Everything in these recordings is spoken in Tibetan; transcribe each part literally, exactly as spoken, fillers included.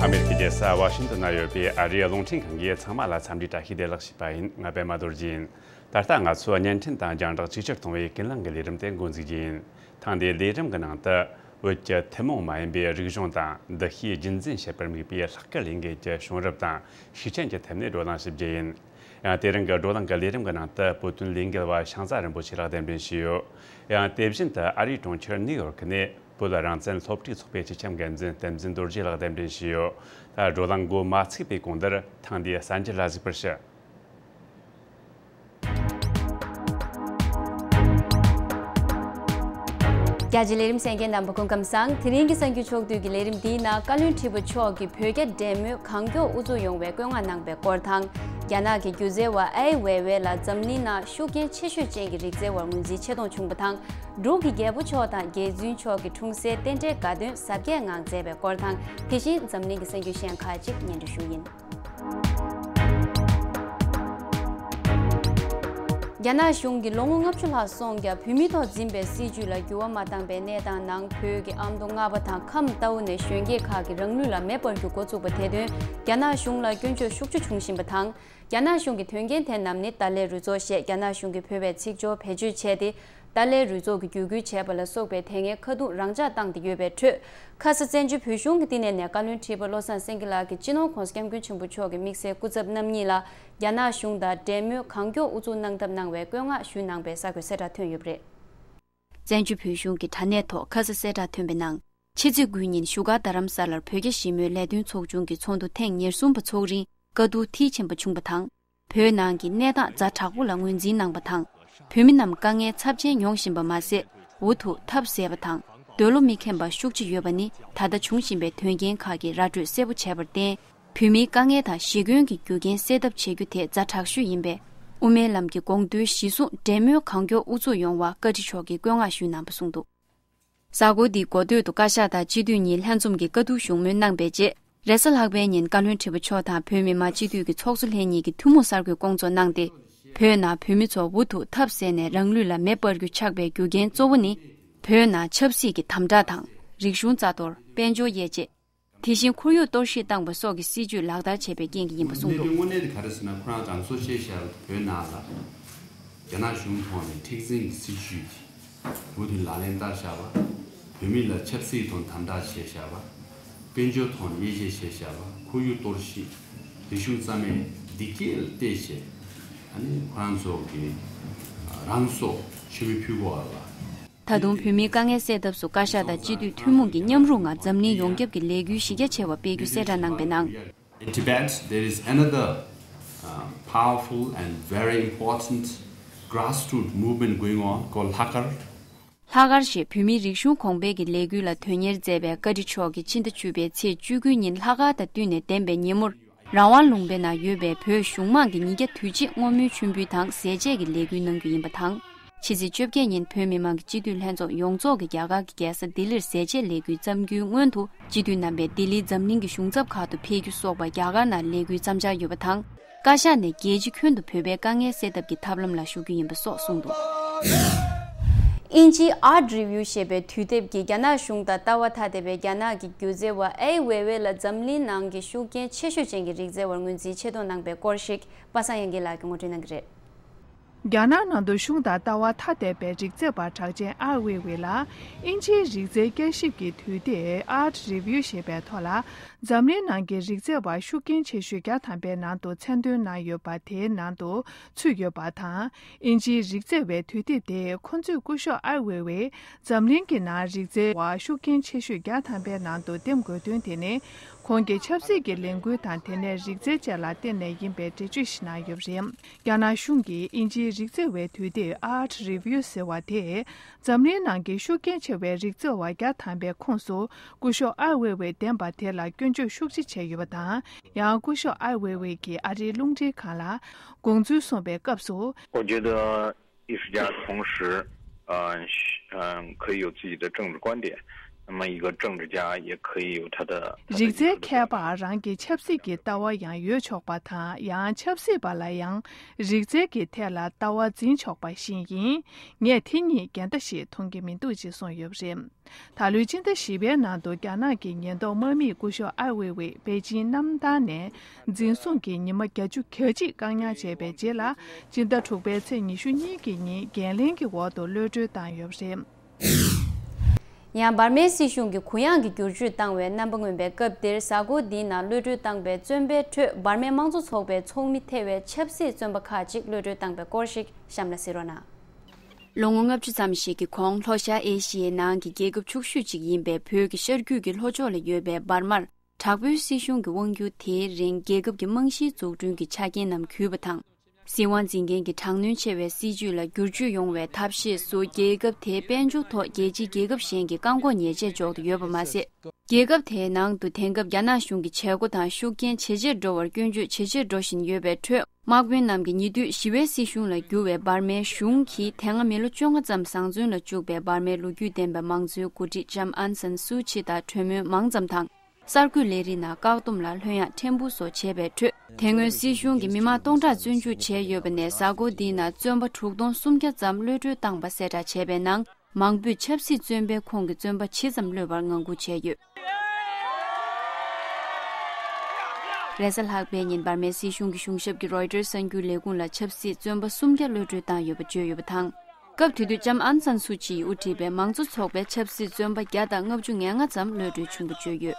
ཨ་མེ་རི་ཁའི་རྒྱལ་ས་ཝ་ཤིང་ཏོན་ན་ཡོད་པའི་ཨ་རིའི་རླུང་འཕྲིན་ཁང་གིས་ཚང་མ་ལ་འཚམས་འདྲི་བཀྲ་ཤིས་བདེ་ལེགས་ཞུས་པ་ཡིན། ང་པད་མ་རྡོ་རྗེ་ཡིན། ད་ལྟ་ང་ཚོས་བརྙན་འཕྲིན་དང་རྒྱང་བསྒྲགས་ཅིག་ཅར་གཏོང་བའི་ཀུན་གླེང་གི་ལས་རིམ་དེ་འགོ་འཛུགས་རྒྱུ་ཡིན། ཐེངས་འདིའི་ལས་རིམ་གྱི་ནང་དུ། བོད་ཀྱི་ཐུན་མོང་མ་ཡིན་པའི་རིག་གཞུང་དང་འདུ་ཤེས་རྒྱུན་འཛིན་བྱེད་པར་དམིགས་པའི་ལྷག་དཀར་ལས་འགུལ་གྱི་བྱུང་རབས་དང་ཤེས་བྱ་གི་ཐད་ནས་བགྲོ་གླེང་ཞུ་རྒྱུ་ཡིན། ཡང་དེ་རིང་གི་བགྲོ་གླེང་གི་ལས་རིམ་གྱི་ནང་དུ་བོད་དོན་ལས་འགུལ་བ་ཤང་ཛ་རིན་པོ་ཆེ་ལགས་གདན་འདྲེན་ཞུས་ཡོད། ཡང་དེ་བཞིན་དུ་ཨ་རིའི་གྲོང་ཁྱེར་ནིའུ་ཡོག་ནས་བོད་རང་བཙན་སློབ་ཕྲུག་ཚོགས་པའི་སྤྱི་ཁྱབ་འགན་འཛིན་བསྟན་འཛིན་རྡོ་རྗེ་ལགས་གདན་འདྲེན་ཞུས་ཡོད། ད་བགྲོ་གླེང་འགོ་མ་ཚུགས་པའི་གོང་དུ་ཐེངས་འདིའི་གསར་འགྱུར་ལ་གཟིགས་པར་ཞུ། རྒྱ་ཆེའི་ལས་རིམ་གསན་མཁན་རྣམ་པ་སྐུ་ཁམས་བཟང་། དེ་རིང་གི་གསར་འགྱུར་ཕྱོགས་བསྡུས་ཀྱི་ལས་རིམ་འདིའི་ནང་བཀའ་བློན་ཁྲི་པ་མཆོག་གིས་བོད་རྒྱ་འབྲེལ་མོལ་གང་མགྱོགས་དབུ་འཛུགས་ཡོང་བའི་བཀོད་མངགས་གནང་པའི་སྐོར་དང་། རྒྱ་ནག་གི་སྒྱུ་རྩལ་བ་ཨའེ་ཝེ་ཝེ་ལ་འཛམ་གླིང་ནང་ཤུགས་རྐྱེན་ཆེ་ཤོས་ཅན་གྱི་རིག་རྩལ་བར་ངོས་འཛིན་ཆེ་མཐོང་བྱུང་བ་དང་། འབྲུག་གི་རྒྱལ་པོ་མཆོག་དང་རྗེ་བཙུན་མཆོག་གིས་འཁྲུངས་སའི་རྟེན་འབྲེལ་དགའ་སྟོན་གཟབ་རྒྱས་ངང་མཛད་པའི་སྐོར་དང་། དེ་བཞིན་འཛམ་གླིང་གི་གསར་འགྱུར་གཞན་ཁག་ཅིག་སྙན་སྒྲོན་ཞུ་ཡིན། རྒྱ་ནག་གཞུང་གིས་ལོ་ངོ་ལྔ་བཅུ་ལྷག་སོང་ཀྱང་བོད་མིའི་ཐོག་འཛིན་པའི་སྲིད་བྱུས་ལ་འགྱུར་བ་མ་བཏང་པའི་གནས་སྟངས་ནང་བོད་ཀྱི་ཨ་མདོ་རྔ་པ་དང་ཁམས་རྟའུ་ནས་གཞོན་སྐྱེས་ཁག་གིས་རང་ལུས་ལ་མེ་སྤར་རྒྱུ་འགོ་བཙུགས་པ་དེ་དོན་རྒྱ་ནག་གཞུང་ལ་སྐྱོན་བརྗོད་ཤུགས་ཆེ་བྱུང་བཞིན་པ་དང་། རྒྱ་ནག་གཞུང་གི་དོན་རྐྱེན་དེ་རྣམས་ནི་ཏཱ་ལའི་རུ་ཚོགས་ཞེས་རྒྱ་ནག་གཞུང་གིས་བོད་པའི་ཚིག་སྦྱོར་བེད་སྤྱོད་བྱས་ཏེ། ཏཱ་ལའི་རུ་ཚོགས་ཀྱི་བརྒྱུད་སྐུལ་བྱས་པ་ལ་སོགས་པའི་དེ་སྔའི་ཁ་རྡུང་རང་འཇགས་བཏང་སྟེ་ཡོད་པའི་ཁྲོད། ཁ་ས་བཙན་བྱོལ་བོད་གཞུང་གི་བསྟི་གནས་ནས་བཀའ་བློན་ཁྲི་པ་བློ་བཟང་སེང་གེ་ལགས་ཀྱིས་སྤྱི་ནོར་༧གོང་ས་༧སྐྱབས་མགོན་ཆེན་པོ་མཆོག་གི་དམིགས་བསལ་སྐུ་ཚབ་རྣམ་གཉིས་ལ་རྒྱ་ནག་གཞུང་དང་འབྲེལ་མོལ་གང་མགྱོགས་དབུ་འཛུགས་གནང་ཐབས་གནང་བའི་བཀོད་མངགས་ཞུས་གནང་པའི་གསར་འགོད་གསལ་བསྒྲགས་ཐོན་ཡོད་པ་རེད། བཙན་བྱོལ་བོད་གཞུང་གི་དྲ་གནས་ཐོག་ཁ་ས་གསལ་བསྒྲགས་ཐོན་པའི་ནང་། ཕྱི་ཚེས་དགུ་ཉིན་བཞུགས་སྒར་རྡ་རམ་ས་ལར་བོད་རྒྱ་ཞི་མོལ་ལས་དོན་ཚོགས་ཆུང་གི་ཚོགས་འདུ་ཐེངས་ཉེར་གསུམ་པ་འཚོགས་རིང་། དཀའ་སྡུག་མཐིལ་ཕྱིན་པ་བྱུང་བ་དང་། བོད་ནང་གི་གནས་སྟངས་ཛ་དྲག་པོ་ལ་ངོས་འཛིན་གནང་བ་དང་། བོད་མི་རྣམས་དཀའ་ངལ་ཚབས་ཆེན་མྱོང་བཞིན་པ་མ་ཟད། འུ་ཐུག་ཐབས་ཟད་པ་དང་། འདོད་བློ་མི་ཁེངས་པ་ཤུགས་ཆེ་ཡོད་པ་ནི་ད་ལྟ་བྱུང་བཞིན་པའི་དོན་རྐྱེན་ཁག་གི་ར་སྤྲོད་གསལ་པོ་བྱས་པར་བརྟེན། བོད་མིའི་དཀའ་ངལ་དང་ཞི་རྒོལ་གྱི་རྒྱུ་རྐྱེན་སེལ་ཐབས་བྱེད་རྒྱུ་དེ་ཛ་དྲག་ཤོས་ཡིན་པས། དབུ་མའི་ལམ་གྱི་དགོངས་དོན་གཞིར་བཟུང་འབྲེལ་མོལ་གང་མགྱོགས་དབུ་འཛུགས་ཡོང་བ་བཀའ་ཁྲི་མཆོག་གིས་བཀོད་མངགས་ཞུས་གནང་པ་གསུངས་འདུག་གཟའ་འཁོར་འདིའི་འགོ་སྟོད་དུ་བཀའ་ཤག་དང་སྤྱི་འཐུས་གཉིས་ལྷན་འཛོམས་ཀྱིས་བཀའ་བསྡུར་བཞུགས་མོལ་གནང་པའི་རྗེས། རེས་གཟའ་ལྷག་པའི་ཉིན་བཀའ་བློན་ཁྲི་པ་མཆོག་དང་བོད་མི་མང་སྤྱི་འཐུས་ཀྱི་ཚོགས་གཙོ་ལྷན་གཉིས་ཀྱིས་ཐུན་མོང་གསར་འགོད་བསྐོང་ཚོགས་གནང་སྟེ། བོད་ནང་བོད་མི་ཚོ་འུ་ཐུག་ཐབས་ཟད་ནས་རང་ལུས་ལ་མེ་སྤར་རྒྱུ་ཆགས་པའི་རྒྱུ་རྐྱེན་གཙོ་བོ་ནི། བོད་ནང་ཆབ་སྲིད་ཀྱི་དམ་དྲག་དང་། རིག་གཞུང་རྩ་གཏོར། དཔལ་འབྱོར་དབྱེ་འབྱེད། དེ་བཞིན་ཁོར་ཡུག་གཏོར་བཤིག་བཏང་བ་སོགས་ཀྱི་སྲིད་བྱུས་ལག་བསྟར་བྱས་པའི་རྐྱེན་གྱིས་ཡིན་པ་གསུངས་འདུག་གནད་དོན་དངོས་གནས་དེ་ག་རེ་ཟེར་ན། ཁོ་རང་རང་སྲོག་བཅད་བཞག་བོད་ནང་ལ་རྒྱ་ནག་གཞུང་ཐོག་ནས་མཁྲེགས་འཛིན་གྱི་སྲིད་བྱུས་དེ་འུ་ཐུག་ལག་ལེན་བསྟར་བཞག་པ། བོད་མི་ལ་ཆབ་སྲིད་ཐོག་དམ་དྲག་བྱས་བཞག་པ། དཔལ་འབྱོར་ཐོག་དབྱེ་འབྱེད་བྱས་བཞག་པ། ཁོར་ཡུག་གཏོར་བཤིག་རིག་གཞུང་རྩ་མེད། འདི་སྐད་ལ་བལྟས་བྱས། ཨ་ནི་ཁོ་རང་ཚོ་གི་རང་སྲོག་མཆོད་མེ་ཕུལ་དགོས་པ་ལ། ད་དུང་བོད་མིའི་དཀའ་ངལ་སེལ་ཐབས་སུ་བཀའ་ཤག་དང་སྤྱི་འཐུས་ཐུན་མོང་གི་མཉམ་རུབ་ངང་འཛམ་གླིང་ཡོངས་ཁྱབ་ཀྱི་ལས་འགུལ་གཞི་རྒྱ་ཆེ་བ་སྤེལ་རྒྱུ་གསལ་བསྒྲགས་གནང་པའི་ནང་། In Tibet, there is another, uh, powerful and very important grassroots movement going on called Lhakar. ལྷག་དཀར་ཞེས་བོད་མིའི་རིག་གཞུང་གོང་འཕེལ་གྱི་ལས་འགུལ་ལ་དོན་གཉེར་མཛད་པའི་བཀའ་ཁྲི་མཆོག་གིས་ཕྱི་ཟླ་བཅུ་པའི་ཚེས་བཅུ་དགུའི་ཉིན་ལྷག་དཀར་དང་བསྟུན་ནས་འདེམས་པའི་ཉིན་མོར། རང་དབང་ལུང་པའི་ནང་ཡོད་པའི་བོད་གཞུང་མང་གི་ཉིས་བརྒྱ་དུས་གཅིག་བསྔོ་སྨོན་མཆོད་འབུལ་དང་ཟས་བཅད་ཀྱི་ལས་འགུལ་གནང་རྒྱུ་ཡིན་པ་དང་། ཕྱི་ཚེས་བཅོ་བརྒྱད་ཉིན་བོད་མི་མང་གི་སྤྱི་འཐུས་ལྷན་ཚོགས་ཡོངས་རྫོགས་ཀྱི་རྒྱ་གར་གྱི་རྒྱལ་ས་ལྡི་ལིར་ཟས་བཅད་ལས་འགུལ་བརྩམས་རྒྱུའི་སྔོན་དུ། སྤྱི་འཐུས་རྣམ་པས་ལྡི་ལིའི་འཛམ་གླིང་གི་གཞུང་ཚབ་ཁག་ཏུ་ཕེབས་རྒྱུ་སོགས་པ་རྒྱ་གར་ནང་ལས་འགུལ་བརྩམས་འཆར་ཡོད་པ་དང་། བཀའ་ཤག་ནས་རྒྱལ་སྤྱི་ཁྱོན་དུ་བོད་པའི་དཀའ་ངལ་སེལ་ཐབས་ཀྱི་ཐབས་ལམ་ལ་ཞུགས་རྒྱུ་ཡིན་པ་སོགས་གསུངས་འདུག་དབྱིན་ཇིའི་Art Review ཞེས་པའི་དུས་དེབ་ཀྱིས་རྒྱ་ནག་གཞུང་དང་ལྟ་བ་ཐ་དད་པའི་རྒྱ་ནག་གི་སྒྱུ་རྩལ་བ་ཨའེ་ཝེ་ཝེ་ལ་འཛམ་གླིང་ནང་གི་ཤུགས་རྐྱེན་ཆེ་ཤོས་ཅན་གྱི་རིག་རྩལ་བར་ངོས་འཛིན་ཆེ་མཐོང་གནང་པའི་སྐོར་ཞིག་པ་སངས་དབྱངས་སྐྱིད་ལགས་ཀྱིས་ངོ་སྤྲོད་གནང་གི་རེད། རྒྱ་ནག་ནང་དུ་གཞུང་དང་ལྟ་བ་ཐ་དད་པའི་རིག་རྩལ་བ་གྲགས་ཅན་ཨའེ་ཝེ་ཝེ་ལ། དབྱིན་ཇིའི་རིག་རྩལ་བསྐྱར་ཞིབ་ཀྱི་དུས་དེབ་Art Review ཞེས་པའི་ཐོག་ལ། འཛམ་གླིང་ནང་གི་རིག་རྩལ་བ་ཤུགས་རྐྱེན་ཆེ་ཤོས་བརྒྱ་ཐམ་པའི་ནང་དུ་མཚན་འདོན་གནང་ཡོད་པ་དེའི་ནང་དུ་ཚུད་ཡོད་པ་དང་། དབྱིན་ཇིའི་རིག་རྩལ་བའི་དུས་དེབ་དེས་ཁོང་ཚོས་སྐུ་ཞབས་ཨའེ་ཝེ་ཝེ་འཛམ་གླིང་གི་ནང་རིག་རྩལ་བ་ཤུགས་རྐྱེན་ཆེ་ཤོས་བརྒྱ་ཐམ་པའི་ནང་དུ་འདེམས་དགོས་དོན་དེ་ནི། ཁོང་གི་ཆབ་སྲིད་ཀྱི་ལས་འགུལ་དང་དེ་ནས་རིག་རྩལ་བཅས་ལ་བརྟེན་ནས་ཡིན་པའི་འགྲེལ་བརྗོད་ཞིག་གནང་ཡོད་པ་རེད། རྒྱ་ནག་གཞུང་གིས་དབྱིན་ཇིའི་རིག་རྩལ་བའི་དུས་དེབ་Art Review ཟེར་བ་དེས། འཛམ་གླིང་ནང་གི་ཤུགས་རྐྱེན་ཆེ་བའི་རིག་རྩལ་བ་བརྒྱ་ཐམ་པའི་ཁོངས་སུ་སྐུ་ཞབས་ཨའེ་ཝེ་ཝེ་འདེམས་པ་དེ་ལ་སྐྱོན་བརྗོད་ཤུགས་ཆེ་བྱས་ཡོད་པ་དང་། ཡང་སྐུ་ཞབས་ཨའེ་ཝེ་ཝེ་གིས་ཨ་རིའི་རླུང་འཕྲིན་ཁང་ལ་དགོངས་ཚུལ་གསུངས་པའི་སྐབས་སུ། 我觉得艺术家同时，呃，嗯，可以有自己的政治观点，那么一个政治家也可以有他的。他的一个 རིག་རྩལ་མཁས་པར་རང་གི་ཆབ་སྲིད་ཀྱི་ལྟ་བ་ཡང་ཡོད་ཆོག་པ་དང་། ཡང་ཆབ་སྲིད་པ་ལ་ཡང་རིག་རྩལ་གྱི་ཐད་ལ་ལྟ་བ་འཛིན་ཆོག་པ་ཞིག་ཡིན། ངས་དེ་གཉིས་འགལ་ཟླ་ཞིག་མཐོང་གི་མི་འདུག་ཅེས་གསུངས་ཡོད་པ་རེད། ད་ལོའི་སྤྱི་ཟླ་བཞི་པའི་ནང་དུ་རྒྱ་ནག་གི་ཉེན་རྟོག་དམག་མིས་སྐུ་ཞབས་ཨའེ་ཝེ་ཝེ་པེ་ཅིན་གནམ་ཐང་ནས་འཛིན་བཟུང་གིས་ཉི་མ་བརྒྱད་ཅུ་གྱ་གཅིག་བཀག་ཉར་བྱས་པའི་རྗེས་ལ། སྤྱི་ཟླ་དྲུག་པའི་ཚེས་ཉི་ཤུ་གཉིས་ཀྱི་ཉིན་འགན་ལེན་གྱི་འོག་ཏུ་གློད་གྲོལ་བཏང་ཡོད་པ་རེད། ཡང་འབར་མའི་སྲིད་གཞུང་གིས་གུ་ཡངས་ཀྱི་བསྒྱུར་བཅོས་བཏང་བའི་རྣམ་པ་མངོན་པའི་སྐབས་འདིར། གཟའ་འཁོར་འདིའི་ནང་གློད་གྲོལ་བཏང་པའི་བཙོན་པའི་ཁྲོད་འབར་མའི་དམངས་གཙོ་ཚོགས་པའི་ཚོགས་མི་ཐེ་བའི་ཆབ་སྲིད་བཙོན་པ་ཁག་ཅིག་གློད་གྲོལ་བཏང་པའི་སྐོར་ཞིག་གཤམ་ལ་གཟིགས་རོགས་གནང་། ལོ་ངོ་ལྔ་བཅུ་ཙམ་ཞིག་གི་གོང་ལྷོ་ཤར་ཨེ་ཤི་ཡའི་ནང་གི་རྒྱལ་ཁབ་ཕྱུག་ཤོས་ཅིག་ཡིན་པའི་བོད་ཀྱི་ཤར་རྒྱུད་ཀྱི་ལྷོ་ཕྱོགས་ལ་ཡོད་པའི་འབར་མར། དྲག་པོའི་སྲིད་གཞུང་གི་དབང་སྒྱུར་དེའི་རིང་རྒྱལ་ཁབ་ཀྱི་རྨང་གཞིའི་འཛུགས་སྐྲུན་གྱི་ཆ་རྐྱེན་རྣམས་གུད་པ་དང་། སྲིད་དབང་འཛིན་མཁན་གྱི་དྲག་གནོན་ཆེ་བའི་སྲིད་བྱུས་ལ་བསྒྱུར་བཅོས་ཡོང་བའི་ཐབས་ཤེས་སུ། རྒྱལ་ཁབ་དེའི་དཔལ་འབྱོར་ཐོག་རྒྱལ་སྤྱིའི་རྒྱལ་ཁབ་གཞན་གྱིས་བཀག་འགོག་ཉེས་ཆད་འཇོག་ཏུ་ཡོད་པ་མ་ཟད། རྒྱལ་ཁབ་དེའི་ནང་དུ་དེང་སྐབས་རྒྱ་ནག་གཞུང་གི་བྱེད་སྒོ་དང་ཤུགས་རྐྱེན་ཇེ་ཆེར་འགྲོ་བར་སྐྱོན་བརྗོད་ཇེ་ཆེར་འགྲོ་བཞིན་ཡོད་པའི་ཁྲོད། དམག་དཔོན་རྣམས་ཀྱིས་ཉེ་དུས་ཞི་བའི་སྲིད་གཞུང་ལ་བསྒྱུར་བའི་འབར་མའི་གཞུང་གིས་དེ་སྔ་མི་ལོ་བཅོ་ལྔ་ཙམ་བཟང་བཙོན་ལ་བཅུག་པའི་འབར་མའི་ལོ་རྒྱུས་ལྡན་པའི་མང་གཙོའི་འགོ་ཁྲིད་ལྕམ་ཨན་སན་སུའུ་ཆི་དང་གྲོས་མོལ་མང་ཙམ་དང་། གསར་འགོད་ལས་རིགས་ནང་བཀག་སྡོམ་ལ་ལྷོད་ཡངས་ཕྲན་བུ་སོགས་བྱས་པའི་ཁྲོད། དེ་སྔོན་སྲིད་གཞུང་གིས་མི་མང་སྟོང་ཕྲག་བཙོན་འཇུག་བྱས་ཡོད་པ་ནས། གཟའ་འཁོར་འདིའི་ནང་བཙོན་པ་དྲུག་སྟོང་སུམ་བརྒྱ་ཙམ་གློད་གྲོལ་བཏང་པ་གསལ་བསྒྲགས་བྱས་པའི་ནང་། མང་པོས་ཆབ་སྲིད་བཙོན་པའི་ཁོངས་ཀྱི་བཙོན་པ་ཇི་ཙམ་གློད་པར་ངང་སྒུག་བྱས་ཡོད། རེས་གཟའ་ལྷག་པའི་ཉིན་འབར་མའི་སྲིད་གཞུང་གི་གཞུང་ཞབས་ཀྱིས་རོའི་ཊར་གསར་འགྱུར་ལས་ཁུངས་ལ་ཆབ་སྲིད་བཙོན་པ་སུམ་བརྒྱ་གློད་གྲོལ་བཏང་ཡོད་པ་བརྗོད་ཡོད་པ་དང་། སྐབས་དེ་དུས་ལྕམ་ཨན་སན་སུ་ཅི་ཡིས་དབུ་ཁྲིད་པའི་མང་གཙོ་ཚོགས་པས་ཆབ་སྲིད་བཙོན་པ་བརྒྱ་དང་ལྔ་བཅུ་ང་ལྔ་ཙམ་གློད་གྲོལ་བྱུང་བ་བརྗོད་ཡོད།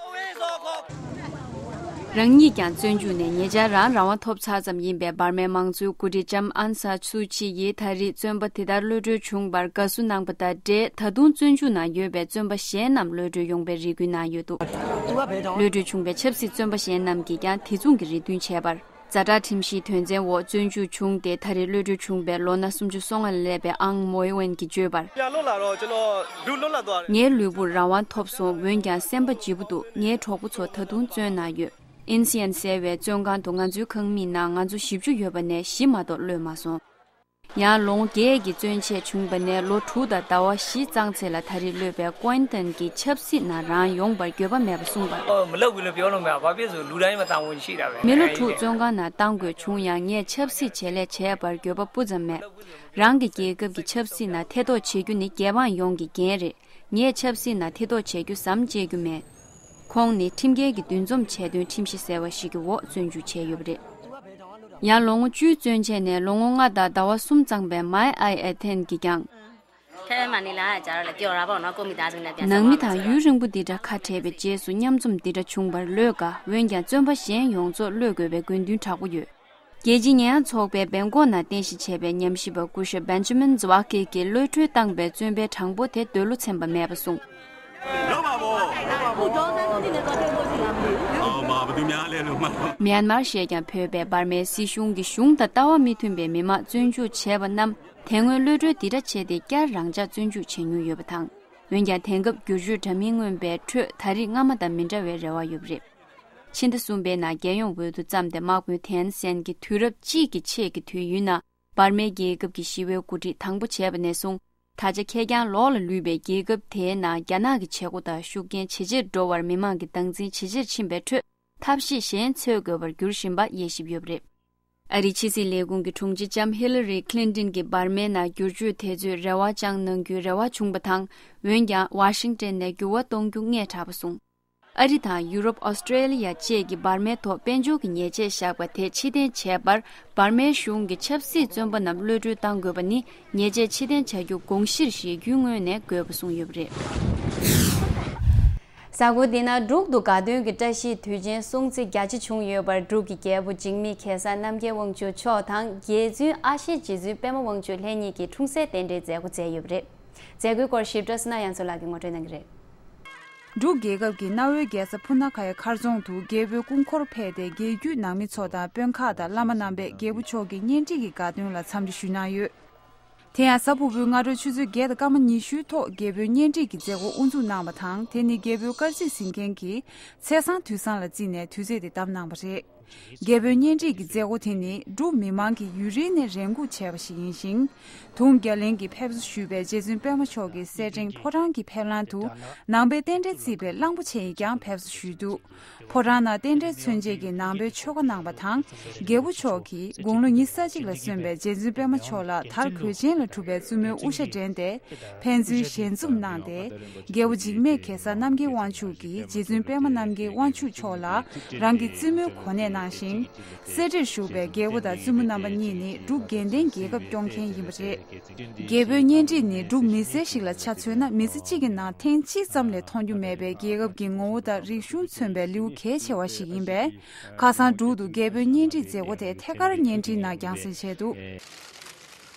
རང་ཉིད་ཀྱང་བཙོན་འཇུག་ནས་ཉེ་ཆར་རང་རང་དབང་ཐོབ་ཚར་ཙམ་ཡིན་པའི་འབར་མའི་མང་གཙོའི་འགོ་ཁྲིད་ལྕམ་ཨན་སན་སུ་ཅི་ཡིས་ད་རེས་བཙོན་པ་དེ་ལྟར་གློད་གྲོལ་བྱུང་བར་དགའ་བསུ་གནང་པ་དང་འབྲེལ། ད་དུང་བཙོན་འཇུག་ནང་ཡོད་པའི་བཙོན་པ་གཞན་རྣམས་གློད་གྲོལ་ཡོང་བའི་རེ་སྐུལ་གནང་ཡོད་འདུག་གློད་གྲོལ་བྱུང་བའི་ཆབ་སྲིད་བཙོན་པ་གཞན་རྣམས་ཀྱིས་ཀྱང་དེ་མཚུངས་ཀྱི་རེ་འདུན་བྱས་པར། ཛ་དྲག་ཁྲིམས་གཞིའི་དོན་ཚན་འོག་བཙོན་འཇུག་བྱུང་སྟེ། ད་རེས་གློད་གྲོལ་བྱུང་བའི་ལོ་ན་སུམ་ཅུ་སོ་ལྔ་ལ་སླེབས་པའི་ཨང་མོའི་ཝེན་གྱིས་བརྗོད་པར། ངའི་ལུས་པོར་རང་དབང་ཐོབ་སོང་། འོན་ཀྱང་སེམས་པ་ལྗིད་པོ་འདུག་ངའི་གྲོགས་པོ་ཚོ་ད་དུང་བཙོན་ནང་ཡོད། ཨིན་སི་ཡན་ཟེར་བའི་བཙོན་ཁང་དུ་ང་ཚོའི་ཁང་མིག་ནང་ང་ཚོ་བཞི་བཅུ་ཡོད་པ་ནས་བཞི་མ་གཏོགས་གློད་མ་སོང་། ཡང་ལོ་ངོ་བརྒྱད་ཀྱི་བཙོན་ཆད་བྱུང་བ་ནས་ལོ་དྲུག་དང་ཟླ་བ་བཞི་ཙམ་ཚེ་ལ་ད་རེས་གློད་པའི་ཀོན་ཏན་གྱིས་ཆབ་སྲིད་ནང་རང་ཡོང་བར་འགྱོད་པ་མེད་པ་གསུངས་པར། မလုပ်ဘူးလို့ပြောလို့မရဘူး။ ဘာဖြစ်လို့လဲဆိုတော့ လူတိုင်းမှာတာဝန်ရှိတာပဲ။ མི་ལོ་དྲུག་བཙོན་ཁང་ནང་བཏང་དགོས་བྱུང་ཡང་། ངས་ཆབ་སྲིད་བྱེད་ལས་བྱས་པར་འགྱོད་པ་སྤུ་ཙམ་མེད། རང་གི་རྒྱལ་ཁབ་ཀྱི་ཆབ་སྲིད་ནང་ཐེ་གཏོགས་བྱེད་རྒྱུ་ནི་རྒྱལ་འབངས་ཡོངས་ཀྱི་འགན་རེད། ངས་ཆབ་སྲིད་ནང་ཐེ་གཏོགས་བྱེད་རྒྱུ་ཟམ་འཆད་རྒྱུ་མེད། ཁོང་ནི་ཁྲིམས་འགལ་གྱི་འདུ་འཛོམས་བྱས་དོན་ཁྲིམས་གཞི་ཟེར་བ་ཞིག་གི་འོག་བཙོན་འཇུག་བྱས་ཡོད་པ་རེད། ཡང་ལོ་ངོ་བཅུའི་བཙོན་ཆད་ནས་ལོ་ངོ་ལྔ་དང་ཟླ་བ་གསུམ་བརྩམས་པའི་མའི་ཨའི་ཨེ་ཐན་གྱིས་ཀྱང་། ခဲမန်နေလာကြတော့လေ ပျော်တာပေါ့နော်။ ကိုယ့်မိသားစုနဲ့ပြန် ནང་མི་དང་ཡུན་རིང་པོ་འདི་འདྲ་ཁ་བྲལ་བའི་རྗེས་སུ་མཉམ་འཛོམས་འདི་འདྲ་བྱུང་བར་ལོས་དགའ། འོན་ཀྱང་བཙོན་པ་གཞན་ཡོངས་རྫོགས་གློད་དགོས་པའི་དགོས་འདུན་དྲག་པོ་ཡོད། རྒྱལ་སྤྱིའི་ཉེས་ཡངས་ཚོགས་པའི་སྦེང་ཀོག་ནང་རྟེན་གཞི་བྱས་པའི་ཉམས་ཞིབ་པ་སྐུ་ཞབས་Benjamin Zwakih གིས་གློད་གྲོལ་བཏང་པའི་བཙོན་པའི་གྲངས་འབོར་དེ་འདོད་བློ་ཚིམ་པ་མེད་པ་གསུངས། མྱན་མར་ཞེས་ཀྱང་འབོད་པའི་འབར་མའི་སྲིད་གཞུང་གིས་གཞུང་དང་ལྟ་བ་མི་མཐུན་པའི་མི་མང་བཙོན་འཇུག་བྱས་པ་རྣམས་དེ་སྔོན་གློད་གྲོལ་འདི་འདྲ་བྱས་ཏེ་བསྐྱར་རང་འཇགས་བཙོན་འཇུག་བྱེད་མྱོང་ཡོད་པ་དང་། འོན་ཀྱང་དེང་སྐབས་བསྒྱུར་བཅོས་འདྲ་མིན་མངོན་པའི་ཁྲོད་ད་རེས་སྔ་མ་དང་མི་འདྲ་བའི་རེ་བ་ཡོད་པ་རེད། ཕྱི་ཟླ་གསུམ་པའི་ནང་རྒྱལ་ཡོངས་འོས་བསྡུ་བརྩམས་ཏེ་དམག་དཔོན་ཐེན་སན་གྱིས་དུས་རབས་གཅིག་གི་ཆེད་ཀྱི་དུས་ཡུན་ནང་འབར་མའི་རྒྱལ་ཁབ་ཀྱི་ཞི་བའི་འགོ་ཁྲིད་དང་པོ་བྱས་པ་ནས་བཟུང་། ད་ཆ་ཁེར་རྐྱང་ལོགས་ལ་ལུས་པའི་རྒྱལ་ཁབ་དེའི་ནང་རྒྱ་ནག་གི་བྱེད་སྒོ་དང་ཤུགས་རྐྱེན་ཇེ་ཆེར་འགྲོ་བར་མི་མང་གི་སྟངས་འཛིན་ཇེ་ཆེར་ཕྱིན་པའི་ཁྲོད། ཐབས་ཤེས་གཞན་འཚོལ་དགོས་པར་འགྱུར་བཞིན་པ་དབྱེ་ཞིབ་ཡོད་པ་རེད། ཨ་རིའི་ཕྱི་སྲིད་ལས་ཁུངས་ཀྱི་དྲུང་ཆེ་ལྕམ་ཧི་ལ་རི་ཁི་ལིན་ཏིན་གྱིས་འབར་མའི་ནང་བསྒྱུར་བཅོས་དེ་ཚོས་རེ་བ་བཅངས་གནང་རྒྱུའི་རེ་བ་བྱུང་བ་དང་། འོན་ཀྱང་ཝ་ཤིང་ཏན་ནས་འགྱུར་བ་གཏོང་རྒྱུ་སྔས་དྲགས་པ་གསུངས། ཨ་རི་དང་ཡུ་རོབ། ཨོ་སི་ཀྲེ་ལི་ཡ་བཅས་ཀྱིས་འབར་མའི་ཐོག་དཔལ་འབྱོར་གྱི་ཉེས་ཆད་བཞག་པ་དེ་ཕྱིར་འཐེན་བྱས་པར། འབར་མའི་གཞུང་གིས་ཆབ་སྲིད་བཙོན་པ་རྣམས་གློད་གྲོལ་གཏང་དགོས་པ་ནི་ཉེས་ཆད་ཕྱིར་འཐེན་བྱ་རྒྱུ་དགོངས་གཞིར་བཞེས་རྒྱུའི་ངོས་ནས་དགོས་པ་གསུངས་ཡོད་པ་རེད། གཟའ་འཁོར་འདི་ན་འབྲུག་ཏུ་དགའ་སྟོན་གྱི་བཀྲ་ཤིས་དུས་ཆེན་སྲུང་བརྩི་རྒྱ་ཆེ་བྱུང་ཡོད་པར། འབྲུག་གི་རྒྱལ་པོ་འཇིགས་མེད་གེ་སར་རྣམ་རྒྱལ་དབང་ཕྱུག་མཆོག་དང་རྒྱལ་བཙུན་ཨ་ཞེ་རྗེ་བཙུན་པད་མ་དབང་ཕྱུག་ལྷན་གཉིས་ཀྱིས་འཁྲུངས་སའི་རྟེན་འབྲེལ་མཛད་སྒོ་མཛད་ཡོད་པ་རེད། མཛད་སྒོའི་སྐོར་ཞིབ་ཕྲ་སི་ན་ཡང་ཚོ་ལགས་ཀྱིས་ངོ་སྤྲོད་གནང་གི་རེད། འབྲུག་རྒྱལ་ཁབ་ཀྱི་གནའ་བོའི་རྒྱལ་ས་ཕུ་ན་ཁ་ཡ་མཁར་རྫོང་དུ་རྒྱལ་པོའི་སྐུ་འཁོར་ཕེབས་ཏེ། རྒྱལ་བརྒྱུད་ནང་མི་ཚོ་དང་དཔོན་ཁག་དང་བླ་མ་རྣམ་པས་རྒྱལ་པོ་མཆོག་གི་གཉེན་སྒྲིག་གི་དགའ་སྟོན་ལ་འཚམས་འདྲི་ཞུས་གནང་ཡོད། དེ་ཡང་གཟའ་ཕུར་བུའི་སྔ་དྲོ་ཆུ་ཚོད་བརྒྱད་དང་སྐར་མ་ཉི་ཤུའི་ཐོག་རྒྱལ་པོའི་གཉེན་སྒྲིག་གི་མཛད་སྒོ་དབུ་འཛུགས་གནང་བ་དང་། དེ་ནི་རྒྱལ་པོའི་སྐར་རྩིས་ཟིན་མཁན་གྱིས་ཚེས་བཟང་དུས་བཟང་ལ་བརྩིས་ནས་དུས་ཚོད་དེ་བདམས་གནང་བ་རེད། རྒྱལ་པོའི་གཉེན་སྒྲིག་གི་མཛད་སྒོ་དེ་ནི་འབྲུག་མི་མང་གིས་ཡུན་རིང་ནས་རེ་སྒུག་བྱས་པ་ཞིག་ཡིན་ཞིང་། དུང་རྒྱ་གླིང་གི་ཕེབས་བསུ་ཞུས་པའི་རྗེ་བཙུན་པད་མ་མཆོག་གི་སེར་ཕྲེང་ཕོ་བྲང་གི་ཕེབས་ལམ་དུ་ནང་པའི་རྟེན་འབྲེལ་བརྩིས་པའི་གླང་པོ་ཆེ་ཡིས་ཀྱང་ཕེབས་བསུ་ཞུས་འདུག་ཕོ་བྲང་ནང་རྟེན་འབྲེལ་མཚོན་བྱེད་ཀྱི་ནང་པའི་ཆོ་ག་གནང་བ་དང་། རྒྱལ་པོ་མཆོག་གིས་དགུང་ལོ་ཉི་ཤུ་རྩ་གཅིག་ལ་སོན་པའི་རྗེ་བཙུན་པད་མ་མཆོག་ལ་དར་གོས་ཆེན་ལ་གྲུབ་པའི་བཙུན་མོའི་དབུ་ཞྭ་སྦྲེངས་ཏེ། ཕན་ཚུན་ཞལ་འཛུམ་གནང་སྟེ། རྒྱལ་པོ་འཇིགས་མེད་གེ་སར་རྣམ་རྒྱལ་དབང་ཕྱུག་གིས་རྗེ་བཙུན་པད་མ་རྣམ་རྒྱལ་དབང་ཕྱུག་མཆོག་ལ་རང་གི་བཙུན་མོའི་གོ་གནས་གནང་ཞིང་། གསེར་ཁྲིར་བཞུགས་པའི་རྒྱལ་པོ་དང་བཙུན་མོ་རྣམ་པ་གཉིས་ནི་འབྲུག་རྒྱལ་ལྡན་རྒྱལ་ཁབ་སྐྱོང་མཁན་ཡིན་པ་རེད། རྒྱལ་པོའི་གཉེན་སྒྲིག་ནི་འབྲུག་མི་སེར་ཞིག་ལ་ཆ་མཚོན་ན། མི་ཚེ་གཅིག་གི་ནང་ཐེངས་གཅིག་ཙམ་ལས་མཐོང་རྒྱུ་མེད་པའི་རྒྱལ་ཁབ་ཀྱི་ངོ་བོ་དང་རིག་གཞུང་མཚོན་པའི་ལེའུ་གལ་ཆེ་བ་ཞིག་ཡིན་པས། ཁ་སང་འབྲུག་ཏུ་རྒྱལ་པོའི་གཉེན་སྒྲིག་མཛད་སྒོ་དེ་ཐད་ཀར་བརྙན་འཕྲིན་ནང་རྒྱང་སྲིང་བྱས་འདུག་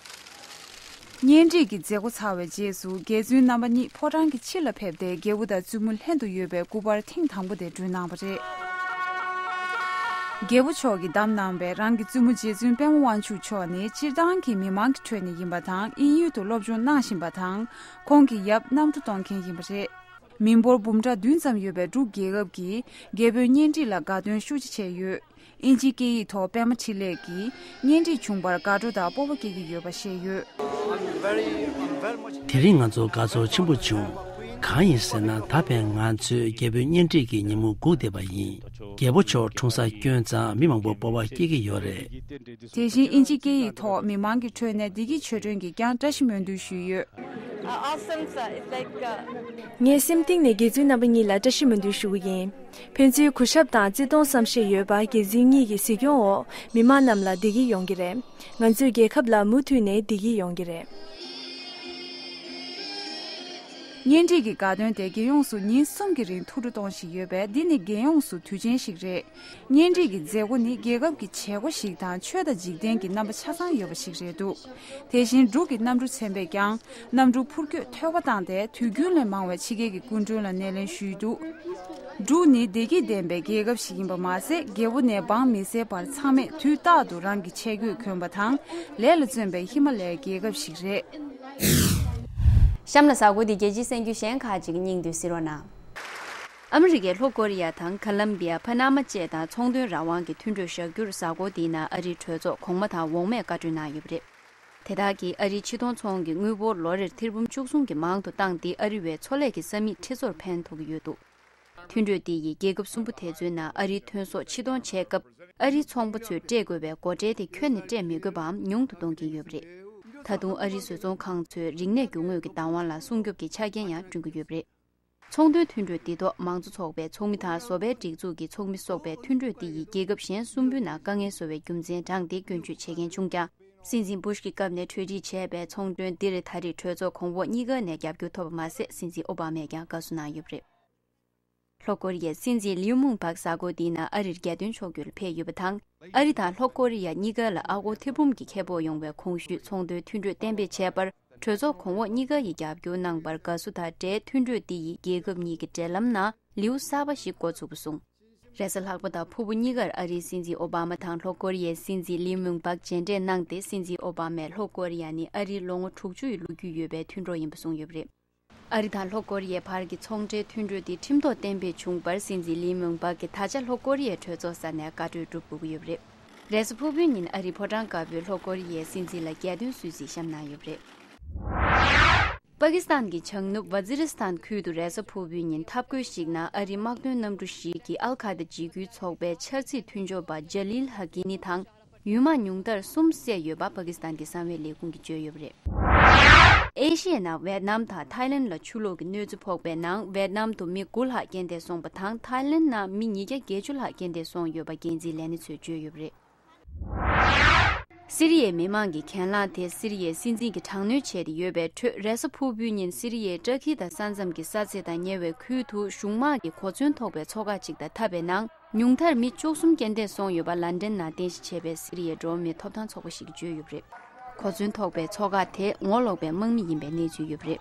གཉེན་སྒྲིག་གི་མཛད་སྒོ་ཚར་བའི་རྗེས་སུ། རྒྱལ་བཙུན་རྣམ་པ་གཉིས་ཕོ་བྲང་གི་ཕྱི་ལ་ཕེབས་ཏེ། རྒྱལ་པོ་དང་བཙུན་མོ་ལྷན་དུ་ཡོད་པའི་སྐུ་པར་ཐེངས་དང་པོ་དེ་བསྒྲོན་གནང་བ་རེད། རྒྱལ་པོ་མཆོག་གིས་བདམས་གནང་བའི་རང་གི་བཙུན་མོ་རྗེ་བཙུན་པད་མ་དབང་ཕྱུག་མཆོག་ནི་སྤྱིར་བཏང་གི་མི་མང་གི་ཁྲོད་ནས་ཡིན་པ་དང་། དབྱིན་ཡུལ་དུ་སློབ་སྦྱོང་གནང་བཞིན་པ་དང་། ཁོང་གི་ཡབ་གནམ་གྲུ་གཏོང་མཁན་ཡིན་པ་རེད། མི་འབོར་འབུམ་ཕྲག་བདུན་ཙམ་ཡོད་པའི་འབྲུག་རྒྱལ་ཁབ་ཀྱིས་རྒྱལ་པོའི་གཉེན་སྒྲིག་ལ་དགའ་སྟོན་ཤུགས་ཆེ་བྱས་ཡོད། དབྱིན་ཇིའི་སྐད་ཡིག་ཐོག་པད་མ་འཕྲིན་ལས་ཀྱིས་གཉེན་སྒྲིག་བྱུང་བར་དགའ་སྤྲོ་དང་སྤོབས་པ་སྐྱེ་གི་ཡོད་པ་བཤད་ཡོད། དེ་རིང་ང་ཚོ་དགའ་ཚོར་ཆེན་པོ་བྱུང་། གང་ཡིན་ཟེར་ན། ད་ཕན་ང་ཚོས་རྒྱལ་པོའི་གཉེན་སྒྲིག་གི་ཉིན་མོ་སྒུག་བསྡད་པ་ཡིན། རྒྱལ་པོ་མཆོག་འཁྲུངས་ས་སྐྱོན་ཙང་མི་མང་པོ་སྤོབས་པ་སྐྱེ་གི་ཡོད་རེད། དེ་བཞིན་དབྱིན་ཇིའི་སྐད་ཡིག་ཐོག་མི་མང་གི་ཁྲོད་ནས་བདེ་སྐྱིད་ཆོས་སྒྲོན་གྱིས་ཀྱང་བཀྲ་ཤིས་སྨོན་འདུན་ཞུས་ཡོད། Uh, awesome, sir. It's like, uh, ངས་སེམས་གཏིང་ནས་རྒྱལ་བཙུན་རྣམ་པ་གཉིས་ལ་བཀྲ་ཤིས་སྨོན་འདུན་ཞུ་གི་ཡིན། ཕན་ཚུན་གུས་ཞབས་དང་བརྩི་མཐོང་བསམ་ཤེས་ཡོད་པ། རྒྱལ་བཙུན་གཉིས་ཀྱི་གཟིགས་སྐྱོང་འོག་མི་མང་རྣམས་ལ་བདེ་སྐྱིད་ཡོང་གི་རེད། ང་ཚོའི་རྒྱལ་ཁབ་ལ་མུ་མཐུད་ནས་བདེ་སྐྱིད་ཡོང་གི་རེད། གཉེན་སྒྲིག་གི་དགའ་སྟོན་དེ་རྒྱལ་ཡོངས་སུ་ཉིན་གསུམ་གྱི་རིང་ཐུགས་སྤྲོ་གཏོང་བཞིན་ཡོད་པས། འདི་ནི་རྒྱལ་ཡོངས་སུ་དུས་ཆེན་ཞིག་རེད། གཉེན་སྒྲིག་གི་མཛད་སྒོ་ནི་རྒྱལ་ཁབ་ཀྱི་བྱེད་སྒོ་ཞིག་དང་། ཆོས་དང་འཇིག་རྟེན་གྱི་རྣམ་པ་ཆ་ཚང་ཡོད་པ་ཞིག་རེད་འདུག་དེ་བཞིན་འབྲུག་གི་གནམ་གྲུ་ཚན་པས་ཀྱང་གནམ་གྲུ་འཕུར་སྐྱོད་ཐོལ་པ་བཏང་སྟེ། དུས་རྒྱུན་ལས་མང་བའི་ཕྱི་རྒྱལ་གྱི་སྐུ་མགྲོན་ལ་སྣེ་ལེན་ཞུས་འདུག་འབྲུག་ནི་བདེ་སྐྱིད་ལྡན་པའི་རྒྱལ་ཁབ་ཞིག་ཡིན་པ་མ་ཟད། རྒྱལ་པོ་ནས་འབངས་མི་སེར་བར་ཚང་མས་དུས་རྟག་ཏུ་རང་གི་ཆས་གོས་གོན་པ་དང་། ལས་ལ་བརྩོན་པའི་ཧི་མ་ལའི་རྒྱལ་ཁབ་ཞིག་རེད། གཤམ་ལ་གཟའ་འཁོར་འདིའི་རྒྱལ་སྤྱིའི་གསར་འགྱུར་གཞན་ཁག་ཅིག་སྙིང་བསྡུས་གཟིགས་རོགས་གནང་། ཨ་མི་རི་ཀས་ལྷོ་ཀོ་རི་ཡ་དང་ཁ་ལམ་བི་ཡ། ཕ་ན་མ་བཅས་དང་ཚོང་དོན་རང་དབང་གི་མཐུན་གྲོས་བཞག་རྒྱུར། གཟའ་འཁོར་འདིའི་ནང་ཨ་རིའི་གྲོས་ཚོགས་གོང་མ་དང་འོག་མས་བཀའ་གྲོས་གནང་ཡོད་པ་རེད། དེ་དག་གིས་ཨ་རིའི་ཕྱི་གཏོང་ཚོང་གི་དངུལ་འབོར་ལོ་རེར་ཐེར་འབུམ་བཅུ་གསུམ་གྱི་མང་དུ་བཏང་སྟེ། ཨ་རི་བའི་མཚོ་ལས་ཀྱི་ས་མིག་ཁྲི་ཚོར་ཕན་ཐོགས་ཀྱི་ཡོད་འདུག་མཐུན་གྲོས་དེ་ཡིས་རྒྱལ་ཁབ་གསུམ་པོ་དེ་ཚོའི་ནང་ཨ་རིའི་ཐོན་ཟོག་ཕྱིར་གཏོང་བྱེད་སྐབས། ཨ་རིའི་ཚོང་པ་ཚོས་སྤྲད་དགོས་པའི་སྒོ་ཁྲལ་དེ་ཁྱོན་ནས་སྤྲད་མི་དགོས་པའམ་ཉུང་དུ་གཏོང་གི་ཡོད་པ་རེད། ད་དུང་ཨ་རིའི་བཟོ་ཚོང་ཁང་ཚོས་རིག་གནས་རྒྱུ་དངོས་ཀྱི་བདག་དབང་ལ་སྲུང་སྐྱོབ་ཀྱི་ཆ་རྐྱེན་ཡང་བསྐྲུན་གྱི་ཡོད་པ་རེད། ཚོང་དོན་མཐུན་གྲོས་འདི་ཐོག་མང་གཙོ་ཚོགས་པའི་ཚོགས་མི་དང་བཟོ་པའི་སྒྲིག་འཛུགས་ཀྱི་ཚོགས་མི་སོགས་པས། མཐུན་གྲོས་འདི་ཡིས་རྒྱལ་ཁབ་གཞན་གསུམ་པོའི་ནང་དཀའ་ངལ་བཟོ་བའི་རྒྱུ་མཚན་དྲངས་ཏེ་སྐྱོན་བརྗོད་བྱེད་མཁན་བྱུང་ཀྱང་། སྲིད་འཛིན་བུ་ཤི་གི་སྐབས་ནས་གྲོས་སྒྲིག་བྱས་པའི་ཚོང་དོན་འདིར་ད་རེས་གྲོས་ཚོགས་གོང་འོག་གཉིས་ཀ་ནས་རྒྱབ་སྐྱོར་ཐོབ་པ་མ་ཟད། སྲིད་འཛིན་ཨོ་བྷ་མས་ཀྱང་དགའ་བསུ་གནང་ཡོད་པ་རེད། ལྷོ་ཀོ་རི་ཡའི་སྲིད་འཛིན་ལིའུ་མུང་པག་གཟའ་འཁོར་འདིའི་ནང་ཨ་རིར་རྒྱལ་དོན་ཕྱོགས་བསྐྱོད་ལ་ཕེབས་ཡོད་པ་དང་། ཨ་རི་དང་ལྷོ་ཀོ་རི་ཡ་གཉིས་ཀ་ལ་ཨ་སྒོར་ཐེར་འབུམ་གྱི་ཁེ་སྤོགས་ཡོང་བའི་གོང་ཞུས་ཚོང་དོན་མཐུན་གྲོས་གཏན་འབེབས་བྱས་པར། གྲོས་ཚོགས་གོང་འོག་གཉིས་ཀ་ཡིས་རྒྱབ་སྐྱོར་གནང་བར་དགའ་བསུ་དང་འབྲེལ། མཐུན་གྲོས་འདི་ཡིས་རྒྱལ་ཁབ་གཉིས་ཀྱི་འབྲེལ་ལམ་ནང་ལེའུ་གསར་པ་ཞིག་འགོ་ཚུགས་པ་གསུངས། རེས་གཟའ་ལྷག་པ་དང་ཕུར་བུ་གཉིས་ཀར་ཨ་རིའི་སྲིད་འཛིན་ཨོ་བྷ་མ་དང་ལྷོ་ཀོ་རི་ཡའི་སྲིད་འཛིན་ལིའུ་མུང་པག་མཇལ་འཕྲད་གནང་སྟེ། སྲིད་འཛིན་ཨོ་བྷ་མས་ལྷོ་ཀོ་རི་ཡ་ནི་ཨ་རིའི་ལོ་ངོ་དྲུག་ཅུ་ཡི་ལོ་རྒྱུས་ཡོད་པའི་མཐུན་གྲོགས་ཡིན་པ་གསུངས་ཡོད་པ་རེད། ཨ་རི་དང་ལྷོ་ཀོ་རི་ཡའི་བར་གྱི་ཚོང་འབྲེལ་མཐུན་གྲོས་འདི་ཁྲིམས་ཐོག་གཏན་འབེབས་བྱུང་བར། སྲིད་འཛིན་ལིའུ་མུང་པག་གིས་ད་ཆ་ལྷོ་ཀོ་རི་ཡའི་གྲོས་ཚོགས་ས་ནས་བཀའ་གྲོས་སྒྲུབ་དགོས་ཀྱི་ཡོད་པ་རེད། རེས་གཟའ་ཕུར་བུའི་ཉིན་ཨ་རིའི་ཕོ་བྲང་དཀར་པོས་ལྷོ་ཀོ་རི་ཡའི་སྲིད་འཛིན་ལ་རྒྱལ་དོན་གསོལ་ཚིགས་བཤམས་གནང་ཡོད་པ་རེད། པ་ཀི་སི་ཐན་གྱི་བྱང་ནུབ་ཝ་ཛི་རི་སི་ཐན་ཁུལ་དུ་རེས་གཟའ་ཕུར་བུའི་ཉིན་འཐབ་རྒོལ་ཞིག་ནང་ཨ་རིའི་དམག་དོན་གནམ་གྲུ་ཞིག་གིས་ཨལ་ཁ་ད་འཇིགས་སྐུལ་ཚོགས་པའི་འཆར་རྩིས་མཐུན་ཕྱོགས་པ་ཇ་ལིལ་ཧ་ཀི་ནི་དང་། ཡུལ་དམག་ཉུང་མཐར་གསུམ་བསད་ཡོད་པ་པ་ཀི་སི་ཐན་གྱི་གསང་བའི་ལས་ཁུངས་ཀྱིས་བརྗོད་ཡོད་པ་རེད། ཨེ་ཤི་ཡའི་ནང་ཝེད་ནམ་དང་ཐའི་ལན་ལ་ཆུ་ལོག་གི་གནོད་འཚེ་ཕོག་པའི་ནང་ཝེད་ནམ་དུ་མི་དགུ་ལྷག་རྐྱེན་འདས་སོང་བ་དང་། ཐའི་ལན་ནང་མི་ཉིས་བརྒྱ་བརྒྱད་ཅུ་ལྷག་རྐྱེན་འདས་སོང་ཡོད་པ་འགན་འཛིན་ལས་སྣེ་ཚོས་བརྗོད་ཡོད་པ་རེད། སི་རི་ཡའི་མི་མང་གི་གྱེན་ལངས་དེ་སི་རི་ཡའི་སྲིད་འཛིན་གྱིས་དྲག་གནོན་བྱས་ཏེ་ཡོད་པའི་ཁྲོད། རེས་གཟའ་ཕུར་བུའི་ཉིན་སི་རི་ཡའི་ཊར་ཀི་དང་ས་མཚམས་ཀྱི་ས་ཚིགས་དང་ཉེ་བའི་ཁུལ་དུ་གཞུང་དམག་གིས་གོ་མཚོན་ཐོགས་པའི་མཚོ་འགག་ཅིག་དང་འཐབ་པའི་ནང་། ཉུང་མཐར་མི་བཅུ་གསུམ་རྐྱེན་འདས་སོང་ཡོད་པ་ལན་ཌན་ནང་རྟེན་གཞི་བྱས་པའི་སི་རི་ཡའི་འགྲོ་བ་མིའི་ཐོབ་ཐང་ཚོགས་པ་ཞིག་གིས་བརྗོད་ཡོད་པ་རེད། གོ་མཚོན་ཐོགས་པའི་མཚོ་འགག་དེ་ངོ་ལོག་པའི་དམག་མི་ཡིན་པའི་གནས་ཚུལ་ཡོད་པ་རེད།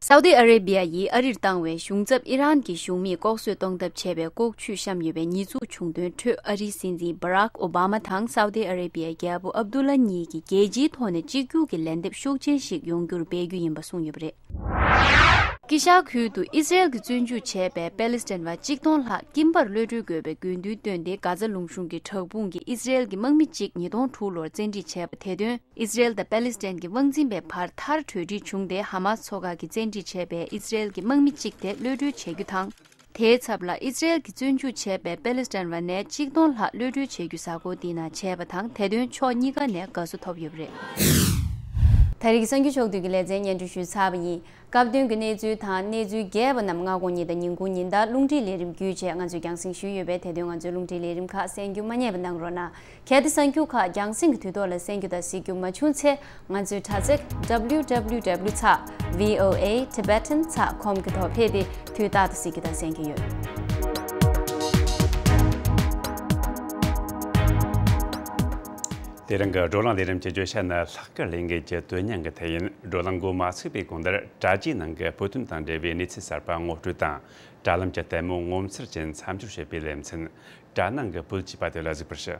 སའུ་ཏི་ཨ་རེ་བྷི་ཡ་ཡིས་ཨ་རིར་བཏང་བའི་གཞུང་ཚབ་ཨི་རན་གྱི་གཞུང་མིས་ལྐོག་གསོད་གཏོང་ཐབས་བྱས་པའི་ལྐོག་ཇུས་བཤམས་ཡོད་པའི་ཉེས་འཛུགས་བྱུང་དོན་ཁྲོད། ཨ་རིའི་སྲིད་འཛིན་བྷ་རག་ཨོ་བྷ་མ་དང་སའུ་ཏི་ཨ་རེ་བྷི་ཡའི་རྒྱལ་པོ་ཨབ་དུ་ལ་གཉིས་ཀྱིས་རྒྱལ་སྤྱིའི་ཐོག་ནས་གཅིག་གྱུར་གྱི་ལན་འདེབས་ཤུགས་ཆེན་ཞིག་ཡོང་རྒྱུར་འབད་རྒྱུ་ཡིན་པ་གསུངས་ཡོད་པ་རེད། དཀྱིལ་ཤར་ཁུལ་དུ་ཨི་སི་རེལ་གྱིས་བཙོན་འཇུག་བྱས་པའི་པེ་ལི་སི་ཐན་བ་གཅིག་སྟོང་ལྷག་དཀྱིལ་འབར་གློད་གྲོལ་དགོས་པའི་དགོས་འདུན་བཏོན་ཏེ། གྷ་ཛ་ལུང་གཤོང་གི་བྲག་ཕུག་གི་ཨི་སི་རེལ་གྱི་དམག་མི་གཅིག་ཉིས་སྟོང་དྲུག་ལོར་བཙན་ཁྲིད་བྱས་པ། དེ་དོན་ཨི་སི་རེལ་དང་པེ་ལི་སི་ཐན་གྱི་དབང་འཛིན་པའི་བར་མཐར་གྲོས་འགྲིག་བྱུང་སྟེ། ཧ་མ་སི་ཚོ་ཁག་གིས་བཙན་ཁྲིད་བྱས་པའི་ཨི་སི་རེལ་གྱི་དམག་མི་གཅིག་དེ་གློད་གྲོལ་བྱེད་རྒྱུ་དང་། དེའི་ཚབ་ལ་ཨི་སི་རེལ་གྱིས་བཙོན་འཇུག་བྱས་པའི་པེ་ལི་སི་ཐན་བ་ནས་གཅིག་སྟོང་ལྷག་གློད་གྲོལ་བྱེད་རྒྱུ་གཟའ་འཁོར་འདིའི་ནང་བྱས་པ་དང་། དེ་དོན་ཕྱོགས་གཉིས་ཀ་ནས་དགའ་བསུ་ཐོབ་ཡོད་པ་རེད། ད་རེས་ཀྱི་གསར་འགྱུར་ཕྱོགས་བསྡུས་ཀྱི་ལེ་ཚན་སྙན་སྒྲོན་ཞུས་ཚར་བ་ཡིན། སྐབས་དོན་གྱི་གནས་ཚུལ་དང་གནས་ཚུལ་རྒྱས་པ་རྣམས་སྔ་དགོང་ཉིན་དང་ཉིན་གུང་ཉིན་ལྟར་རླུང་འཕྲིན་ལས་རིམ་བརྒྱུད་བཅས་ང་ཚོས་རྒྱང་སྲིང་ཞུས་ཡོད་པས། དེ་དོན་ང་ཚོའི་རླུང་འཕྲིན་ལས་རིམ་ཁག་གསན་རྒྱུ་མ་བསྙེལ་བ་གནང་རོགས་གནང་། གལ་ཏེ་གསར་འགྱུར་ཁག་རྒྱང་སྲིང་གི་དུས་ཐོག་ལ་གསན་རྒྱུ་དང་གཟིགས་རྒྱུ་མ་བྱུང་ཚེ། ང་ཚོའི་དྲ་ཚིགས་W W W ཚེག་V O A Tibetan ཚེག་com གི་ཐོག་ཕེབས་ཏེ་དུས་རྟག་ཏུ་གཟིགས་རྒྱུ་དང་གསན་རྒྱུ་ཡོད། དེ་རིང་གི་བགྲོ་གླེང་ལས་རིམ་གྱི་བརྗོད་བྱ་ནི་ལྷག་དཀར་ལས་འགུལ་གྱི་དོན་སྙིང་གི་ཐད་ཡིན། བགྲོ་གླེང་འགོ་མ་ཚུགས་པའི་གོང་དུ་དྲ་རྒྱའི་ནང་གི་བོད་དོན་དང་འབྲེལ་བའི་གནས་ཚུལ་གསར་པ་ངོ་སྤྲོད་དང་། དྲ་ལམ་གྱི་ལྟད་མོ་ངོ་མཚར་ཅན་མཚམས་སྦྱོར་བྱེད་པའི་ལེ་ཚན། དྲ་ནང་གི་བོད་ཅེས་པ་དེ་ལ་གཟིགས་པར་ཞུ།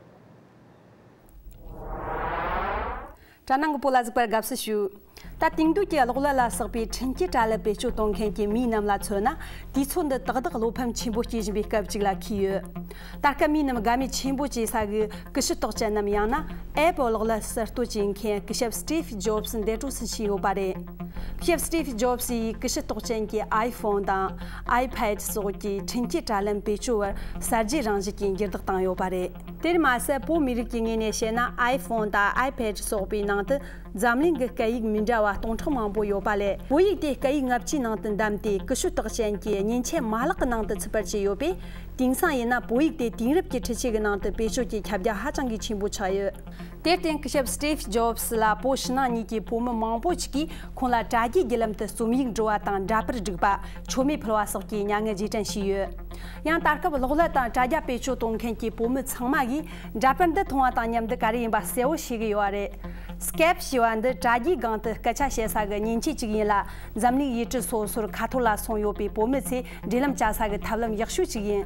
དྲ་ནང་གི་བོད་ལ་གཟིགས་པར་དགའ་བསུ་ཞུ། ད་དེང་དུས་ཀྱི་གློག་ཀླད་ལ་སོགས་པའི་འཕྲིན་སྐྱེལ་དྲ་ལམ་བེད་སྤྱོད་གཏོང་མཁན་གྱི་མི་རྣམས་ལ་མཚོན་ན། དུས་ཚོད་འདི་ཏག་ཏག་བློ་ཕམ་ཆེན་པོ་སྐྱེ་བཞིན་པའི་སྐབས་ཅིག་ལ་འཁེལ་ཡོད། ད་སྐབས་མི་རྣམས་དགའ་མོས་ཆེན་པོ་བྱེད་ས་གི་ཀུ་ཤུ་རྟགས་ཅན་ནམ། ཡང་ན་ཨེ་པལ་གློག་ཀླད་གསར་གཏོད་བྱེད་མཁན་སྐུ་ཞབས་སི་ཊིབ་ཇོབ་སི་འདས་གྲོངས་སུ་ཕྱིན་ཡོད་པ་རེད། སྐུ་ཞབས་སི་ཊིབ་ཇོབ་སི་ཡིས་ཀུ་ཤུ་རྟགས་ཅན་གྱི་ཨའི་ཕོན་དང་ཨའི་ཕེད་སོགས་ཀྱི་འཕྲིན་སྐྱེལ་དྲ་ལམ་བེད་སྤྱོད་པར་གསར་བརྗེའི་རང་བཞིན་གྱི་འགྱུར་ལྡོག་བཏང་ཡོད་པ་རེད། དེར་མ་ཟད། བོད་མི་རིགས་ཀྱི་ངོས་ནས་བཤད་ན། ཨའི་ཕོན་དང་ཨའི་ཕེད་སོགས་པའི་ནང་དུ་འཛམ་གླིང་གི་སྐད་ཡིག་མི་འདྲ་བ་སྟོང་ཕྲག་མང་པོ་ཡོད་པ་ལས། བོད་ཡིག་དེ་སྐད་ཡིག་ལྔ་བཅུའི་ནང་དུ་འདམས་ཏེ། ཀུ་ཤུ་རྟགས་ཅན་གྱི་མཉེན་ཆས་མ་ལག་གི་ནང་དུ་ཚུད་པར་བྱས་ཡོད་པས། དེང་སང་ཡིན་ན་བོད་ཡིག་དེ་དེང་རབས་ཀྱི་འཕྲུལ་ཆས་ཀྱི་ནང་དུ་བེད་སྤྱོད་ཀྱི་ཁྱབ་རྒྱ་ཧ་ཅང་གི་ཆེན་པོ་ཆགས་ཡོད། དེར་བརྟེན། སྐུ་ཞབས་སི་ཊིབ་ཇོབ་སི་ལ་བོད་ཕྱི་ནང་གཉིས་ཀྱི་བོད་མི་མང་པོ་ཞིག་གིས་ཁོང་ལ་དྲ་རྒྱའི་བརྒྱུད་ལམ་དུ་རྩོམ་ཡིག་འབྲི་བ་དང་། འདྲ་པར་སྒྲིག་པ། མཆོད་མེ་ཕུལ་བ་སོགས་ཀྱི་མྱ་ངན་རྗེས་དྲན་བྱས་ཡོད། ཡང་། ད་སྐབས་གློག་ཀླད་དང་དྲ་རྒྱ་བེད་སྤྱོད་གཏོང་མཁན་གྱི་བོད་མི་ཚང་མ་གིས་འདྲ་པར་འདི་མཐོང་བ་དང་མཉམ་དུ་ག་རེ་ཡིན་པ་གསལ་བོ་ཤེས་ཀྱི་ཡོད་རེད། སི་ཀེབ་ཞེས་པ་འདི་དྲ་རྒྱའི་སྒང་དུ་སྐད་ཆ་བཤད་ས་གི་མཉེན་ཆས་ཅིག་ཡིན་ལ། འཛམ་གླིང་ཡུལ་གྲུ་སོ་སོར་ཁ་ཐོར་ལ་སོང་ཡོད་པའི་བོད་མི་ཚོས་འབྲེལ་ལམ་བྱ་ས་གི་ཐབས་ལམ་ཡག་ཤོས་ཅིག་ཡིན།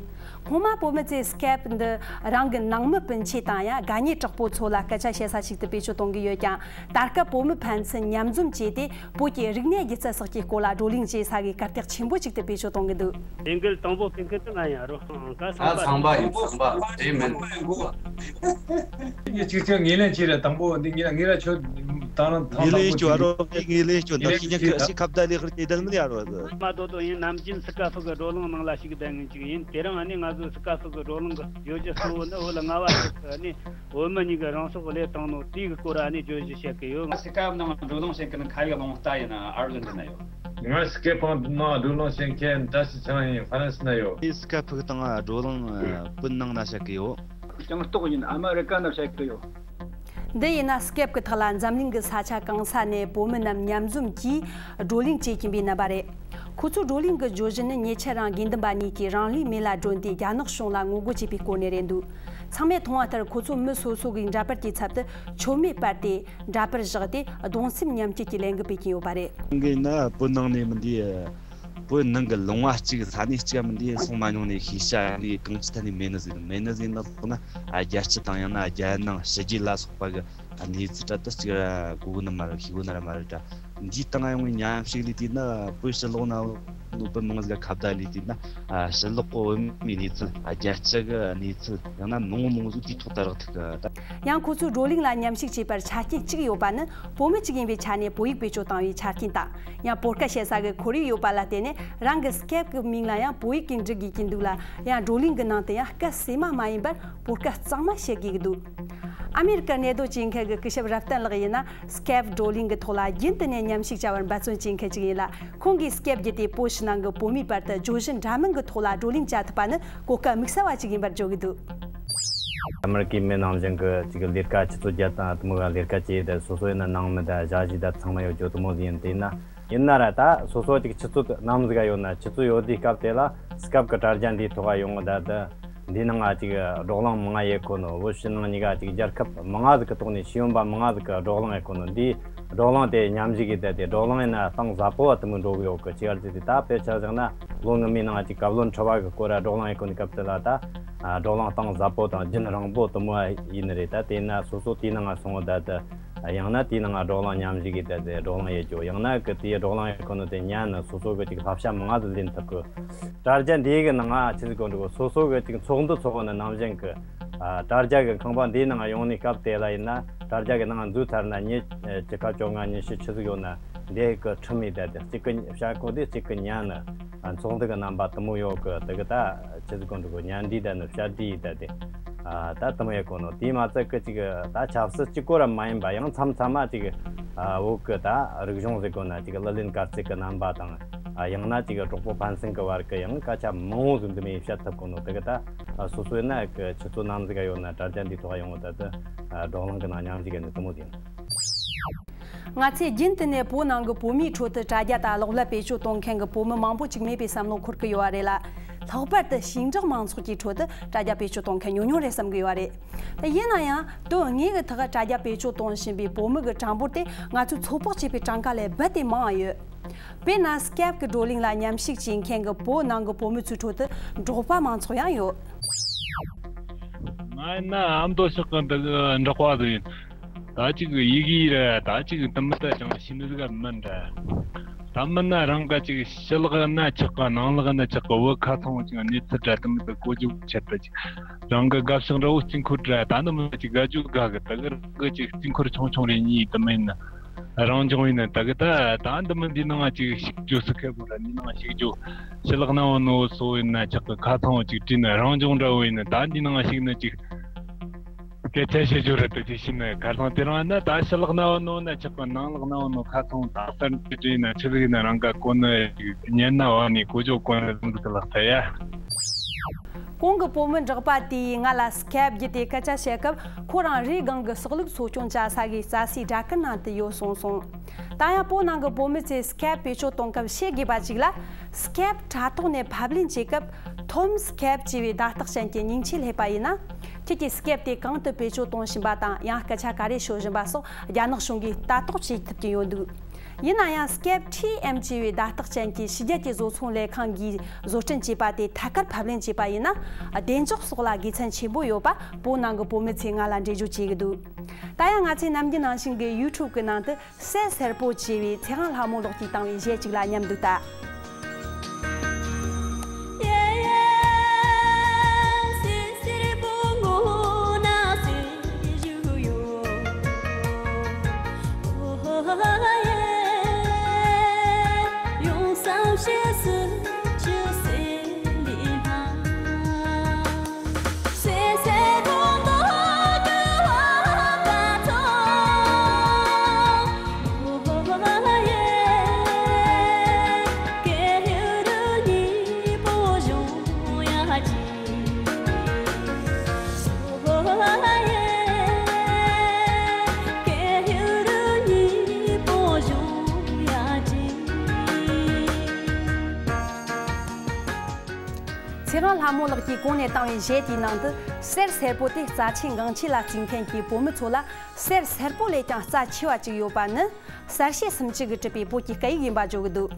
སྔོན་མ་བོད་མི་ཚོས་སི་ཀེབ་འདི་རང་གི་ནང་མི་སྤུན་མཆེད་དང་ཡང་། དགའ་ཉེ་གྲོགས་པོ་ཚོ་ལ་སྐད་ཆ་བཤད་ས་ཞིག་ཏུ་བེད་སྤྱོད་གཏོང་གི་ཡོད་ཀྱང་། ད་སྐབས་བོད་མི་ཕན་ཚུན་མཉམ་འཛོམས་བྱས་ཏེ། བོད་ཀྱི་རིག་གནས་སྒྱུ་རྩལ་སོགས་ཀྱི་སྐོར་ལ་བགྲོ་གླེང་བྱེད་ས་གི་གར་སྟེགས་ཆེན་པོ་ཅིག་ཏུ་བེད་སྤྱོད་གཏོང་གི་འདུག། ལས་འགུལ་དང་པོ་སྤེལ་མཁན་དེ་ང་ཡིན་རོ། ང་ཚང་པ་ཡིན། ཚང་པ་ཡིན། དེ་མིན། ངས་གཅིག་ཀྱང་ངོས་ལེན་བྱས་རེད། དང་པོ་འདི་ངས་ངས་ར་ཁྱོད་དང་རང་ཐང་ངོས་ལེན་ཐང་ཞུ་ཨ་རོ། ངས་ངོས་ལེན་ཞུ། ད་ཤི་ཉག་ཤི་ཁ་བརྡ་ལས་ཁར་སྐྱེ་དལ་མི་ཡ་རོ། མ་དོ་དོ་ཡིན། ནམ་རྒྱུན་སི་ཀ་ཕུ་གི་བགྲོ་གླེང་ནང་ལ་ཞུགས་བསྡད་མཁན་ཅིག་ཡིན། དེ་རིང་ཨ་ནི་ང་ཚོ་སི་ཀ་ཕུ་གི་བགྲོ་གླེང་གི་བརྗོད་གཞི་གཙོ་བོ་ནི། འོ་ལ་ང་བ་ཞིག་ཨ་ནི་བོད་མི་གཉིས་ཀྱི་རང་སྲོག་བློས་བཏང་ནོ་དེའི་སྐོར་ཨ་ནི་བརྗོད་གཞི་བཤད་གི་ཡོད། སི་ཀེབ་ནང་བགྲོ་གླེང་བྱེད་མཁན་ཁ་ཡོད་ལོང་ལྟ་ཡིན་ན་ཨར་ལན་འདི་ན་ཡོད། ང་སི་ཀེབ་ནང་བགྲོ་གླེང་བྱེད་མཁན་བཀྲ་ཤིས་ཚེ་རིང་ཡིན། ཧྥ་རན་སི་ན་ཡོད། ངས་སི་ཀེབ་ཕུག་དང་བགྲོ་གླེང་བོད་ནང་ན་བྱེད་གི་ཡོད། སྤྱང་ལྟོགས་ཡིན། ཨ་མ་རི་ཀ་ན་བྱེད་གི་ཡོད། འདི་ཡིན་ན་སི་ཀེབ་ཀྱི་ཐོག་ལ་འཛམ་གླིང་གི་ས་ཆ་གང་ས་ནས་བོད་མི་རྣམས་མཉམ་འཛོམས་ཀྱིས་བགྲོ་གླེང་བྱེད་ཀྱིན་པའི་རྣམ་པ་རེད། ཁོ་ཚོའི་བགྲོ་གླེང་གི་བརྗོད་གཞི་ནི་ཉེ་ཆར་རང་དགེ་འདུན་པ་གཉིས་ཀྱིས་རང་ལུས་མེ་ལ་སྒྲོན་ཏེ་རྒྱ་ནག་གཞུང་ལ་ངོ་རྒོལ་བྱས་པའི་སྐོར་ནས་རེད་འདུག། ཚང་མས་མཐོང་བ་ལྟར། ཁོ་ཚོ་མི་སོ་སོ་གི་འདྲ་པར་གྱི་ཚབ་ཏུ་མཆོད་མེ་སྤར་ཏེ། འདྲ་པར་བཞག་སྟེ། གདུང་སེམས་མཉམ་སྐྱེད་ཀྱི་ལས་འགུལ་སྤེལ་གྱིན་ཡོད་པ་རེད། ཡིན་ན་བོད་ནང་ནས་མི་འདི། བོད་ནང་གི་ལུང་བ་གཅིག་ས་གནས་གཅིག་མི་འདི་སོང་མ་མྱོང་ནས་ཤེས་བྱ་ལས་གང་ཅི་ཐད་ནས་མེད་ནི་ཟིག་མེད་ནི་ཟིག་ལ་སོགས་ན། རྒྱལ་སྤྱི་དང་ཡང་ན་རྒྱལ་ནང་ཕྱི་རྒྱལ་ལ་སོགས་པ་གི་གནས་ཚུལ་དྲ་དུ་གཅིག་གོ་གི་ནི་མ་རེད། ཤེས་གི་ནི་ར་མ་རེད་དྲ། འདིའི་སྟེང་ཡོང་བའི་ཉམས་ཞིབ་ལས་དུས་ན། བོད་ཕྱི་ལོགས་ན་ནོ་བོད་མི་མང་ཟིག་ཁ་བརྡ་ལས་དུས་ན། ཕྱི་ལོགས་གི་བོད་མིའི་གནས་ཚུལ། རྒྱལ་སྤྱི་གི་གནས་ཚུལ། ཡང་ན་མང་བོ་མང་བོ་ཟིག་དེའི་ཐོག་ཏུ་རག་ཐུབ་གི། ཡང་ཁོ་ཚོས་བགྲོ་གླེང་ལ་མཉམ་ཞུགས་བྱས་པར་ཆ་རྐྱེན་གཅིག་ཡོད་པ་ནི། བོད་མི་གཅིག་ཡིན་པའི་ཆ་ནས་བོད་ཡིག་བེད་སྤྱོད་བཏང་བའི་ཆ་རྐྱེན་དང་། ཡང་བོད་སྐད་བཤད་ས་གི་ཁོར་ཡུག་ཡོད་པ་ལ་བརྟེན་ནས། རང་གི་སི་ཀེབ་གི་མིང་ལ་ཡང་བོད་ཡིག་གིས་འབྲི་དགོས་ཀྱི་འདུག་ལ། ཡང་བགྲོ་གླེང་གི་ནང་དུ་ཡང་སྐད་སེ་མ་མ་ཡིན་པར་བོད་སྐད་གཙང་མ་བཤད་དགོས་ཀྱི་འདུག། ཨ་མེ་རི་ཀར་གནས་སྡོད་བྱེད་མཁན་གྱི་སྐུ་ཞབས་རབ་བརྟན་ལགས་ཡིན་ན། སི་ཀེབ་བགྲོ་གླེང་གི་ཐོག་ལ་རྒྱུན་དུ་ནས་མཉམ་ཞུགས་བྱ་བར་འབད་བརྩོན་བྱེད་མཁན་ཅིག་ཡིན་ལ། ཁོང་གིས་སི་ཀེབ་བརྒྱུད་དེ་བོད་ཕྱི་ནང་གི་བོད་མིའི་བར་དུ་བརྗོད་གཞི་འདྲ་མིན་གྱི་ཐོག་ལ་བགྲོ་གླེང་བྱ་ཐུབ་པ་ནི་གོ་སྐབས་དམིགས་བསལ་བ་ཅིག་ཡིན་པར་བརྗོད་ཀྱི་འདུག། ཨ་མེ་རི་ཀའི་མི་ནང་བཞིན་གྱི་ཅིག་ལས་ཀ་ཆུ་ཚོད་བརྒྱད་དང་དུ་མོ་ག་ལས་ཀ་བྱས་ཏེ། སོ་སོ་ཡིན་ན་ནང་མི་དང་ཞ་ཞི་དང་ཚང་མ་ཡོད་རྒྱུ་དུ་མོ་ཡིན། དེ་ན་ཡིན་ན་ར་ད་སོ་སོ་ཅིག་ཆུ་ཚོད་ནམ་ཟིག་ག་ཡོད་ན། ཆུ་ཚོད་ཡོད་དུས་སྐབས་དེ་ལ་སི་ཀེབ་གི་དྲ་རྒྱ་འདིའི་ཐོག་ག་ཡོང་གི། ད་ད་འདི་ནང་ང་ཅིག་བགྲོ་གླེང་མང་ང་ཡེ་གོ་ནོ། བོད་ཕྱི་ནང་གཉིས་ཀ་ཅིག་རྒྱལ་ཁབ་མང་ང་ཟིག་གི་ཐོག་ནས་ཤེས་ཡོན་པ་མང་ང་ཟིག་གི་བགྲོ་གླེང་ཡེ་གོ་ནོ། འདི་བགྲོ་གླེང་དེ་མཉམ་ཞུགས་ཀྱིས་བསྡད་དེ། བགྲོ་གླེང་ཡིན་ན་གཏིང་ཟབ་པོ་བ་དུ་མོ་འགྲོ་གི་ཡོད་གི། ཅི་ཡར་ཟེར་དུས་ད་དཔེ་ཆ་བཞག་ན་ལོ་སྔོན་མའི་ནང་ཅིག་བཀའ་བློན་ཁྲི་པ་གི་སྐོར་ར་བགྲོ་གླེང་ཡེ་གོ་ནི་སྐབས་དེ་ལ། ད་བགྲོ་གླེང་གཏིང་ཟབ་པོ་དང་རྒྱུན་རིང་པོ་དུ་མོ་ཡིན་ནི་རེད། ད་དེ་ན་སོ་སོ་དེའི་ནང་ང་སོང་བ་ད་ད་ ཡང་ན་དེའི་ནང་བགྲོ་གླེང་མཉམ་ཞུགས་ཀྱིས་བསྡད་དེ་བགྲོ་གླེང་ཡེད་རྒྱུ། ཡང་ན་གི་དེའི་བགྲོ་གླེང་ཡེད་གོ་ནོ་དེ་ཉན་ནས་སོ་སོ་གི་ཅིག་བསླབ་བྱ་མང་ང་ཟིག་ལེན་ཐུབ་གི། དྲ་རྒྱ་འདིའི་གི་ནང་ང་ཆི་ཟིག་གོ་འགྲོ་གི། སོ་སོ་གི་ཅིག་ཚོགས་འདུ་ཚོགས་ནས་ནང་བཞིན་གི། ཨ། དྲ་རྒྱ་གི་ཁང་པ་འདིའི་ནང་ཡོང་ནས་སྐབས་དེ་ལ་ཡིན་ན། དྲ་རྒྱ་གི་ནང་འཛུལ་ཚར་ན་ཉི་ཤུ་ཁ་བཅོ་ལྔ་ཉི་ཤུ་ཆི་ཟིག་ཡོད་ན་འདི་གི་ཁྲིམས་ཡིན་བསྡད་དེ། གཅིག་གི་བཤད་གོ་དེ་གཅིག་གི་ཉན་ནས། ཨ། ཚོགས་འདུ་གི་རྣམ་པ་དེ་མོ་ཡོད་གི། དེ་གི་ད་ཆི་ཟིག་གོ་འགྲོ་གི། ཉན་འདྲི་བསྡད་ནས་བཤད་འདྲི་ཡེད་བསྡད་དེ། ཨ། ད་དེ་མོ་ཡེད་གོ་ནོ། དེ་མ་ཚད་གི་ཅིག་ད་ཆབ་སྲིད་གཅིག་པོ་ར་མ་ཡིན་པ་ཡང་མཚམས་མཚམས་མ་ཅིག་ཨ། བོད་གི་ད་རིག་གཞུང་ཟེར་གོ་ན་ཅིག་གླུ་ལེན་དཀར་རྩེ་གི་རྣམ་པ་དང་། ཨ། ཡང་ན་ཅིག་གྲོགས་པོ་ཕན་སེང་གི་བར་གི་ཡང་སྐད་ཆ་མང་བོ་ཟིག་འདི་མོ་ཡེད་བཤད་ཐུབ་གོ་ནོ། དེ་གི་ད། ཨ། སོ་སོའི་ན་གི་ཆུ་ཚོད་ནམ་ཟིག་ག་ཡོད་ན་དྲ་རྒྱ་འདི་ཐོག་ཡོང་བ་ད་དུ། ཨ། བགྲོ་གླེང་གི་ནང་མཉམ་ཞུགས་ཡེད་ནི་དེ་མོ་ཟིག་ཡིན། ང་ཚོས་རྒྱུན་དུ་ནས་བོད་ནང་གི་བོད་མིའི་ཁྲོད་དུ་དྲ་རྒྱ་དང་གློག་ཀླད་བེད་སྤྱོད་གཏོང་མཁན་གྱི་བོད་མི་མང་པོ་ཅིག་མེད་པའི་བསམ་བློ་འཁོར་གྱི་ཡོད་པ་རེད་ལ། ལྷག་པར་དུ་ཞིང་འབྲོག་མང་ཚོགས་ཀྱི་ཁྲོད་དུ་དྲ་རྒྱ་བེད་སྤྱོད་གཏོང་མཁན་ཉུང་ཉུང་རེད་བསམ་གྱི་ཡོད་པ་རེད། ད་ཡིན་ན་ཡང་དོན་དངོས་ཀྱི་ཐོག་དྲ་རྒྱ་བེད་སྤྱོད་གཏོང་བཞིན་པའི་བོད་མི་གི་གྲངས་འབོར་དེ་ང་ཚོས་ཚོད་དཔག་བྱས་པའི་གྲངས་ཀ་ལས་རྦད་དེ་མང་བ་ཡོད། དཔེར་ན་སི་ཀེབ་ཀྱི་བགྲོ་གླེང་ལ་མཉམ་ཞུགས་བྱེད་མཁན་གྱི་བོད་ནང་གི་བོད་མི་ཚོའི་ཁྲོད་དུ་འབྲོག་པ་མང་ཚོགས་ཡང་ཡོད། ང་ཡིན་ན་ཨ་མདོ་ཕྱོགས་ཀྱི་འདི་གི་འབྲོག་པ་ཟིག་ཡིན། ད་ཅིག་ཡི་གེ་ར་ད་ཅིག་དུམ་བུ་ད་ཅང་ཤེས་ནི་ཟིག་མིན་ར། ད་མིན་ན་རང་ག་ཅིག་ཕྱི་ལོགས་ན་ཆགས་གི། ནང་ལོགས་ན་ཆགས་གི། བོད་ཁ་ཚང་བོ་ཅིག་གནས་ཚུལ་ར་དུམ་བུ་ད་གོ་རྒྱུ་ཆེད་དུ་ཅིག་རང་གི་དགའ་ཕྱོགས་འདྲ་བོ་རྩིས་འཁོར་ར། ད་འདི་མིན་ན་ཅིག་དགའ་རྒྱུ་དགའ་གི། ད་གི་རང་གི་ཅིག་རྩིས་འཁོར་ཆུང་ཆུང་རེ་གཉིས་དུ་མིན་ན། རང་སྦྱོང་ཡིན་ན་ད་གི་ད་ད་འདི་མིན། འདི་ནང་ཅིག་ཞུགས་རྒྱུ་སུ་ཁེ་པོ་ར། འདི་ནང་ཞུགས་རྒྱུ་ཕྱི་ལོགས་ན་བོ་ནོ་སོ་ཡིན་ན་ཆགས་གི། ཁ་ཚང་བོ་ཅིག་བྲིས་ན་རང་སྦྱོང་འདྲ་བོ་ཡིན་ན། ད་འདི་ནང་ཞུགས་ན་ཅིག་སྐད་ཆ་བཤད་རྒྱུ་རེད། དེ་དེ་བྱས་ན་ཁ་སང་དེ་རིང་ན་ད་ཕྱི་ལོགས་ན་བོ་ནོ་ན་ཆགས་པ། ནང་ལོགས་ན་བོ་ནོ་ཁ་སང་ད་གསར་འགྱུར་བྲིས་ན་ཆི་ཟིག་ཡིན་ན་རང་ག་གོ་ནི་ཉན་ན་བ་ནི་གོ་ཆོད་གོ་ནི་ཟིན་འདུག་ལགས་ད་ཡ། གོང་གི་བོད་མི་འབྲོག་པ་དེས་ང་ལ་སི་ཀེབ་བརྒྱུད་དེ་སྐད་ཆ་བཤད་སྐབས། ཁོ་རང་རེའུ་སྒང་གི་གསོག་ལུགས་གསོ་སྐྱོང་བྱ་ས་གི་རྩྭ་སའི་སྦྲ་གུར་ནང་དུ་ཡོད་གསུངས་སོང་། ད་ཡང་བོད་ནང་གི་བོད་མི་ཚོས་སི་ཀེབ་བེད་སྤྱོད་གཏོང་སྐབས་ཤེས་དགོས་པ་ཅིག་ལ། སི་ཀེབ་དྲ་ཐོག་ནས་ཕབ་ལེན་བྱེད་སྐབས། ཐོམ་སི་ཀེབ་ཅེས་པའི་བརྡ་རྟགས་ཅན་གྱི་མིང་ཆད་སླེབས་པ་ཡིན་ན། ཁྱེད་ཀྱིས་སི་ཀེབ་དེ་གང་དུ་བེད་སྤྱོད་གཏོང་བཞིན་པ་དང་། ཡང་སྐད་ཆ་ག་རེ་ཤོད་བཞིན་པ་སོགས་རྒྱ་ནག་གཞུང་གིས་ལྟ་རྟོག་བྱེད་ཐུབ་ཀྱི་ཡོད་འདུག། ཡིན་ན་ཡང་སི་ཀེབ་ཐི་ཨེམ་ཅེས་པའི་བརྡ་རྟགས་ཅན་གྱི་ཕྱི་རྒྱལ་གྱི་བཟོ་ཚོང་ལས་ཁང་གིས་བཟོ་སྐྲུན་བྱས་པ་དེ་ཐད་ཀར་ཕབ་ལེན་བྱས་པ་ཡིན་ན། བདེ་འཇགས་སོགས་ལ་དགེ་མཚན་ཆེན་པོ་ཡོད་པ་བོད་ནང་གི་བོད་མི་ཚོས་ང་ལ་འགྲེལ་བརྗོད་བྱེད་ཀྱི་འདུག། ད་ཡང་ང་ཚོས་ནམ་རྒྱུན་ནང་བཞིན་གྱི་ཡུ་ཊུབ་ཀྱི་ནང་དུ། གསེར་སེར་པོ་ཅེས་པའི་ཚེ་དབང་ལྷ་མོ་ལགས་ཀྱིས་བཏང་བའི་གཞས་གཅིག་ལ་མཉམ་དུ་ལྟ། ཚེ་དབང་ལྷ་མོ་ལགས་ཀྱིས་གོང་ནས་བཏང་བའི་གཞས་དེའི་ནང་དུ། གསེར་སེར་པོ་དེ་རྩ་ཆེ་འགངས་ཆེ་ལ་བརྩི་མཁན་གྱི་བོད་མི་ཚོ་ལ། གསེར་སེར་པོ་ལས་ཀྱང་རྩ་ཆེ་བ་ཅིག་ཡོད་པ་ནི། གསལ་བཤད་སུམ་ཅུ་གིས་གྲུབ་པའི་བོད་ཀྱི་སྐད་ཡིག་ཡིན་པ་བརྗོད་ཀྱི་འདུག།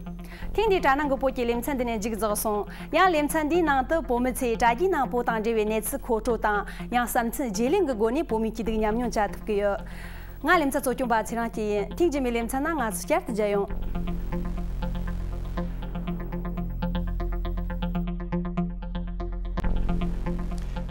ཐེངས་འདིའི་དྲ་ནང་གི་བོད་ཀྱི་ལེ་ཚན་འདི་ནས་མཇུག་རྫོགས་སོང་། ཡང་ལེ་ཚན་འདིའི་ནང་དུ་བོད་མི་ཚོས་དྲ་རྒྱའི་ནང་བོད་དང་འབྲེལ་བའི་གནས་ཚུལ་མཁོ་སྤྲོད་དང་། ཡང་བསམ་ཚུལ་བརྗེ་ལེན་གྱི་སྒོ་ནས་བོད་མིའི་སྐྱིད་སྡུག་ཉམས་མྱོང་བྱ་ཐུབ་ཀྱི་ཡོད། ང་ལེ་ཚན་གཙོ་སྐྱོང་པ་ཚེ་རིང་སྐྱིད་ཡིན། ཐེངས་རྗེས་མའི་ལེ་ཚན་ནང་ང་ཚོ་བསྐྱར་དུ་མཇལ་ཡོང་།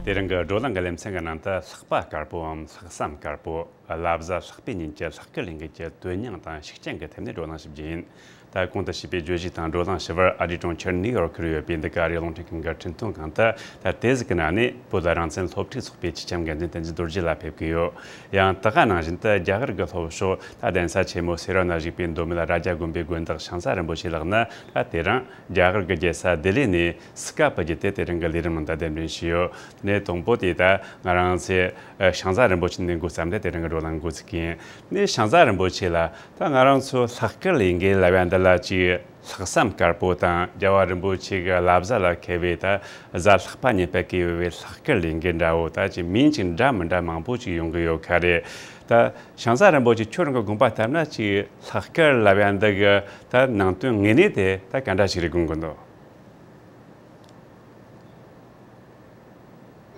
དེ་རིང་གི་བགྲོ་གླེང་གི་ལེ་ཚན་གྱི་ནང་དུ། ལྷགས་པ་དཀར་པོའམ་ལྷག་བསམ་དཀར་པོ། བསླབ་བྱ་ལྷག་པའི་ཉིན་གྱི་ལྷག་དཀར་ལས་འགུལ་གྱི་དོན་སྙིང་དང་ཤུགས་རྐྱེན་གྱི་ཐད་ནས་བགྲོ་གླེང་ཞིབ་རྒྱས་ཡིན། ད་གོང་དུ་ཞུས་པའི་བརྗོད་གཞི་དང་བགྲོ་གླེང་ཞུ་བར་ཨ་རིའི་གྲོང་ཁྱེར་ནིའུ་ཡོག་ཁུལ་ཡོད་པའི་འདི་ག་རེ་རླུང་འཕྲིན་ཁང་གི་འཕྲིན་ཐུང་ཁང་དུ། ད་དེ་ཟིག་གི་ནང་ནས་བོད་ལ་རང་བཙན་སློབ་ཁྲིད་ཚོགས་པའི་སྤྱི་ཁྱབ་འགན་འཛིན་བསྟན་འཛིན་རྡོ་རྗེ་ལགས་ཕེབས་ཀྱི་ཡོད། ཡང་ད་ག་ནང་བཞིན་དུ་རྒྱ་གར་གྱི་ལྷོ་ཕྱོགས་ད་གདན་ས་ཆེན་མོ་སེ་ར་ན་བཞུགས་པའི་མདོ་སྨད་རྭ་རྒྱ་དགོན་པའི་དགོན་བདག་ཤང་ཛ་རིན་པོ་ཆེ་ལགས་ནི། ད་དེ་རིང་རྒྱ་གར་གྱི་རྒྱལ་ས་ལྡི་ལི་ནས་སི་ཀེབ་བརྒྱུད་དེ་དེ་རིང་གི་ལས་རིམ་ནང་དུ་གདན་འདྲེན་ཞུས་ཡོད། ནས་དང་པོ་དེ་ད་ང་རང་ཚོས་ཤང་ཛ་རིན་པོ་ཆེ་ནས་འགོ་བརྩམས་ཏེ་དེ་རིང་གི་བགྲོ་གླེང་འགོ་ཚུགས་ཀྱི་ཡིན། ནས་ཤང་ཛ་རིན་པོ་ཆེ་ལ་ད་ང་རང་ཚོ་ལྷག་དཀར་ལས་འགུལ་ལབ་ཡ་འདི་ལ་ཅིག་ལྷག་བསམ་དཀར་པོ་དང་རྒྱལ་བ་རིན་པོ་ཆེ་གི་བསླབ་བྱ་ལ་མཁས་པའི་ད་གཟའ་ལྷག་པ་ཉེ་པར་གྱུར་བའི་ལྷག་དཀར་ལས་འགུལ་འདྲ་བོ་ད་ཅིག་མིང་ཅིག་འདྲ་མི་འདྲ་མང་པོ་ཅིག་ཡོང་གི་ཡོད་ཁ་རེད། ད་ཤང་ཛ་རིན་པོ་ཆེ་ཁྱོད་རང་གི་དགོངས་པ་ལྟར་ན་ཅིག་ལྷག་དཀར་ལབ་ཡ་འདི་གི་ད་ནང་དོན་དངོས་གནས་དེ་ད་ག་འདྲ་ཞིག་རེད་དགོངས་ཀྱི་འདུག།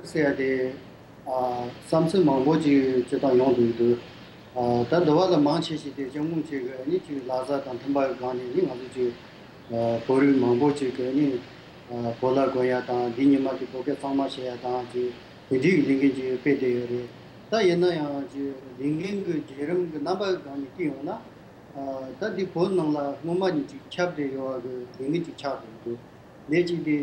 ཟེར་ཡ་དེ། ཨ། བསམ་ཚུལ་མང་པོ་ཅིག་སྤྱིར་བཏང་ཡོང་འདུག་འདུག། ཨ་ད་འདི་བ་ལ་མང་ཆེ་ཞིག་དེ་སྐྱབས་མགོན་ཆེ་གི་ནི་ཅིག་ལྷ་ས་དང་མཐུན་པ་གི་སྒང་ནས་ནི་ང་ཚོ་ཅིག་ཨ་བོད་རིགས་མང་པོ་ཅིག་གི་ནི་ཨ་བོད་ལྭ་གོན་ཡ་དང་འདི་ཉི་མ་དེ་བོད་སྐད་གཙང་མ་བཤད་ཡ་དང་ཅིག་དེ་འདྲའི་གི་ལས་འགན་ཅིག་སྤེལ་བསྡད་ཡོད་རེད། ད་ཡིན་ན་ཡང་ཅིག་ལས་འགན་གི་བརྒྱུད་རིམ་གི་རྣམ་པ་གི་སྒང་ནས་བལྟས་ཡོང་ན། ཨ་ད་འདི་བོད་ནང་ལ་སྔོན་མ་ནས་ཅིག་ཁྱབ་བསྡད་ཡོད་པ་གི་ལས་འགན་ཅིག་ཆགས་བསྡད་འདུག་ལས་ཅིག་དེ་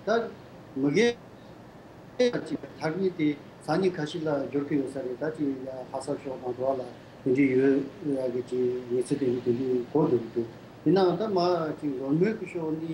ད་མི་སྒེར་ཅིག་ཐ་སྙད་དེ་ས་གནས་ཁ་ཤས་ལ་འབྱོར་གི་ཡོད་ས་རེད། ད་ཅིག་ཡ་ལྷ་ས་ཕྱོགས་དང་དེ་བ་ལ་དེ་འདྲའི་ཡོད་ཡ་གི་ཅིག་གནས་ཚུལ་དེ་འདྲ་དེ་འདྲའི་གོ་བསྡད་འདུག་ཡིན་ནའང་ད་མ་ཅིག་ལོ་མོན་གི་ཕྱོགས་ནས་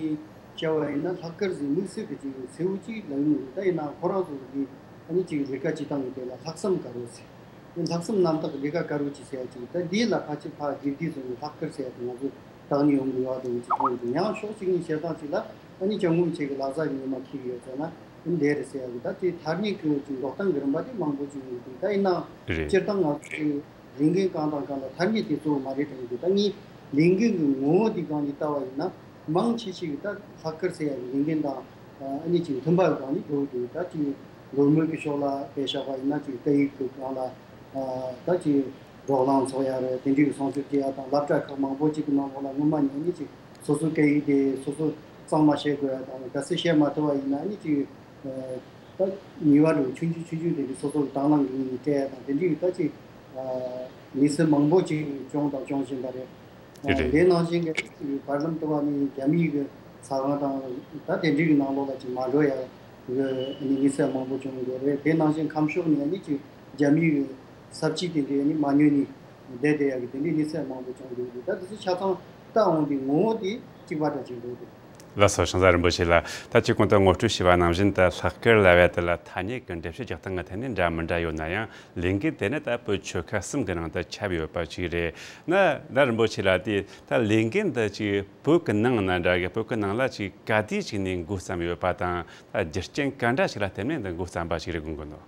བཤད་པ་ཡིན་ན་ལྷག་དཀར་ཟེར་དམིགས་བསལ་གི་ཅིག་མཚེའུ་ཅིག་ལབ་ཡོང་གི་འདུག་ད་ཡིན་ནའང་ཁོ་རང་ཚོ་གི་ཨ་ནི་ཅིག་ལས་ཀ་བྱེད་སྟངས་ཀྱི་དེ་ལ་ལྷག་བསམ་དཀར་པོ་ཟེར། ལྷག་བསམ་རྣམ་དག་ལས་ཀ་དཀར་པོ་ཅིག་ཟེར་ཡ་ཅིག་ད་འདི་ལ་ཕལ་ཆེར་ཕ་དགེ་སྡིག་སོགས་ཀྱི་ལྷག་དཀར་ཟེར་ཡ་དེ་ང་ཚོ་བདག་ཉིད་ཡོང་གི་ཡོད་དེ་ཅིག་མཐོང་གི་འདུག་ཡང་ཕྱོགས་གཅིག་ནས་བཤད་སྟངས་ཅིག་ལ་ཨ་ནི་སྐྱབས་མགོན་ཆེ་གི་ལྷ་ས་གི་ཉི་མ་འཁེལ་གི་ཡོད་ཚོད་ན་ཨ་ནི་འདི་རེད་ཟེར་ཡ་གི་ད་དེ་ཐ་སྙད་ཀྱི་ཅིག་འདོགས་སྟངས་ཀྱི་རིམ་པ་དེ་མང་པོ་ཅིག་ཡོང་གི་འདུག་ད་ཡིན་ནའང་རེད། སྤྱིར་བཏང་ང་ཚོ་ཅིག་ལས་འགན་གང་དང་གང་ལ་ཐ་སྙད་དེ་གཙོ་བོ་མ་རེད་དྲན་གི་འདུག་ད་ངས་ལས་འགན་གྱི་ངོ་བོ་དེ་སྒང་ནས་ལྟ་བ་ཡིན་ན་མང་ཆེ་ཤོས་ཀྱི་ད་ལྷག་དཀར་ཟེར་ཡ་གི་ལས་འགན་དང་ཨ་ནི་ཅིག་མཐུན་པ་གི་སྒང་ནས་འགྲོ་གི་འདུག་ད་ཅིག་ལོ་མོན་གྱི་ཕྱོགས་ལ་དཔེ་བཞག་པ་ཡིན་ན་ཅིག་སྐད་ཡིག་གི་སྒང་ལ་ད་ཅིག་བགྲོ་གླེང་ཚོགས་ཡ་རེད། དེ་འདྲའི་གི་སྲུང་སྐྱོབ་བྱེད་ཡ་དང་སློབ་གྲྭ་ཁག་མང་པོ་ཅིག་གི་ནང་ལོགས་ལ་སྔོན་མ་ནས་ཨ་ནི་ཅིག་སོ་སོའི་སྐད་ཡིག་དེ་སོ་སོ་གཙང་མ་བཤད་དགོས་ཡ་དང་གལ་སྲིད་བཤད་མ་ཐུབ་པ་ཡིན་ན་ཨ་ནི་ཅིག་ད་ཉེས་པ་འགྲོ་ཆུང་ཆུང་ཆུང་ཆུང་དེ་འདྲའི་སོ་སོ་གི་དང་བླངས་ཀྱི་ངོས་ནས་སྤྲད་ཡ་དང་དེ་འདྲའི་གི་ད་ཅིག་གནས་ཚུལ་མང་པོ་ཅིག་བྱུང་དང་འབྱུང་བཞིན་པ་རེད། དེ་རེད། འདི་ནང་བཞིན་གྱི་བར་ལམ་དུ་བ་ནི་རྒྱ་མིའི་གི་ཟ་ཁང་དང་ད་དེ་འདྲའི་གི་ནང་ལོགས་ལ་ཅིག་མ་འགྲོ་ཡ་གི་ནི་གནས་ཚུལ་མང་པོ་བྱུང་ཡོད་རེད། དེ་ནང་བཞིན་ཁམས་ཕྱོགས་ནས་ནི་ཅིག་རྒྱ་མིའི་གི་ས་བྱི་དེ་འདྲའི་ནི་མ་ཉོས་ནི་བསྡད་བསྡད་ཡ་གི་དེ་འདྲའི་གནས་ཚུལ་མང་པོ་བྱུང་ཡོད་རེད། ད་དེ་ཚོ་ཆ་ཚང་ལྟ་འོང་དུས་ངོ་བོ་དེ་གཅིག་པ་འདྲ་ཅིག་འདུག་ལགས་སོ། ཤིང་བཟའ་རིན་པོ་ཆེ་ལགས། ད་ཅིག་གོང་དུ་ངོ་སྤྲོད་ཞུས་པ་ནང་བཞིན་དུ་ལྷག་དཀར་ལབ་ཡ་དེ་ལ་ཐ་སྙད་ཀྱི་འགྲེལ་བཤད་རྒྱག་སྟངས་ཀྱི་ཐད་ནས་འདྲ་མི་འདྲ་ཡོད་ན་ཡང་ལས་འགན་དེ་ནི་ད་བོད་ཆོལ་ཁ་གསུམ་གྱི་ནང་དུ་ཁྱབ་ཡོད་པ་ཅིག་རེད། ན་ད་རིན་པོ་ཆེ་ལགས་དེ་ད་ལས་འགན་འདི་ཅིག་བོད་ཀྱི་ནང་ན་འདྲ་གི་བོད་ཀྱི་ནང་ལ་ཅིག་ག་དུས་ཅིག་ནས་འགོ་བརྩམས་ཡོད་པ་དང་ད་རྒྱུ་རྐྱེན་ག་འདྲ་ཞིག་ལ་བརྟེན་ནས་འདི་འགོ་བརྩམས་པ་ཞིག་རེད་དགོངས་ཀྱི་འདུག་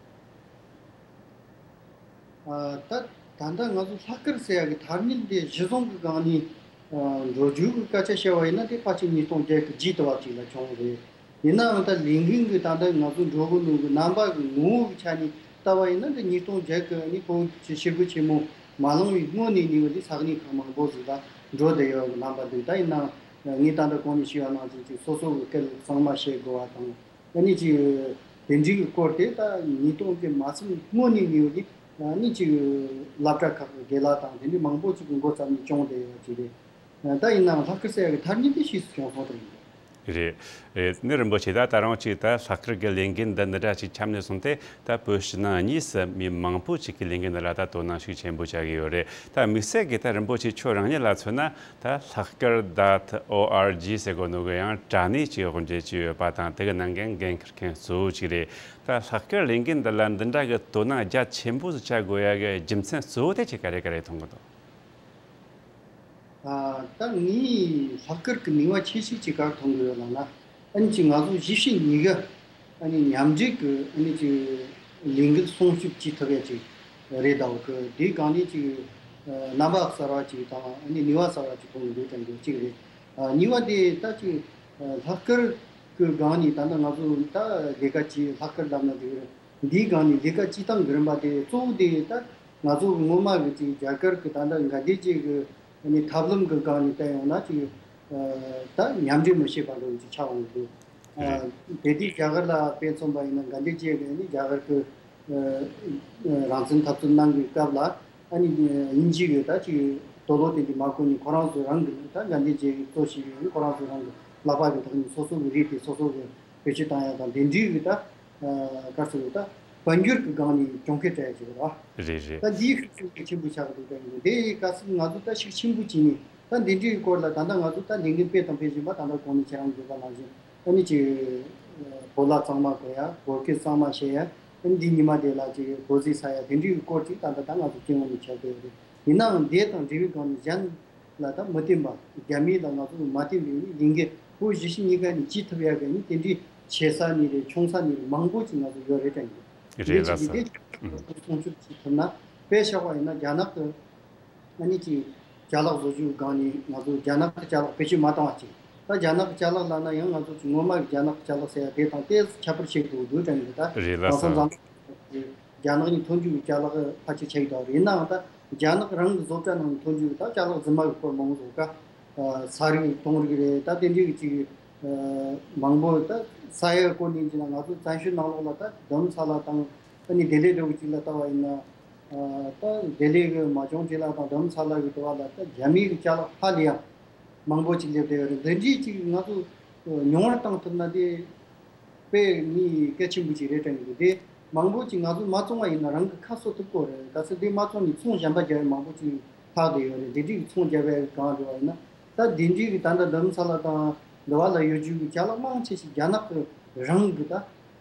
ཨ་ད་ད་ལྟ་ང་ཚོ་ལྷག་དཀར་ཟེར་ཡ་གི་ཐ་སྙད་དེ་གཞི་བཟུང་གི་སྒང་ནས་ཨ་འགྲོ་རྒྱུ་གི་སྐད་ཆ་བཤད་པ་ཡིན་ན་དེ་ཕལ་ཆེར་ཉིས་སྟོང་བརྒྱད་གི་རྗེས་དུ་བ་ཅིག་ལ་བྱུང་བ་རེད། ཡིན་ནའང་ད་ལས་འགན་གི་ད་ལྟ་ང་ཚོ་འགྲོ་གི་ནང་གི་རྣམ་པ་གི་ངོ་བོ་གི་ཆ་ནས་ལྟ་བ་ཡིན་ན་དེ་ཉིས་སྟོང་བརྒྱད་གི་ནི་བོད་ཀྱི་ཞི་རྒོལ་ཆེན་མོ་མ་ལངས་པའི་སྔོན་ནས་ནི་བ་དེ་ས་གནས་ཁག་མང་པོ་ཟིག་ལ་འགྲོ་བསྡད་ཡོད་གི་རྣམ་པ་འདུག་ད་ཡིན་ནའང་ངས་ད་ལྟ་གོང་ནས་ཞུས་པ་ནང་བཞིན་ཅིག་སོ་སོ་གི་སྐད་གཙང་མ་བཤད་དགོས་པ་དང་། ཨ་ནི་ཅིག་དེ་འདྲའི་གི་སྐོར་དེ་ད་ཉིས་སྟོང་བརྒྱད་མ་ཚུད་སྔོན་ནས་ནི་ཡོད་དེ་ཨ་ནི་ཅིག་སློབ་གྲྭ་ཁག་གི་དགེ་ལགས་དང་དེ་འདྲའི་མང་པོ་ཅིག་གི་འགོ་བརྩམས་ནས་སྐྱོང་བསྡད་ཡོད་ཅིག་རེད། ད་ཡིན་ནའང་ལྷག་དཀར་ཟེར་ཡ་གི་ཐ་སྙད་དེ་ཕྱིས་སུ་བྱུང་སོང་དེ་ཡིན། རེད། རེད། ནི་རིན་པོ་ཆེ་ད་ད་རུང་ཅིག་ད་ལྷག་དཀར་གི་ལས་འགན་འདི་འདི་འདྲ་ཅིག་ཁྱབ་ནས་སོང་སྟེ་ད་བོད་ཕྱི་ནང་གཉིས་སུ་མི་མང་པོ་ཅིག་གི་ལས་འགན་འདི་ལ་ད་དོ་སྣང་ཤུགས་ཆེན་པོ་བྱ་གི་ཡོད་རེད། ད་དམིགས་བསལ་གྱི་ད་རིན་པོ་ཆེ་ཁྱོད་རང་ཉིད་ལ་མཚོན་ན། ད་ལྷག་དཀར་dot org ཟེར་གོ་ནོ་གི་ཡང་དྲ་གནས་ཀྱི་དབུ་འབྱེད་ཀྱི་ཡོད་པ་དང་དེ་གི་ནང་གི་འགན་འཁུར་མཁན་གཙོ་བོ་གཅིག་རེད། ད་ལྷག་དཀར་ལས་འགན་འདི་ལ་འདི་འདྲ་གི་དོ་སྣང་རྒྱ་ཆེན་པོ་ཞིག་བྱ་དགོས་ཡ་གི་རྒྱུ་མཚན་གཙོ་བོ་དེ་ཅིག་ག་རེ་ག་རེ་མཐོང་གི་འདུག་ཨ་ད་ངས་ལྷག་དཀར་གི་ནུས་པ་ཆེ་ཤོས་ཅིག་ག་རེ་མཐོང་གི་ཡོད་ལབ་ན། ཨ་ནི་ཅིག་ང་ཚོ་གཞིས་བྱེས་གཉིས་ཀ་ཨ་ནི་མཉམ་འབྲེལ་གྱི་ཨ་ནི་ཅིག་ལས་འགུལ་སྲུང་སྐྱོབ་བྱེད་ཐུབ་ཡ་ཅིག་རེད་འདུག་གི། དེའི་སྒང་ནས་ཅིག་ཨ་རྣམ་པ་གསར་བ་ཅིག་དང་ཨ་ནི་ནུས་པ་གསར་བ་ཅིག་ཐོན་གྱི་འདུག་དྲན་གྱི་གཅིག་རེད། ཨ་གཉིས་པ་དེ་ད་ཅིག་ཨ་ལྷག་དཀར་གྱི་སྒང་ནས་ད་ལྟ་ང་ཚོ་ད་ལས་ཀ་བྱེད་ལྷག་དཀར་ལབ་ན་ཅིག་རེད། འདིའི་སྒང་ནས་ལས་ཀ་བྱེད་སྟངས་ཀྱི་རིམ་པ་དེ་གཙོ་བོ་དེ་ད་ང་ཚོ་གི་སྔོན་མ་གི་ཅིག་རྒྱ་གར་གྱི་ད་ལྟ་གྷན་དྷི་ཇི་གི་ཨ་ནི་ཐབས་ལམ་གྱི་སྒང་ནས་བལྟས་ཡོང་ན་ཅིག་ད་མཉམ་འབྲེལ་མི་བྱེད་པ་འདྲ་བོ་ཅིག་ཆགས་འོང་གི་འདུག་རེད། དེ་དུས་རྒྱ་གར་ལ་དཔེ་མཚོན་པ་ཡིན་ན་གྷན་དྷི་ཇི་གིས་ནི་རྒྱ་གར་གྱི་རང་བཙན་འཐབ་རྩོད་གནང་གི་སྐབས་ལ་ཨ་ནི་དབྱིན་ཇི་གིས་ད་ཅིག་དོ་ལོ་དེ་འདྲ་མ་བསྐོན་ནས་ཁོ་རང་ཚོ་རང་གི་ད་གྷན་དྷི་ཇི་གིས་གཙོ་བྱས་ཡོད་ཁོ་རང་ཚོ་རང་གི་ལག་པ་གི་ཐོག་ནས་སོ་སོ་གི་རིགས་དེ་སོ་སོ་གི་བེད་སྤྱོད་བཏང་ཡ་དང་དེ་འདྲའི་གི་ད་ག་རེ་ཟེར་དགོས་ད་དཔལ་འབྱོར་གྱི་སྒང་ནས་གྱོང་གུན་སྤྲད་ཡ་ཅིག་རེད་བ། རེད་རེད། ད་འདིའི་ཤུགས་རྐྱེན་ཆེན་པོ་ཆགས་འདུག་ད་ཡིན་དེ་ག་ཟེར་ང་ཚོ་ད་ཤུགས་ཆེན་པོ་བྱས་ནས་ད་འདི་འདྲའི་སྐོར་ལ་ད་ལྟ་ང་ཚོ་ད་ལས་འགུལ་སྤེལ་དང་སྤེལ་བཞིན་པ་ད་ལྟ་གོང་ནས་ཁྱེད་རང་འདོད་པ་ནང་བཞིན་ཨ་ནི་ཅིག་བོད་ལྭ་གཙང་མ་གོན་ཡ་བོད་སྐད་གཙང་མ་བཤད་ཡ་ཨ་ནི་འདི་ཉི་མ་དེ་ལ་ཅིག་གོ་ཟི་ས་ཡ་དེ་འདྲའི་སྐོར་ཅིག་ད་ལྟ་ད་ང་ཚོ་སྤྱི་ཡོངས་ནས་བྱས་དགོས་རེད། ཡིན་ནའང་དེ་དང་འབྲེལ་བའི་སྒང་ནས་གཞན་ལ་ད་མི་བརྟེན་པ་རྒྱ་མི་ལ་ང་ཚོ་མ་བརྟེན་པའི་ནི་ལས་འགན་བོད་གཞིས་བྱེས་གཉིས་ཀ་ནས་བྱེད་ཐུབ་ཡ་གི་ནི་དེ་འདྲའི་ཆེ་ས་ནས་རེད་ཆུང་ས་ནས་རེད་མང་པོ་ཅིག་ང་ཚོ་ཡོད་རེད་དྲན་གི་རེད། ལགས་སོ། ཅིག་གི་དེ་ཨུམ། སྲུང་སྐྱོབ་བྱེད་ཐུབ་ན་དཔེ་བཞག་པ་ཡིན་ན་རྒྱ་ནག་གི་ཨ་ནི་ཅིག་ཅ་ལག་བཟོ་རྒྱུའི་སྒང་ནས་ང་ཚོ་རྒྱ་ནག་གི་ཅ་ལག་བེད་སྤྱོད་མ་བཏང་བ་ཅིག་ད་རྒྱ་ནག་གི་ཅ་ལག་ལབ་ན་ཡང་ང་ཚོ་ཅིག་སྔོན་མ་གི་རྒྱ་ནག་གི་ཅ་ལག་ཟེར་ཡ་དེ་དང་དེ་ཁྱད་པར་ཆེ་གི་འདུག་དྲན་གི་ད་རེད། ལགས་ང་ཚོ་སོ། འཛམ་གླིང་རྒྱ་ནག་ནས་ཐོན་རྒྱུ་གི་ཅ་ལག་ཕལ་ཆེར་ཆགས་ཀྱི་འདུག་ཡིན་ནའང་ད་ རྒྱ་ནག་རང་གི་བཟོ་གྲྭ་ནང་ཐོན་རྒྱུ་ད་ཅ་ལག་རྫུན་མ་གི་སྐོར་མང་པོ་བཟོ་ཀ་ས་རིགས་གཏོང་རིགས་རེད། ད་དེ་འདྲའི་གི་ཅིག་མང་པོ་ད་ས་ཡ་སྐོར་ནས་ཅིག་ན་ང་ཚོ་བཙན་བྱོལ་ནང་ལོགས་ལ་ད་དྷ་རམ་ས་ལ་དང་ཨ་ནི་ལྡི་ལི་འདྲ་བོ་ཅིག་ལ་ལྟ་བ་ཡིན་ན། ད་ལྡི་ལི་གི་མ་ཅོང་ཅི་ལ་དང་དྷ་རམ་ས་ལ་གི་དུ་བ་ལ་ད་རྒྱ་མིའི་གི་ཅ་ལག་ཧ་ལས་ཡང་མང་པོ་ཅིག་སླེབས་བསྡད་ཡོད་རེད། འདི་འདྲའི་ཅིག་ང་ཚོ་ཉུང་བར་བཏང་ཐུབ་ན་དེ་དཔེ་མི་གལ་ཆེན་པོ་ཅིག་རེད་དྲན་གི་འདུག་དེ་མང་པོ་ཅིག་ང་ཚོ་མ་བཙོང་བ་ཡིན་ན་རང་གི་ཁ་གསོ་ཐུབ་ཀྱི་རེད། གལ་སྲིད་དེ་མ་བཙོང་ནས་ཚོང་གཞན་པ་རྒྱག་ཡ་མང་པོ་ཅིག་ལྷག་བསྡད་ཡོད་རེད། འདི་འདྲའི་ཚོང་རྒྱག་པའི་སྒང་འགྲོ་བ་ཡིན་ན་ད་འདི་འདྲའི་གི་ད་ལྟ་དྷ་རམ་ས་ལ་དང་འདི་བ་ལ་ཡོད་རྒྱུ་གི་ཅ་ལག་མང་ཆེ་ཞིག་རྒྱ་ནག་གི་རང་གི་ད་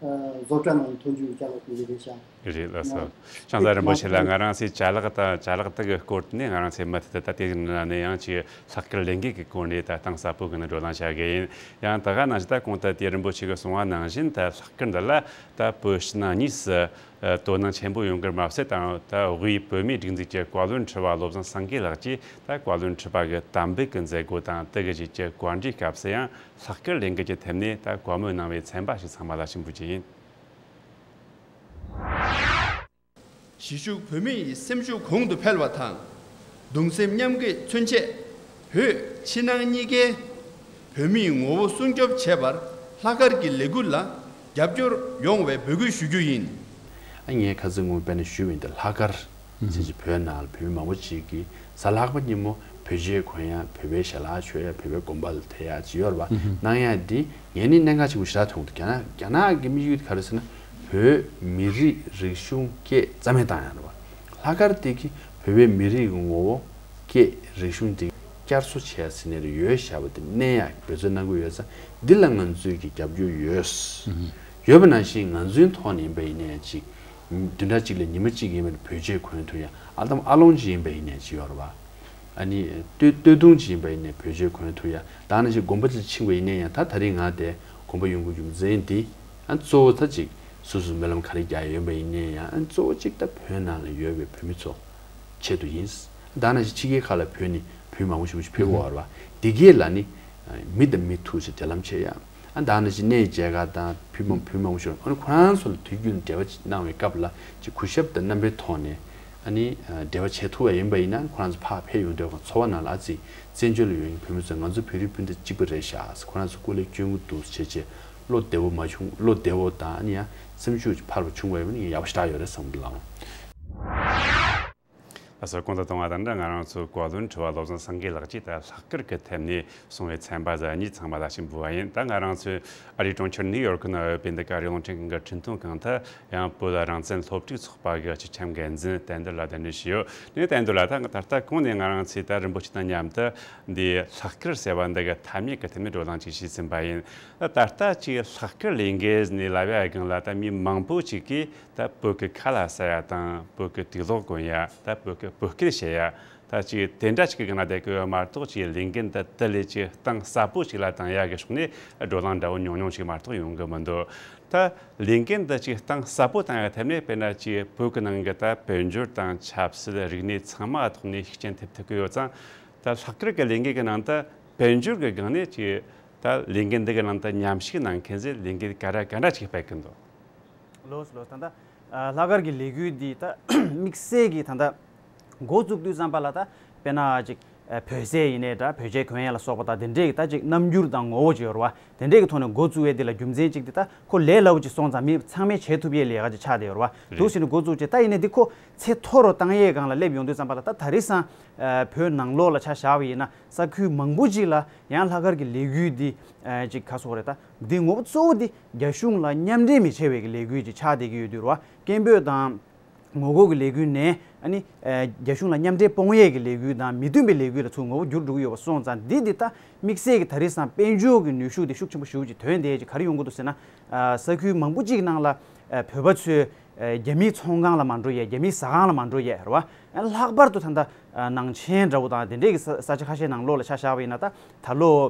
བཟོ་གྲྭ་ནང་ཐོན་རྒྱུ་གི་ཅ་ལག་དེ་འདྲ་རེད་ཤག་རེད་ལགས་སོ། ང་ཤང་ཚ་རིན་པོ་ཆེ་ལགས་ང་རང་ཚོའི་ཅ་ལག་དང་ཅ་ལག་དག་གི་སྐོར་ནས་ང་རང་ཚོའི་མུ་མཐུད་དུ་ད་དེ་ནང་ནས་ཡང་ཅིག་ལྷག་དཀར་ལེན་མཁན་གྱི་སྐོར་ནས་ད་གཏིང་ཟབ་པོ་གི་ནས་བགྲོ་གླེང་བྱ་དགོས་ཡིན། ཡང་ད་ག་ནང་བཞིན་ད་གོང་དུ་དེ་རིན་པོ་ཆེ་གིས་གསུངས་པ་ནང་བཞིན་ད་ལྷག་དཀར་འདི་ལ་ད་བོད་ཕྱི་ནང་གཉིས་སུ་དོ་སྣང་ཆེན་པོ་ཡོང་གི་མ་ཟད་དང་ད་དབུས་བོད་མིའི་སྒྲིག་འཛུགས་ཀྱི་བཀའ་བློན་ཁྲི་པ་བློ་བཟང་སེང་གེ་ལགས་ཀྱིས་ད་བཀའ་བློན་ཁྲི་པ་གི་དམ་འབུལ་གྱི་མཛད་སྒོ་དང་དེ་གི་རྗེས་ཀྱི་བཀའ་འདྲིའི་སྐབས་སུ་ཡང་ལྷག་དཀར་ལེན་མཁན་གྱི་ཐད་ནས་ད་བཀའ་མོལ་གནང་བའི་ཚན་པ་ཞིག་ཚང་མ་ལ་ཕྱིན་པོ་ཅིག་ཡིན། གཞིས་བཞུགས་བོད་མི་ཡི་སེམས་ཤུགས་གོང་དུ་འཕེལ་བ་དང་། གདུང་སེམས་མཉམ་སྐྱེད་མཚོན་ཆེད། བོད་ཕྱི་ནང་གཉིས་ཀའི་བོད་མིའི་ངོ་བོ་སྲུང་སྐྱོབ་བྱེད་པར་ལྷག་དཀར་གྱི་ལས་འགུལ་ལ་རྒྱབ་སྐྱོར་ཡོང་བའི་འབོད་སྐུལ་ཞུ་རྒྱུ་ཡིན། ཨ་ངས་ཁ་སང་ངོ་དཔེར་ན་ཞུས་པ་ཡིན་ད་ལྷག་དཀར་ཟེར་གྱི་བོད་ནང་ལ་བོད་མི་མང་པོ་ཅིག་གིས་གཟའ་ལྷག་པ་ཉིན་མོ་བོད་ཆས་གོན་ཡ་བོད་པའི་ཞལ་ལག་མཆོད་ཡ་བོད་པའི་དགོན་པ་ལ་ཐད་ཡ་ཅིག་ཡོད་རེད་པ། གནང་ཡ་འདི་ངས་ནི་གནད་འགག་ཆེན་པོ་ཞེ་དྲག་མཐོང་འདུག་རྒྱ་ནག་རྒྱ་ནག་གི་དམིགས་ཡུལ་དེ་ག་རེ་ཟེར་ན། བོད་མི་རིགས་རིག་གཞུང་སྐད་རྩ་མེད་བཏང་ཡ་རེད་བ། ལྷག་དཀར་དེ་གིས་བོད་པའི་མི་རིགས་ཀྱི་ངོ་བོ་སྐད་རིག་གཞུང་དེ་བསྐྱར་གསོ་བྱས་ཟིན་ནས་ཡོད་བཞག་པ་དེ་གནས་ཡ་འབད་བརྩོན་གནང་གི་ཡོད་ཙང་འདི་ལ་ང་ཚོས་ཀྱི་རྒྱབ་སྐྱོར་ཡོད། ཡོད་པ་ནང་བཞིན་ང་ཚོའི་ཐོག་ནས་ཡིན་པ་ཡིན་ནའི་ཅིག་བདུན་ཕྲག་གཅིག་ལ་ཉི་མ་གཅིག་ཡིན་པ་ནས་བོད་ཆས་གོན་ཐུབ་ཡ་ཨ་དམ་ཨ་ལོང་ཅིག་ཡིན་པ་ཡིན་ནའི་ཅིག་ཡོད་རེད་བ། ཨ་ནི་སྟོད་སྟོད་ཐུང་ཅིག་ཡིན་པ་ཡིན་ནའི་བོད་ཆས་གོན་ཐུབ་ཡ། ད་ནང་བཞིན་དགོན་པ་ཅིག་ཕྱིན་པ་ཡིན་ནའི་ཡང་ད་ད་རིང་ང་དེ་དགོན་པ་ཡོང་དགོས་རྒྱུ་མཚན་འདི་ཨ་གཙོ་བོ་ད་ཅིག་སོ་སོ་སྨོན་ལམ་ག་རེ་རྒྱག་ཡོད་པ་ཡིན་ནའི་ཡང་ཨ་གཙོ་བོ་ཅིག་ད་བོད་ནང་ལ་ཡོད་པའི་བོད་མི་ཚོ་ཆེད་དུ་ཡིན། ད་ནང་བཞིན་ཕྱི་རྒྱལ་ཁག་ལ་བོད་ནི་བོད་མང་པོ་ཞིག་ཕེབས་ཡོད་རེད་བ། འདི་གས་ལ་ནི་མི་དང་མི་ཐུག་ཅིག་འབྲེལ་ལམ་བྱེད་ཡ། ཨ་ད་ནང་བཞིན་གནས་མཇལ་ཁ་དང་བོད་མང་བོད་མང་པོ་ཞིག་ཨ་ནི་ཁོ་རང་ཚོ་ལ་དུས་རྒྱུན་འབྲེལ་བ་ཅིག་གནང་བའི་སྐབས་ལ་ཅིག་གུས་ཞབས་དང་རྣམ་པའི་ཐོག་ནས། ཨ་ནི་འབྲེལ་བ་བྱེད་ཐུབ་པ་ཡིན་པ་ཡིན་ན་ཁོ་རང་ཚོ་ཕར་ཕེབས་ཡོང་དུས་ཚོར་བ་ནང་ལ་ཨ་ཙི་བཙན་བྱོལ་ལ་ཡོད་མཁན་བོད་མི་ཚོ་ང་ཚོ་བོད་རིགས་སྤུན་ཟླ་གཅིག་པ་རེད་ཤག་ཁོ་རང་ཚོ་སྐུ་ལས་བསྐྱོན་གྱི་འདུག་བྱས་བྱས་བློ་བདེ་བོ་མ་བྱུང་བློ་བདེ་བོ་དང་ཨ་ནི་ཡང་སེམས་ཤུགས་ཅིག་འཕར་བ་བྱུང་བ་ཡིན་ན་ཡང་ཡག་པོ་ཞེ་དྲག་ཡོད་རེད་བསམ་གྱི་འདུག་ལགས། ལགས་སོ། གོང་དུ་གཏོང་བ་དང་འདྲ་ང་རང་ཚོའི་བཀའ་བློན་ཁྲི་པ་བློ་བཟང་སེང་གེ་ལགས་ཀྱིས་ད་ལྷག་དཀར་གྱི་ཐད་ནས་གསུངས་པའི་ཚན་པ་ཟ་གཉིས་ཚང་མ་ལ་ཞིག་འབུལ་བ་ཡིན། ད་ང་རང་ཚོའི་ཨ་རིའི་གྲོང་ཁྱེར་ནིའུ་ཡོར་ཁི་ནང་ཡོད་པའི་འདི་ག་རི་རླུང་འཕྲིན་ཁང་གི་འཕྲིན་ཐུང་ཁང་དུ་ཡང་བོད་རང་བཙན་སློབ་ཕྲུག་ཚོགས་པ་གི་སྤྱི་ཁྱབ་འགན་འཛིན་བསྟན་འདུལ་ལགས་གདན་འདྲེན་ཞུས་ཡོད། ནས་བསྟན་འདུལ་ལགས་ད་ད་ལྟ་གོང་ནས་ང་རང་ཚོས་ད་རིན་པོ་ཆེ་དང་མཉམ་དུ་འདི་ལྷག་དཀར་ཟེར་བ་འདི་གི་ཐ་སྙད་ཀྱི་ཐད་ནས་བགྲོ་གླེང་ཅིག་བྱས་ཟིན་པ་ཡིན། ད་ད་ལྟ་ཅིག་ལྷག་དཀར་ལས་འགུལ་ནས་ལབ་ཡ་སྒང་ལ་ད་མི་མང་པོ་ཅིག་གིས་ད་བོད་ཀྱི་ཁ་ལག་ཟ་ཡ་དང་བོད་ཀྱི་དུག་ལོག་གོན་ཡ། ད་བོད་ཀྱི་བོད་སྐད་བཤད་ཡ། ད་ཅིག་དེ་འདྲ་ཅིག་གི་སྒང་ལ་བསྡད་ཀྱི་ཡོད་མ་གཏོགས་ཅིག་ལས་འགུལ་འདི་དེ་ལས་ཅིག་གཏིང་ཟབ་པོ་ཅིག་ལ་བཏང་ཡ་གི་ཕྱོགས་ནས་བགྲོ་གླེང་འདྲ་བོ་ཉུང་ཉུང་ཅིག་མ་གཏོགས་ཡོང་གི་མི་འདུག་ད་ལས་འགུལ་འདི་ཅིག་གཏིང་ཟབ་པོ་བཏང་ཡ་ཐད་ནས་དཔེར་ན་ཅིག་བོད་ཀྱི་ནང་གི་ད་དཔལ་འབྱོར་དང་ཆབ་སྲིད་རིག་གནས་ཚང་མ་ཐོག་ནས་ཤུགས་རྐྱེན་ཐེབས་ཐུབ་ཀྱི་ཡོད་ཙང་། ད་ལྷག་དཀར་གྱི་ལས་འགུལ་གྱི་ནང་དུ་དཔལ་འབྱོར་གྱི་སྒང་ནས་ཅིག་ད་ལས་འགུལ་འདི་གི་ནང་དུ་མཉམ་ཞུགས་གནང་མཁན་ཚོས་ལས་འགུལ་ག་རེ་ག་འདྲ་ཅིག་སྤེལ་གི་འདུག་ལོས་ལོས། ད་ལྟ་ལྷག་དཀར་གྱི་ལས་འགུལ་འདི་ད་དམིགས་བསལ་གྱི་ད་ལྟ་འགོ་བཙུགས་དུས་ཙམ་པ་ལ་ད་དཔེར་ན་ཅིག་བོད་ཟས་ཡིན་ནའི་འདྲ་བོད་ཆས་གོན་ཡ་ལ་སོགས་པ་ད་དེ་འདྲས་ཀྱི་ད་ཅིག་རྣམ་འགྱུར་དང་ངོ་བོ་ཅིག་ཡོད་རེད་བ། དེ་འདྲས་ཀྱི་ཐོག་ནས་འགོ་བཙུགས་ཡས་འདི་ལ་རྒྱུ་མཚན་ཅིག་འདི་ད་ཁོ་ལས་སླ་བོ་ཅིག་སོང་ཙང་མི་ཚང་མས་བྱེད་ཐུབ་ཡས་ལས་ཀ་ཅིག་ཆགས་བསྡད་ཡོད་རེད་བ། འདུག་ཟེར་ནས་འགོ་བཙུགས་བྱས་ད་ཡིན་ནའི་འདི་ཁོ་ཚད་མཐོ་རུ་བཏང་ཡས་སྒང་ལ་སླེབས་ཡོང་དུས་ཙམ་པ་ལ་ད་ད་རེས་སང་བོད་ནང་ལོགས་ལ་ཆ་བཞག་པ་ཡིན་ན་ས་ཁུལ་མང་པོ་ཅིག་ལ་ཡང་ལྷག་དཀར་གྱི་ལས་འགུལ་འདི་ཅིག་ག་སོགས་རེད་ད། འདི་ངོ་བོ་གཙོ་བོ་འདི་རྒྱ་གཞུང་ལ་མཉམ་འབྲེལ་མི་བྱེད་པའི་གི་ལས་འགུལ་ཅིག་ཆགས་བསྡད་ཀྱི་ཡོད་དུས་རེད་བ། སྐད་འབོད་དང་ངོ་རྒོལ་གྱི་ལས་འགུལ་ནས་ཨ་ནི་རྒྱ་གཞུང་ལ་མཉམ་འབྲེལ་སྤོང་ཡས་ཀྱི་ལས་འགུལ་དང་མི་མཐུན་པའི་ལས་འགུལ་ལ་ཚུར་ངོ་བོ་འགྱུར་འགྲོ་གི་ཡོད་པ་སོང་ཙང་འདི་འདི་ད་དམིགས་བསལ་གྱི་ད་རེས་སང་དཔལ་འབྱོར་གྱི་ནུས་ཤུགས་དེ་ཤུགས་ཆེན་པོ་ཞེ་པོ་ཅིག་ཐོན་བསྡད་ཀྱི་ག་རེ་ཡོང་གི་འདུག་ཟེར་ན། ས་ཁུལ་མང་པོ་ཅིག་ནང་ལ་བོད་པ་ཚོས་རྒྱ་མིའི་ཚོང་ཁང་ལ་མ་འགྲོ་ཡས་རྒྱ་མིའི་ཟ་ཁང་ལ་མ་འགྲོ་ཡས་རེད་བ། ལྷག་པར་དུ་ད་ལྟ་ནང་ཆེན་འདྲ་བོ་དང་དེ་འདྲས་ཀྱི་ས་ས་ཆ་ཁ་ཤས་ནང་ལོགས་ལ་ཆ་བཞག་པ་ཡིན་ན་ད་ད་ལོ།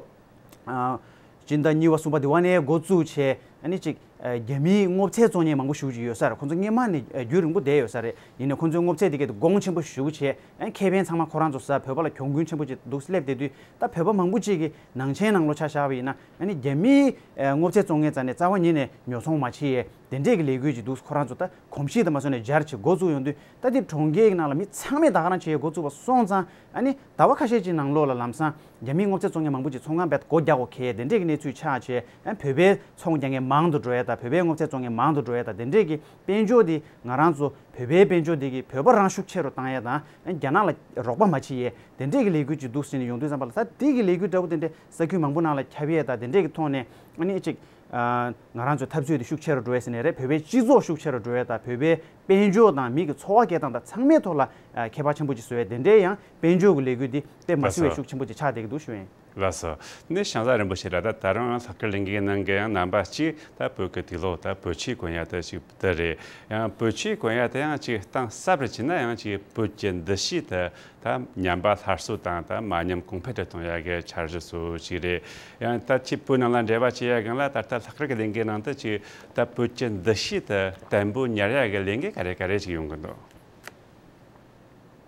སྤྱི་ཟླ་གཉིས་པ་གསུམ་པ་དེ་བ་ནས་འགོ་བཙུགས་བྱས་ཨ་ནི་ཅིག་རྒྱ་མིའི་སྔོ་ཚལ་བཙོང་མཁན་མང་པོ་ཞེ་པོ་ཅིག་ཡོད་ས་རེད། ཁོང་ཚོ་སྔོན་མ་ནས་རྒྱུན་རིང་པོ་བསྡད་ཡོད་ས་རེད། ཡིན་ནའི་ཁོང་ཚོའི་སྔོ་ཚལ་དེ་གའི་གོང་ཆེན་པོ་ཞེ་པོ་བྱས་ཨ་ཁེ་ཕན་ཚང་མ་ཁོ་རང་ཚོ་ཟ། བོད་པ་ལ་གྱོང་གུན་ཆེན་པོ་ཅིག་འདུག་སླེབས་བསྡད་དུས་ད་བོད་པ་མང་པོ་ཅིག་གིས་ནང་ཆེན་ནང་ལོགས་ཆ་བཞག་པ་ཡིན་ན་ཨ་ནི་རྒྱ་མིའི་སྔོ་ཚལ་བཙོང་མཁན་རྩ་ནས་རྩ་བ་ཉིད་ནས་ཉོ་ཚོང་མ་བྱེད་ཡས། དེ་འདྲས་ཀྱི་ལས་འགུལ་ཅིག་འདུག་ཁོ་རང་ཚོ་ད་གོམས་གཤིས་དང་མ་སོང་ནས་སྦྱར་བྱེད་འགོ་བཙུགས་ཡོང་དུས། ད་དེ་གྲོང་ཁྱེར་གྱི་ནང་ལ་མི་ཚང་མས་ད་ག་རང་བྱེད་འགོ་བཙུགས་པ་སོང་ཙང་། ཨ་ནི་ཟླ་བ་ཁ་ཤས་ཀྱི་ནང་ལོགས་ལ་ལམ་སང་རྒྱ་མིའི་སྔོ་ཚལ་བཙོང་མཁན་མང་པོ་ཅིག་ཚོང་ཁང་རྦད་སྒོ་རྒྱག་དགོས་ཁེལ། དེ་འདྲས་ཀྱི་གནས་ཚུལ་ཆགས་བྱས། ཨ་བོད་པའི་ཚོང་རྒྱག་མཁན་མང་དུ་འགྲོ་ཡ་དང་། བོད་པའི་སྔོ་ཚལ་བཙོང་མཁན་མང་དུ་འགྲོ་ཡ་དང་། དེ་འདྲས་ཀྱི་དཔལ་འབྱོར་དེ་ང་རང་ཚོ་བོད་པའི་དཔལ་འབྱོར་དེ་གི་བོད་པ་རང་ཤུགས་ཆེ་རུ་བཏང་ཡ་དང་། ཨ་རྒྱ་ནག་ལ་རོགས་པ་མ་བྱེད་ཡས་དེ་འདྲས་ཀྱི་ལས་འགུལ་ཅིག་འདུག་ཟེར་ནས་ཡོང་དུས་ཙམ་པ་ལ། ད་དེ་གི་ལས་འགུལ་འདྲ་བོ་དེ་འདྲས་ས་ཁུལ་མང་པོ་ནང་ལ་ཁྱབ་ཡས་དང་། དེ་འདྲས་ཀྱི་ཐོག་ནས་ཨ་ནི་ཅིག་ཨ་ང་རང་ཚོའི་འཐབ་རྩོད་དེ་ཤུགས་ཆེ་རུ་འགྲོ་ཡས་ཟེར་ནས་རེད། བོད་པའི་སྤྱི་ཚོགས་ཤུགས་ཆེ་རུ་འགྲོ་ཡས་དང་། བོད་པའི་དཔལ་འབྱོར་དང་མི་གི་འཚོ་བ་སྐྱེལ་སྟངས་དང་ཚང་མའི་ཐོག་ལ་ཨ་ཁྱད་པར་ཆེན་པོ་ཅིག་བཟོ་ཡས་དེ་འདྲའི་ཡང་དཔལ་འབྱོར་གྱི་ལས་འགུལ་འདི་དཔེ་མ་སྲིད་པའི་ཤུགས་ཆེན་པོ་ཅིག་ཆགས་བསྡད་ཀྱི་འདུག་ཞུ་ཡིན། ལགས་སོ། ནི་ཞང་བཟའ་རིན་པོ་ཆེ་ལགས། ད་ད་རུང་ལྷག་དཀར་ལས་འགུལ་གྱི་ནང་གི་ཡང་རྣམ་པ་གཅིག་ད་བོད་ཀྱི་དུག་ལོག་ད་བོད་ཆས་གོན་ཡ་དེ་ཅིག་དེ་རེད། ཡང་བོད་ཆས་གོན་ཡ་དེ་ཡང་ཅིག་གཏིང་ཟབ་རུ་ཕྱིན་ན་ཡང་ཅིག་བོད་ཀྱི་འདུ་ཤེས་དེ་ད་ཉམས་པ་སླར་གསོ་དང་། ད་མ་ཉམས་གོང་འཕེལ་དུ་གཏོང་ཡ་གི་འཆར་གཞི་སོགས་ཅིག་རེད། ཡང་ད་ཅིག་བོད་ནང་ལ་འབྲེལ་བ་བྱེད་ཡ་སྒང་ལ་ད་ལྟ་ལྷག་དཀར་གྱི་ལས་འགུལ་ནང་དུ་ཅིག་ད་བོད་ཀྱི་འདུ་ཤེས་དེ་བརྟན་པོ་ཉར་ཡ་གི་ལས་འགུལ་ག་རེ་ག་རེ་ཅིག་ཡོང་གི་འདུག་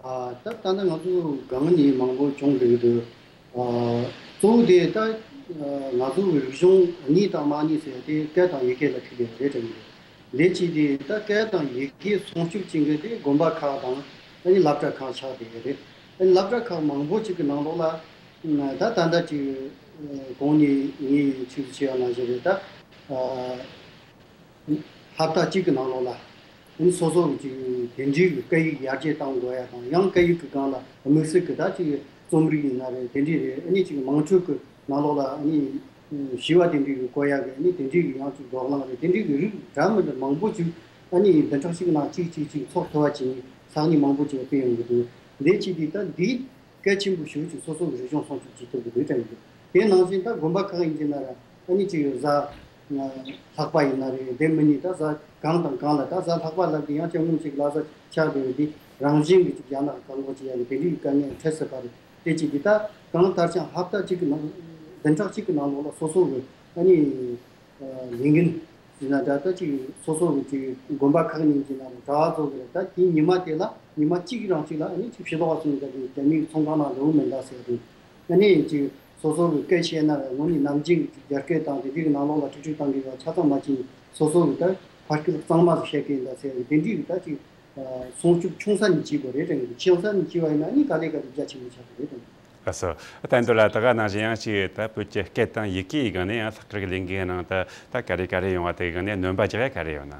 ཨ། ད་ད་ལྟ་ང་ཚོ་སྒང་ནས་མང་པོ་བྱུང་འདུག་འདུག་ཨ། གཙོ་བོ་དེ་ད་ང་ཚོ་རིག་གཞུང་གཉིས་དང་མ་གཉིས་ཟེར་དེ་སྐད་དང་ཡི་གེ་ལ་ཐུག་ཡོད་རེད་དྲན་གྱི་འདུག་ལས་བྱེད་དེ་ད་སྐད་དང་ཡི་གེ་སྲུང་སྐྱོབ་བྱེད་མཁན་དེ་དགོན་པ་ཁག་དང་། ཨ་ནི་སློབ་གྲྭ་ཁག་ཆགས་བསྡད་ཡོད་རེད། ཨ་ནི་སློབ་གྲྭ་ཁག་མང་པོ་ཅིག་གི་ནང་ལོགས་ལ་ད་ད་ལྟ་ཅིག་གོང་ནས་ངས་ཚིག་བྱས་པ་ནང་བཞིན་རེད། ད་ཨ། ཧབ་ཏ་གཅིག་གི་ནང་ལོགས་ལ་ཨ་ནི་སོ་སོ་གི་ཅིག་དེ་འདྲའི་གི་སྐད་ཡིག་ཡར་རྒྱས་གཏང་དགོས་ཡ་དང་། ཡང་སྐད་ཡིག་གི་སྒང་ལ་དམིགས་བསལ་གི་ད་ཅིག་རྩོམ་རིག་ཡིན་ན་རེད། དེ་འདྲའི་རེད། ཨ་ནི་ཅིག་དམངས་ཁྲོད་གི་ནང་ལོགས་ལ་ཨ་ནི་ཞི་བ་དེ་འདྲའི་གི་བཀོད་ཡ་གི་ཨ་ནི་དེ་འདྲའི་གི་ཡང་ཅིག་བགྲོ་གླེང་རེད། དེ་འདྲའི་གི་རིགས་འདྲ་མི་འདྲ་མང་པོ་ཅིག་ཨ་ནི་བདུན་ཕྲག་གཅིག་ནང་གཅིག་གཅིག་གཅིག་ཚོགས་ཐུབ་པ་བྱས་ནས་ས་གནས་མང་པོ་ཅིག་སྤེལ་ཡོང་གི་འདུག་འདི་ཅིག་གི་ད་འདི་གལ་ཆེན་པོ་ཞེ་པོ་ཅིག་སོ་སོ་གི་རིག་གཞུང་སྲུང་སྐྱོབ་བྱེད་ཐུབ་ཀྱི་འདུག་དྲན་གྱི་འདུག་དེ་ནང་བཞིན་ད་དགོན་པ་ཁག་ཡིན་གྱི་ན་ར་ཨ་ནི་ཅིག་གཟའ་ལྷག་པ་ཡིན་ན་རེད། དེ་མིན་ནི་ད་གཟའ་གང་དང་གང་ལ། ད་གཟའ་ལྷག་པ་ལབ་དེ་ཡང་སྤྱང་མོ་ཅིག་ལ་གཟའ་ཆགས་དེ་དེ་རང་བཞིན་གྱི་ཅིག་རྒྱ་ནག་བཀག་འགོག་བྱེད་ཡ་གི་དེ་འདྲའི་དཀའ་ངལ་འཕྲད་སྲིད་པ་རེད། དེ་ཅིག་གི་ད་གང་ལྟར་ཀྱང་ཧབ་ཏ་གཅིག་གི་ནང་བདུན་ཕྲག་གཅིག་གི་ནང་ལོགས་ལ་སོ་སོ་གི་ཨ་ནི། ལས་འགན་ཟེར་ན་འདྲ། ད་ཅིག་སོ་སོ་གི་ཅིག་དགོན་པ་ཁག་ཉིན་གཅིག་ལ་གྲྭ་བ་ཚོ་གི་ད་དེའི་ཉི་མ་དེ་ལ་ཉི་མ་གཅིག་རང་གཅིག་ལ་ཨ་ནི་ཅིག་ཕྱི་ལོགས་སོང་གི་རྒྱ་མིའི་ཚོང་ཁང་ནང་འགྲོ་གི་མིན་ད་ཟེར་དུས། ཨ་ནི་ཅིག་སོ་སོ་གི་སྐད་བཤད་ན་ར་དངོས་གནས་ནམ་རྒྱུན་གྱི་ཅིག་རྒྱ་སྐད་དང་དེ་དུས་ཀྱི་ནང་ལོགས་ལ་ཁྲིག་ཁྲིག་བཏང་གི་ཡོད་ཆ་ཚང་མ་ཅིག་སོ་སོ་གི་ད་ཕ་སྐད་གཙང་མ་ཟིག་བཤད་གི་ཡིན་ད་ཟེར་གི་དེ་འདྲའི་གི་ད་ཅིག་སྲུང་སྐྱོབ་ཆུང་ས་ནས་བྱེད་དགོས་རེད་དྲན་གི་འདུག་ཆུང་ས་ནས་བྱེད་པ་ཡིན་ན་ཨ་ནི་ག་ལེ་ག་ལེ་རྒྱ་ཆེན་པོ་ཆགས་ཀྱི་རེད་དྲན་གི་འདུག་ལགས་སོ། ད་འདི་ལ་ད་ག་ནང་བཞིན་ཡང་ཅིག་ད་བོད་ཀྱི་སྐད་དང་ཡི་གེ་ཡི་སྒང་ནས་ཡང་ལྷག་དཀར་གྱི་ལས་འགུལ་ནང་ད་ད་ག་རེ་ག་རེ་ཡོང་བ་དེ་གི་སྒང་ནས་སྣོན་པ་རྒྱག་ཡ་ག་རེ་ཡོད་ན།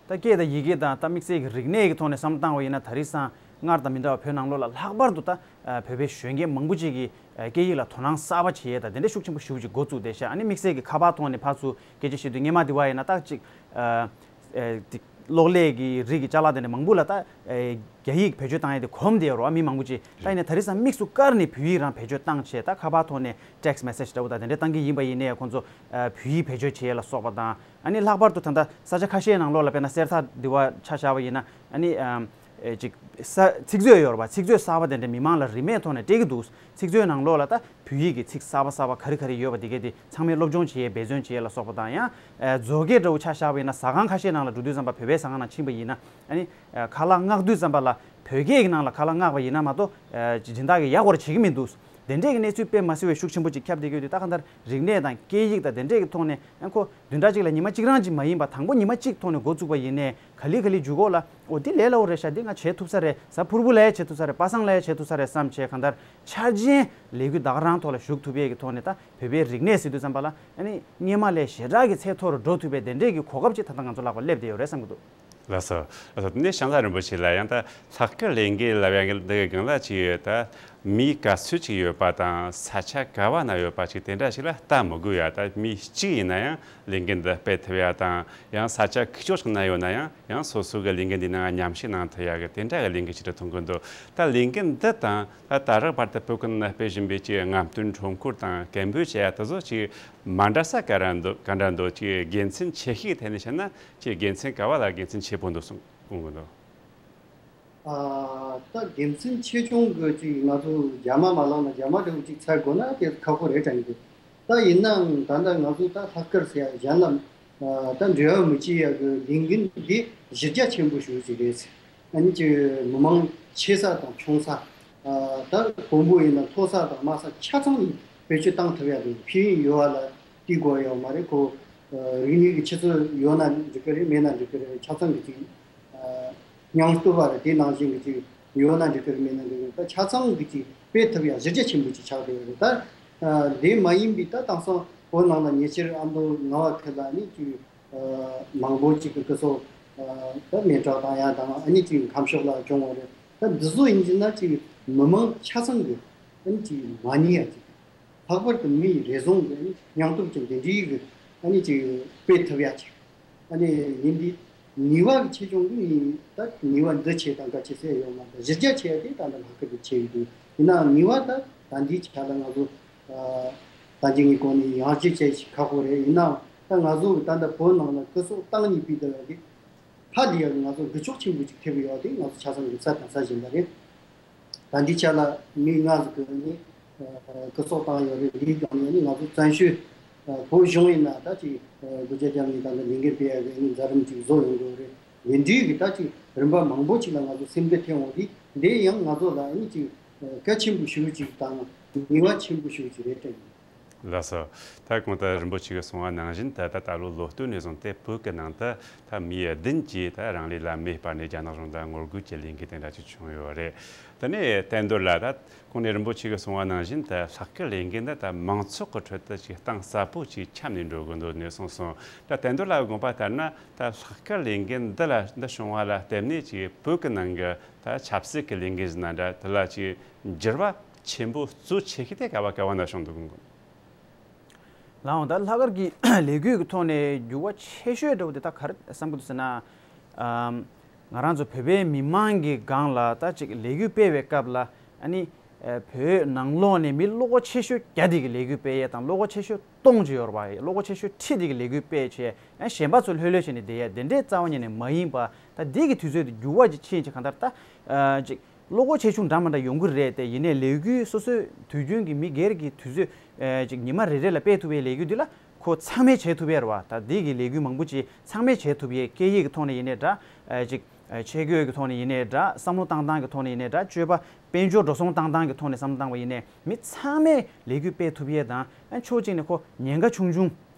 ད་སྐད་དང་ཡི་གེ་དང་ད་དམིགས་བསལ་གྱི་རིག་གནས་ཀྱི་ཐོག་ནས་བསམ་བློ་བཏང་བ་ཡིན་ན། ད་རེས་སང་སྔར་དང་མི་འདྲ་བ་བོད་ནང་ལོགས་ལ་ལྷག་པར་དུ་ད་བོད་པའི་གཞོན་སྐྱེས་མང་པོ་ཅིག་གིས་སྐད་ཡིག་ལ་དོ་སྣང་གསར་པ་བྱེད་ཡས་དང་དེ་འདྲ་ཤུགས་ཆེན་པོ་ཞེ་པོ་ཅིག་འགོ་བཙུགས་བསྡད་ཤག་ཨ་ནི་དམིགས་བསལ་གྱི་ཁ་པར་ཐོག་ནས་ཕར་ཚུར་སྐད་ཆ་བཤད་དུས་སྔོན་མ་དེ་བ་ཡིན་ན་ད་ཅིག་ཨ། ཨེ། དེ་གློག་ཀླད་ཀྱི་རིགས་ཀྱི་ཅ་ལག་དེ་འདྲ་མང་པོ་ལ་ད་ཨེ་རྒྱ་ཡིག་བེད་སྤྱོད་བཏང་ཡས་དེ་གོམས་བསྡད་ཡོད་རེད་བ། མི་མང་པོ་ཅིག་ད་ཡིན་ནའི་ད་རེས་སང་དམིགས་སུ་བཀར་ནས་བོད་ཡིག་རང་བེད་སྤྱོད་བཏང་བྱས། ད་ཁ་པར་ཐོག་ནས་text message འདྲ་བོ་དང་དེ་འདྲ་བཏང་གི་ཡིན་པ་ཡིན་ནའི་ཁོང་ཚོ་ཨ་བོད་ཡིག་བེད་སྤྱོད་བྱེད་ཡས་ལ་སོགས་པ་དང་། ཨ་ནི་ལྷག་པར་དུ་ད་ལྟ་ས་ཆ་ཁ་ཤས་ནང་ལོགས་ལ་དཔེར་ན་གསེར་ཐང་འདི་བ་ཆ་བཞག་པ་ཡིན་ན། ཨ་ནི་ཨམ། ཨེ་ཅིག་ས་ཚིག་མཛོད་ཡོད་རེད་བ། ཚིག་མཛོད་གསར་པ་དེ་འདྲ་མི་མང་ལ་རིན་མེད་ཐོག་ནས་སྤྲད་ཀྱི་འདུག་ཚིག་མཛོད་ནང་ལོགས་ལ་ད་བོད་ཡིག་གི་ཚིག་གསར་པ་གསར་པ་ག་རེ་ག་རེ་ཡོད་པ་དེ་གས་དེ་ཚང་མས་སློབ་སྦྱོང་བྱེད་ཡས་འབད་བརྩོན་བྱེད་ཡས་ལ་སོགས་པ་དང་། ཡང་ཨེ་མཛོད་དགེ་འདྲ་བོ་ཆ་བཞག་པ་ཡིན་ན་ཟ་ཁང་ཁ་ཤས་ནང་ལ་འགྲོ་དུས་ཙམ་པ། བོད་པའི་ཟ་ཁང་ནང་ཕྱིན་པ་ཡིན་ན། ཨ་ནི་ཨེ་ཁ་ལག་མངགས་དུས་ཙམ་པ་ལ་བོད་སྐད་ཀྱི་ནང་ལ་ཁ་ལག་མངགས་པ་ཡིན་ན་མ་གཏོགས་ཨེ་སྦྱིན་བདག་གིས་ཡག་པོ་བྱེད་ཀྱི་མི་འདུག་དེ་འདྲས་ཀྱི་གནས་ཚུལ་དཔེ་མ་སྲིད་པའི་ཤུགས་ཆེན་པོ་ཅིག་ཁྱབ་བསྡད་ཀྱི་ཡོད་དུས། ད་གང་ལྟར་རིག་གནས་དང་སྐད་ཡིག་དང་དེ་འདྲས་ཀྱི་ཐོག་ནས་ཨ་ཁོ་བདུན་ཕྲག་གཅིག་ལ་ཉི་མ་གཅིག་རང་ཅིག་མ་ཡིན་པ། དང་པོ་ཉི་མ་གཅིག་ཐོག་ནས་འགོ་བཙུགས་པ་ཡིན་ནའི་ག་ལེ་ག་ལེ་མཇུག་གོ་ལ་ཨོ་འདི་ལས་སླ་བོ་རེད་ཤག་འདི་ང་བྱེད་ཐུབ་ས་རེད། གཟའ་ཕུར་བུ་ལ་ཡང་བྱེད་ཐུབ་ས་རེད། པ་སངས་ལ་ཡང་བྱེད་ཐུབ་ས་རེད་བསམ་བྱས། གང་ལྟར་འཆར་ཅན་ལས་འགུལ་ད་ག་རང་ཐོག་ལ་ཞུགས་ཐུབ་ཡས་ཀྱི་ཐོག་ནས་ད་བོད་པའི་རིག་གནས་ཟེར་དུས་ཙམ་པ་ལ་ཨ་ནི་སྔོན་མ་ལས་ཞེ་དྲག་གི་ཚད་མཐོ་རུ་འགྲོ་ཐུབ་པའི་དེ་འདྲས་ཀྱི་གོ་སྐབས་ཅིག་ད་ལྟ་ང་ཚོ་ལྷག་པར་སླེབས་བསྡད་ཡོད་རེད་བསམ་གྱི་འདུག་ལགས་སོ། ལགས་སོ། དེ་ནས་ཞང་བཟའ་རིན་པོ་ཆེ་ལ་ཡང་ད་ལྷག་དཀར་ལས་འགུལ་ལབ་ཡ་འདི་གི་སྒང་ལ་ཅིག་ད་མིའི་དཀའ་ཚེགས་ཅིག་ཡོད་པ་དང་། ས་ཆ་ག་བ་ན་ཡོད་པ་ཅིག་དེ་འདྲ་ཞིག་ལ་ལྟ་མི་དགོས་ཡ། ད་མི་གཅིག་ཡིན་ན་ཡང་ལས་འགུལ་འདི་སྤེལ་ཐུབ་ཡ་དང་། ཡང་ས་ཆ་ཁི་ཕྱོགས་ཤིག་ན་ཡོད་ན་ཡང་ཡང་སོ་སོ་གི་ལས་འགུལ་འདི་ནང་མཉམ་ཞུགས་གནང་ཐུབ་ཡ་གི་དེ་འདྲ་གི་ལས་འགུལ་ཅིག་རེད་མཐོང་གི་འདུག་ད་ལས་འགུལ་འདི་དང་ད་ད་རག་བར་དུ་བོད་ཀྱི་ནང་སྤེལ་བཞིན་པའི་ཅིག་རྔམ་སྟོན་ཁྲོམ་སྐོར་དང་སྐད་འབོད་བྱེད་ཡ་དེ་ཚོ་ཅིག་མ་འདྲ་ས་ག་རེ་འདུག་ག་འདྲ་འདུག་ཅིག་དགེ་མཚན་ཆེ་ཤོས་ཐད་ནས་བཤད་ན་ཅིག་དགེ་མཚན་ག་བ་ལ་དགེ་མཚན་ཆེ་པོ་འདུག་གསུང་གསུང་གི་འདུག་ཨ། ད་དགེ་མཚན་ཆེ་ཆུང་གི་ཅིག་ང་ཚོ་རྒྱ་མ་མ་ལངས་ན་རྒྱ་མ་འདྲ་བོ་ཅིག་འཚོལ་དགོས་ན་དེ་ཁག་པོ་རེད་དྲན་གི་འདུག་ད་ཡིན་ནའང་ད་ལྟ་ང་ཚོ་ད་ལྷག་དཀར་ཟེར་ཡ་གཞན་ལ་ཨ་ད་འབྲེལ་བ་མི་བྱེད་ཡ་གི་ལས་འགུལ་འདི་གཞི་རྒྱ་ཆེན་པོ་ཞེ་པོ་ཅིག་རེད། ཨ་ནི་ཅིག་མི་མང་ཆེ་ས་དང་ཆུང་ས། ཨ་ད་དཔོན་པོ་ཡིན་ན་མཐོ་ས་དང་དམའ་ས་ཆ་ཚང་ནས་བེད་སྤྱོད་བཏང་ཐུབ་ཡ་དེ་ཕན་ཡོན་ཡོད་པ་ལ་བལྟས་དགོས་ཡོད་མ་རེད། ཁོ་ རིག་གནས་ཀྱི་ཆུ་ཚད་ཡོད་ན་འགྲིག་གི་རེད། མེད་ན་འགྲིག་གི་རེད། ཆ་ཚང་གི་ཅིག་སྙིང་སྟོབས་པ་རེད། དེ་ནང་བཞིན་གྱི་ཅིག་ཡོད་ན་འགྲིག་གི་རེད། མེད་ན་འགྲིག་གི་རེད། ད་ཆ་ཚང་གི་ཅིག་སྤེལ་ཐུབ་ཡ་གཞི་རྒྱ་ཆེན་པོ་ཅིག་ཆགས་བསྡད་ཡོད་རེད། ད་དེ་མ་ཡིན་པའི་ད་དེང་སང་བོད་ནང་ལ་ཉེ་ཆར་ཨ་མདོ་རྔ་བ་ཁུལ་ལ་ནི་ཅིག་མང་པོ་ཅིག་གི་སྐུ་སྲོག་ད་མེ་སྲེག་བཏང་ཡ་དང་ཨ་ནི་ཅིག་ཁམས་ཕྱོགས་ལ་བྱུང་བ་རེད། ད་འདི་ཚོ་ཡིན་གྱི་ན་ཅིག་མི་མང་ཆ་ཚང་གི་ཨ་ནི་ཅིག་མ་ཉེས་ཡ་ཅིག་ལྷག་པར་དུ་མིའི་རེ་ཟུང་གི་སྙིང་སྟོབས་ཀྱི་འདི་འདྲའི་གི་ཨ་ནི་ཅིག་སྤེལ་ཐུབ་ཡ་ཅིག་ཨ་ནི་ཡིན་དུས་ནུས་པ་གི་ཆེ་ཆུང་གི་ཡིན། ད་ནུས་པ་འདི་ཆེ་དང་ག་ཆེ་ཟེར་ཡོད་མ་རེད། གཞི་རྒྱ་ཆེ་ཡ་དེ་ད་ལྟ་ལྷག་གི་ཆེ་ཡི་འདུག་ཡིན་ནའང་ནུས་པ་ད་ད་འདིའི་ཆ་ལ་ང་ཚོ་ད་འཇིག་ངེས་གོང་ནས་ཡང་ཅིག་བྱས་ཤིག་ཁག་པོ་རེད། ཡིན་ནའང་ད་ང་ཚོ་གི་ད་ལྟ་བོད་ནང་ལ་སྐུ་སྲོག་བཏང་ནས་ཕུད་ད་ཡ་དེ་ཧ་ལས་ཡ་ང་ཚོ་འགུལ་ཕྱོགས་ཆེན་པོ་ཅིག་ཐེབས་ཡོད་དེ་ང་ཚོ་ཆ་ཚང་གི་ཚད་དང་ཚད་བཞིན་པ་རེད། ད་འདི་ཆ་ལ་མི་ལྔ་ཟིག་གི་ནི་སྐུ་སྲོག་བཏང་ཡོད་རེད། འདིའི་སྒང་ནས་ནི་ང་ཚོ་བཙན་བྱོལ་བོད་གཞུང་ཡིན་ན་ད་ཅིག་སྒོ་རྒྱ་རྒྱབ་ནས་ད་ལྟ་ལས་འགན་སྤེལ་ཡ་གི་ནི་མཛད་རིམ་ཅིག་བཟོ་ཡོང་དགོས་རེད། འདི་འདྲའི་གི་ད་ཅིག་རིམ་པ་མང་པོ་ཅིག་ལ་ང་ཚོ་སེམས་ཁྲལ་ཐེབས་འོང་དུས་འདི་ཡང་ང་ཚོ་ལ་ནི་ཅིག་གལ་ཆེན་པོ་ཞེ་པོ་ཅིག་དང་ནུས་པ་ཆེན་པོ་ཞེ་པོ་ཅིག་རེད་དྲན་ཡོད། ལགས་སོ། ད་གོང་དུ་རིན་པོ་ཆེ་གིས་གསུངས་པ་ནང་བཞིན་ད་ད་ད་ལོ་ལོ་སྟོད་ནས་བཟུང་སྟེ་བོད་ཀྱི་ནང་དུ་ད་མི་བདུན་གྱིས་ད་རང་ལུས་ལ་མེ་སྤར་ནས་རྒྱ་ནག་གཞུང་ལ་ངོ་རྒོལ་གྱི་ལས་འགུལ་དེ་འདྲ་ཅིག་བྱུང་ཡོད་རེད། དེ་ནས་བསྟན་རྡོར་ལགས། ད་གོང་ནས་རིན་པོ་ཆེ་གིས་གསུངས་པ་ནང་བཞིན་ད་ལྷག་དཀར་ལས་འགུལ་འདི་ད་མང་ཚོགས་ཀྱི་ཁྲོད་དུ་ཅིག་གཏིང་ཟབ་པོ་ཅིག་ཁྱབ་ནས་འགྲོ་གི་འདུག་ནས་གསུངས་སོང་། ད་བསྟན་རྡོར་ལགས་ཀྱི་དགོངས་པ་ལྟར་ན་ད་ལྷག་དཀར་ལས་འགུལ་འདི་ལ་འདི་བྱུང་བ་ལ་བརྟེན་ནས་ཅིག་བོད་ཀྱི་ནང་གི་ད་ཆབ་སྲིད་ཀྱི་ལས་འགུལ་ཟེར་ན་འདྲ་དེ་ལ་ཅིག་འགྱུར་བ་ཆེན་པོ་གཙོ་ཆེ་ཤོས་དེ་ག་བ་ག་བ་ན་བྱུང་འདུག་གི། ལགས་འོང་། ད་ལྷག་དཀར་གྱི་ལས་འགུལ་གྱི་ཐོག་ནས་འགྱུར་བ་ཆེ་ཤོས་འདྲ་བོ་དེ་ད་ག་རེ་བསམ་གྱི་འདུག་ཟེར་ན། ཨམ། ང་རང་ཚོ་བོད་པའི་མི་མང་གི་སྒང་ལ་ད་ཅིག་ལས་འགུལ་སྤེལ་བའི་སྐབས་ལ་ཨ་ནི་ཨ་བོད་ནང་ལོགས་ནས་མི་བློ་ཁོག་ཆེ་ཤོས་བརྒྱ་དེ་གི་ལས་འགུལ་སྤེལ་ཡས་དང་བློ་ཁོག་ཆེ་ཤོས་སྟོང་ཅིག་ཡོད་རེད་པ། བློ་ཁོག་ཆེ་ཤོས་ཁྲི་དེ་གི་ལས་འགུལ་སྤེལ་བྱས། ཨ་གཞན་པ་ཚོ་ལྷོད་ལྷོད་བྱས་ནས་བསྡད་ཡས་དེ་འདྲས་རྩ་བ་ཉིད་ནས་མ་ཡིན་པ། ད་འདི་གི་དུས་ཚོད་དེ་འགྱུར་བ་ཅིག་ཕྱིན་ཅིག་གང་ལྟར་ད་ཨ་ཅིག་བློ་ཁོག་ཆེ་ཆུང་འདྲ་མི་འདྲ་ཡོང་གི་རེད་དེ། ཡིན་ནའི་ལས་འགུལ་སོ་སོའི་དུས་རྒྱུན་གྱི་མི་སྒེར་གྱི་དུས་ཚོད་ཨེ་ཅིག་ཉི་མ་རེ་རེ་ལ་སྤེལ་ཐུབ་པའི་ལས་འགུལ་འདི་ལ་ཁོ་ཚང་མས་བྱེད་ཐུབ་ཡས་རེད་བ། ད་འདི་གི་ལས་འགུལ་མང་པོ་ཅིག་ཚང་མས་བྱེད་ཐུབ་ཡས། སྐད་ཡིག་གི་ཐོག་ནས་ཡིན་ནའི་འདྲ། ཨེ་ཅིག་ཨེ་ཆས་གོས་ཀྱི་ཐོག་ནས་ཡིན་ནའི་འདྲ། བསམ་བློ་བཏང་སྟངས་ཀྱི་ཐོག་ནས་ཡིན་ནའི་འདྲ། སྤྱོད་པ་དཔལ་འབྱོར་འགྲོ་སོང་བཏང་སྟངས་ཀྱི་ཐོག་ནས་བསམ་བློ་བཏང་བ་ཡིན་ནའི་མི་ཚང་མས་ལས་འགུལ་སྤེལ་ཐུབ་ཡས་དང་། ཨ་ཕྱོགས་གཅིག་ནས་ཁོ་ཉེན་ཁ་ཆུང་ཆུང་།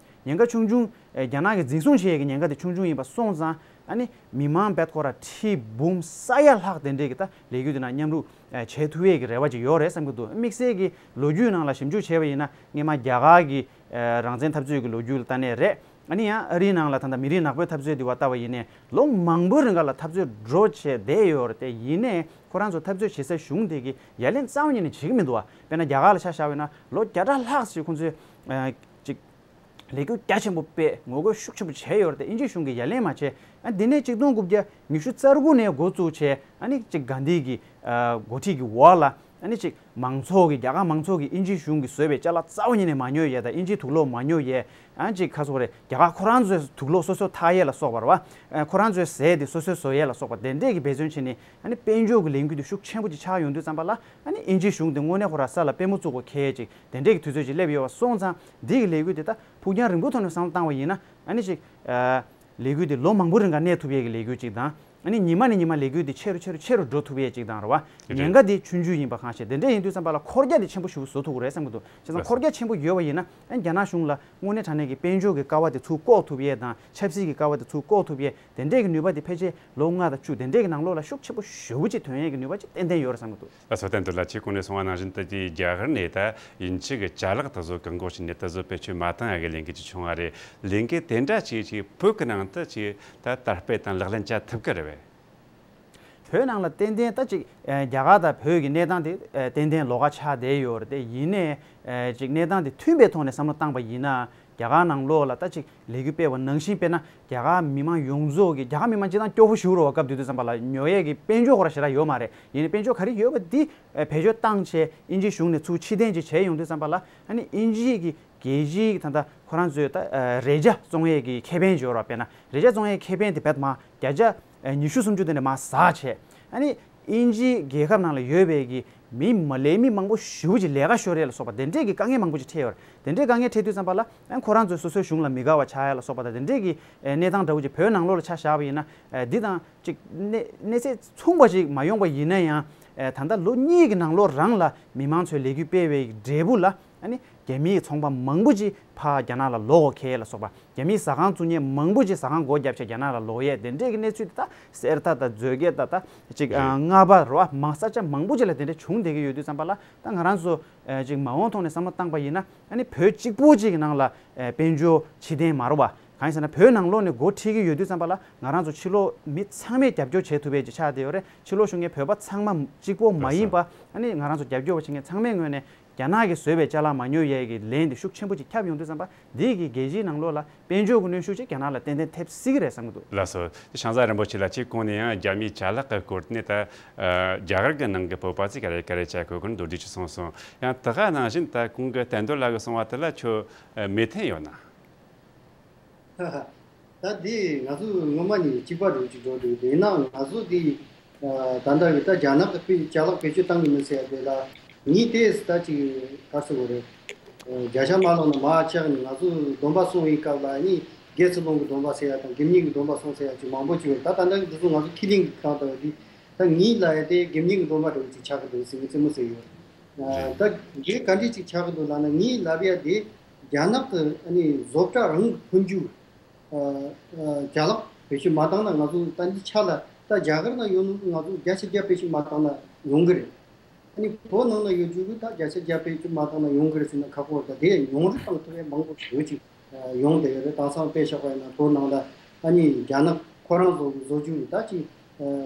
ཉེན་ཁ་ཆུང་ཆུང་། ཨེ་རྒྱ་ནག་གིས་འཛིན་བཟུང་བྱེད་ཡས་ཀྱི་ཉེན་ཁ་དེ་ཆུང་ཆུང་ཡིན་པ་སོང་ཙང་། ཨ་ནི་མི་མང་བེད་ཁོ་ར་ཁྲི་འབུམ་ས་ཡ་ལྷག་དེ་འདྲས་ཀྱི་ད་ལས་འགུལ་དེ་ནང་མཉམ་རུབ་ཨེ་བྱེད་ཐུབ་ཡས་ཀྱི་རེ་བ་ཅིག་ཡོད་རེད་བསམ་གྱི་འདུག། དམིགས་བསལ་གྱི་ལོ་རྒྱུས་ནང་ལ་ཞིབ་འཇུག་བྱས་པ་ཡིན་ན་སྔོན་མ་རྒྱ་གར་གྱི་ཨེ་རང་བཙན་འཐབ་རྩོད་ཀྱི་ལོ་རྒྱུས་ལ་ལྟ་ནའི་རེད། ཨ་ནི་ཡང་ཨ་རིའི་ནང་ལ་ད་ལྟ་མི་རིགས་ནག་པོའི་འཐབ་རྩོད་འདི་བ་ལྟ་བ་ཡིན་ནའི་ལོ་མང་པོའི་རིང་ག་ལ་འཐབ་རྩོད་འགྲོ་བྱས་བསྡད་ཡོད་རེད་དེ། ཡིན་ནའི་ཁོ་རང་ཚོ་འཐབ་རྩོད་བྱེད་ས་གཞུང་དེ་གི་ཡ་ལན་རྩ་བ་ཉིད་ནས་བྱེད་ཀྱི་མི་འདུག་བ། དཔེར་ན་རྒྱ་གར་ལ་ཆ་བཞག་པ་ཡིན་ན་ལོ་བརྒྱ་ཕྲག་ལྷག་ཅིག་ཁོང་ཚོས་ཨ་ཅིག་ལས་འགུལ་རྒྱ་ཆེན་པོ་སྤེལ། ངོ་རྒོལ་ཤུགས་ཆེན་པོ་བྱས་ཡོད་རེད་དེ། དབྱིན་ཇིའི་གཞུང་གིས་ཡ་ལན་མ་བྱས། ཨ་འདི་ནས་གཅིག་སྟོང་དགུ་བརྒྱ་ཉི་ཤུ་རྩ་དགུ་ནས་འགོ་བཙུགས་བྱས། ཨ་ནི་ཅིག་གྷན་དྷི་གི་ཨ་འགོ་ཁྲིད་ཀྱི་འོག་ལ་ཨ་ནི་ཅིག་མང་ཚོགས་ཀྱི་རྒྱ་གར་མང་ཚོགས་ཀྱིས་དབྱིན་ཇིའི་གཞུང་གིས་བཟོས་པའི་ཅ་ལག་རྩ་བ་ཉིད་ནས་མ་ཉོ་ཡས་དང་། དབྱིན་ཇིའི་དུག་སློག་མ་ཉོ་ཡས། ཨ་ཅིག་ཁ་སོག་རེད། རྒྱ་གར་ཁོ་རང་ཚོའི་དུག་སློག་སོ་སོས་འཐག་ཡས་ལ་སོགས་པ་རེད་བ། ཨ་ཁོ་རང་ཚོའི་ཟས་དེ་སོ་སོས་བཟོ་ཡས་ལ་སོགས་པ་དེ་འདྲས་ཀྱི་འབད་བརྩོན་བྱས་ནས། ཨ་ནི་དཔལ་འབྱོར་གྱི་ལས་འགུལ་དེ་ཤུགས་ཆེན་པོ་ཅིག་ཆགས་ཡོང་དུས་ཙམ་པ་ལ། ཨ་ནི་དབྱིན་ཇིའི་གཞུང་དེ་དངོས་གནས་ཁོ་རང་ས་ལ་པུས་མོ་བཙུགས་དགོས་ཁེལ་ཅིག་དེ་འདྲས་ཀྱི་དུས་ཚོད་ཅིག་སླེབས་ཡོད་པ་སོང་ཙང་། འདི་གི་ལས་འགུལ་དེ་ད་ཕུགས་རྒྱང་རིང་པོའི་ཐོག་ནས་བསམ་བློ་བཏང་བ་ཡིན་ན། ཨ་ནི་ཅིག་ཨ་ལས་འགུལ་དེ་ལོ་མང་པོ་རིང་ག་གནས་ཐུབ་ཡས་ཀྱི་ལས་འགུལ་ཅིག་དང་། ཨ་ནི་ཉི་མ་ནས་ཉི་མ་ལས་འགུལ་དེ་ཆེ་རུ་ཆེ་རུ་ཆེ་རུ་འགྲོ་ཐུབ་ཡས་ཅིག་དང་རེད་བ། རེད། ཉེན་ཁ་དེ་ཆུང་ཆུང་ཡིན་པ་གང་ཤེས། དེ་འདྲས་ཡིན་དུས་ཙམ་པ་ལ་འཁོར་རྒྱ་དེ་ཆེན་པོ་ཞེ་པོ་བཟོ་ཐུབ་ཀྱི་རེད་བསམ་གྱི་འདུག། བྱས་ཙང་ལགས་སོ། འཁོར་རྒྱ་ཆེན་པོ་ཡོད་པ་ཡིན་ན། ཨ་རྒྱ་ནག་གཞུང་ལ་དངོས་གནས་དྲང་གནས་ཀྱི་དཔལ་འབྱོར་གྱི་ཀ་བ་དེ་ཚུར་བཀོག་ཐུབ་ཡས་དང་། ཆབ་སྲིད་ཀྱི་ཀ་བ་དེ་ཚུར་བཀོག་ཐུབ་ཡས། དེ་འདྲས་ཀྱི་ནུས་པ་དེ་ཕལ་ཆེར་ལོ་ལྔ་དང་བཅུ་དེ་འདྲས་ཀྱི་ནང་ལོགས་ལ་ཤུགས་ཆེན་པོ་ཞེ་པོ་ཅིག་ཐོན་ཡས་ཀྱི་ནུས་པ་ཅིག་ཏན་ཏན་ཡོད་རེད་བསམ་གྱི་འདུག། ལགས་སོ། བསྟན་རྡོར་ལགས། ཁྱེད་གོང་ནས་གསུངས་པ་ནང་བཞིན་ད་ལྟའི་རྒྱ་གར་ནས་ད་དབྱིན་ཇི་གི་ཅ་ལག་དེ་ཚོ་བཀག་འགོག་བྱས་ནས་དེ་ཚོ་བེད་སྤྱོད་མ་བཏང་ཡ་གི་ལས་འགུལ་ཅིག་བྱུང་བ་རེད། ལས་འགུལ་དེ་འདྲ་ཅིག་ཅིག་བོད་ཀྱི་ནང་དུ་ཅིག་ད་དར་སྤེལ་དང་ལག་ལེན་བྱ་ཐུབ་ཀྱི་རེད་པས། བོད་ནང་ལ་ཏན་ཏན་ད་ཅིག་ཨ་རྒྱ་གར་དང་བོད་ཀྱི་གནས་སྟངས་དེ་ཨ་ཏན་ཏན་ལོགས་ཀ་ཆགས་བསྡད་ཡོད་རེད་དེ། ཡིན་ནའི་ཨ་ཅིག་གནས་སྟངས་དེ་མཐུན་པའི་ཐོག་ནས་བསམ་བློ་བཏང་པ་ཡིན་ན། རྒྱ་གར་ནང་ལོགས་ལ་ད་ཅིག་ལས་འགུལ་སྤེལ་བ་ནང་བཞིན་སྤེལ་ན། རྒྱ་གར་མི་མང་ཡོངས་རྫོགས་ཀྱི། རྒྱ་གར་མི་མང་སྤྱིར་བཏང་སྐྱོ་པོ་ཞེ་པོ་རེད་བ། སྐབས་དེ་དུས་ཙམ་པ་ལ་ཉོ་ཡས་ཀྱི་དཔལ་འབྱོར་ཁོ་རང་ཞེ་དྲག་ཡོད་མ་རེད། ཡིན་ནའི་དཔལ་འབྱོར་ག་རེ་ཡོད་པ་འདི་ཨ་བེད་སྤྱོད་བཏང་བྱས། དབྱིན་ཇིའི་གཞུང་ནས་ཚུར་ཕྱིར་འཐེན་ཅིག་བྱས་ཡོང་དུས་ཙམ་པ་ལ། ཨ་ནི་དབྱིན་ཇི་གི་རྒྱལ་སྤྱིའི་ད་ལྟ་ཁོ་རང་ཚོའི་ད་ཨ་རས་ཆ་བཙོང་ཡས་ཀྱི་ཁེ་ཕན་ཅིག་ཡོད་རེད་བ། དཔེར་ན་རས་ཆ་བཙོང་ཡས་ཁེ་ཕན་དེ་བེད་མ་བརྒྱ་ཆ་ཨ་ཉི་ཤུ་སུམ་ཅུ་དེ་འདྲ་མར་ཟག་བྱས། ཨ་ནི་དབྱིན་ཇིའི་རྒྱལ་ཁབ་ནང་ལ་ཡོད་པའི་གི་མི་མ་ལས་མི་མང་པོ་ཞེ་པོ་ཅིག་ལས་ཀ་ཤོར་ཡས་ལ་སོགས་པ་དེ་འདྲས་ཀྱི་དཀའ་ངལ་མང་པོ་ཅིག་འཕྲད་ཡོད་རེད། དེ་འདྲས་དཀའ་ངལ་འཕྲད་དུས་ཙམ་པ་ལ། ཨ་ཁོ་རང་ཚོས་སོ་སོའི་གཞུང་ལ་མི་དགའ་བ་ཆགས་ཡ་ལ་སོགས་པ་དང་། དེ་འདྲས་ཀྱི་ཨ་གནས་སྟངས་འདྲ་བོ་ཅིག་བོད་ནང་ལོགས་ལ་ཆ་བཞག་པ་ཡིན་ན། ཨ་འདི་དང་ཅིག་གནས་གནས་ཚད་མཚུངས་པ་ཞིག་མ་ཡོང་པ་ཡིན་ན་ཡང་། ཨ་ད་ལྟ་ལོ་གཉིས་ཀྱི་ནང་ལོགས་རང་ལ་མི་མང་ཚོས་ལས་འགུལ་སྤེལ་བའི་འབྲས་བུ་ལ། ཨ་ནི་རྒྱ་མིའི་ཚོང་པ་མང་པོ་ཅིག་ཕར་རྒྱ་ནག་ལ་ལོག་འཁེལ་ལ་སོགས་པ། རྒྱ་མིའི་ཟ་ཁང་བཙུགས་མཁན་མང་པོ་ཅིག་ཟ་ཁང་སྒོ་བརྒྱབ་བྱས་རྒྱ་ནག་ལ་ལོག་ཡས་དེ་འདྲས་ཀྱི་གནས་ཚུལ་དེ་ད་གསེར་རྟ་དང་མཛོད་དགེ་ད་ད་ཅིག་ཨ་རྔ་པ་རེད་བ། མང་ས་ཆ་མང་པོ་ཅིག་ལ་དེ་འདྲས་བྱུང་བསྡད་ཀྱི་ཡོད་དུས་ཙམ་པ་ལ། ད་ང་རང་ཚོ་ཨ་ཅིག་མ་འོངས་ཐོག་ནས་བསམ་བློ་བཏང་པ་ཡིན་ན། ཨ་ནི་བོད་གཅིག་པོ་ཅིག་གི་ནང་ལ་ཨ་དཔལ་འབྱོར་ཕྱི་བརྟན་མ་རེད་བ། གང་ཡིན་ཟེར་ན་བོད་ནང་ལོགས་ནས་འགོ་ཁྲིད་ཀྱི་ཡོད་དུས་ཙམ་པ་ལ་ང་རང་ཚོ་ཕྱི་ལོགས་མི་ཚང་མས་རྒྱབ་སྐྱོར་བྱེད་ཐུབ་པའི་ཅིག་ཆགས་བསྡད་ཡོད་རེད། ཕྱི་ལོགས་བཞུགས་མཁན་བོད་པ་ཚང་མ་གཅིག་པོ་མ་ཡིན་པ། ཨ་ནི་ང་རང་ཚོ་རྒྱབ་སྐྱོར་བ་བྱེད་མཁན་ཚང་མའི་ངོས་ནས་རྒྱ་ནག་གིས་བཟོས་པའི་ཅ་ལག་མ་ཉོ་ཡས་ཀྱི་ལན་དེ་ཤུགས་ཆེན་པོ་ཅིག་ཁྱབ་ཡོང་དུས་ཙམ་པ། འདི་གིས་རྒྱལ་སྤྱིའི་ནང་ལོགས་ལ་དཔལ་འབྱོར་གྱི་གནོན་ཤུགས་ཅིག་རྒྱ་ནག་ལ་ཏན་ཏན་ཐེབས་སྲིད་ཀྱི་རེད་བསམ་གྱི་འདུག། ལགས་སོ། ཤང་ཟ་རིན་པོ་ཆེ་ལགས་ཅིག་གོང་ནས་ཡང་རྒྱ་མིའི་ཅ་ལག་གི་སྐོར་ནས་ད་ཨ་རྒྱ་གར་གྱི་ནང་གི་བོད་པ་ཚོས་ག་རེ་ག་རེ་བྱ་དགོས་ཀྱི་མདོར་བསྡུས་ཅིག་གསུངས་སོང་། ཡང་དེ་ག་ནང་བཞིན་ད་གོང་གི་བསྟན་རྡོར་ལགས་ཀྱིས་གསུངས་པ་དེ་ལ་ཁྱོད་ཨ་མོས་མཐུན་ཡོད་ན། ད་དེ་ང་ཚོ་སྔོན་མ་ནས་གཅིག་པ་འགྲོ་གཅིག་འགྲོ་འདུག། དེས་ན་ང་ཚོ་དེ་ཨ་ད་ལྟ་གི་ད་རྒྱ་ནག་གི་དཔེ་ཅ་ལག་བེད་སྤྱོད་བཏང་གི་མིན་ཟེར་ཡ་དེ་ལ་ངས་དེ་ད་ཅིག་ག་རེ་ཟེར་དགོས་རེད། ཨ་བརྒྱ་ཆ་མ་ལོངས་ན་མར་ཆག་ནས། ང་ཚོ་སྡོམ་པ་སྲུང་བའི་སྐབས་ལ་ནི་དགེ་ཚུལ་སློང་གི་སྡོམ་པ་ཟེར་ཡ་དང་དགེ་བསྙེན་གྱི་སྡོམ་པ་སྲུང་ཟེར་ཡ་ཅིག་མང་པོ་ཅིག་ཡོད། ད་ད་ལྟ་གི་འདི་ཚོ་ང་ཚོ་ཁས་ལེན་གྱི་གང་ལྟ་བུ་དེ་ད་ངས་ལབ་ཡ་དེ་དགེ་བསྙེན་གྱི་སྡོམ་པ་འདྲ་བོ་ཅིག་ཆགས་ཀྱི་འདུག་ཟེར་ངས་རྩེད་མོ་རྩེ་ཡོད། ཨ་ད་འདི་ག་འདྲས་ཅིག་ཆགས་ཀྱི་འདུག་ལབ་ན། ངས་ལབ་ཡ་དེ་རྒྱ་ནག་གི་ཨ་ནི་བཟོ་གྲྭ་རང་གི་འཕོ་འགྱུར་ཨ་ཨ་ཅ་ལག་བེད་སྤྱོད་མ་བཏང་ན། ང་ཚོ་ད་འདི་ཆ་ལ་ད་རྒྱ་གར་ནང་ཡོད་ནོ་གི་ང་ཚོ་བརྒྱ་ཆ་བརྒྱ་བེད་སྤྱོད་མ་བཏང་ན་ཡོང་གི་རེད། ཨ་ནི་བོད་ནང་ན་ཡོད་རྒྱུ་གི་ད་བརྒྱ་ཆ་བརྒྱ་བེད་སྤྱོད་མ་བཏང་ན་ཡོང་གི་རེད་ཟེར་ན་ཁག་པོ་རེད། ད་དེ་ཡོང་རེ་བཏང་ཐུབ་ཡ་མང་པོ་ཞེ་པོ་ཅིག་ཡོང་བསྡད་ཡོད་རེད། དེང་སང་དཔེ་བཞག་པ་ཡིན་ན་བོད་ནང་ལ་ཨ་ནི་རྒྱ་ནག་ཁོ་རང་བཟོ་བཟོ་རྒྱུ་ད་ཅིག་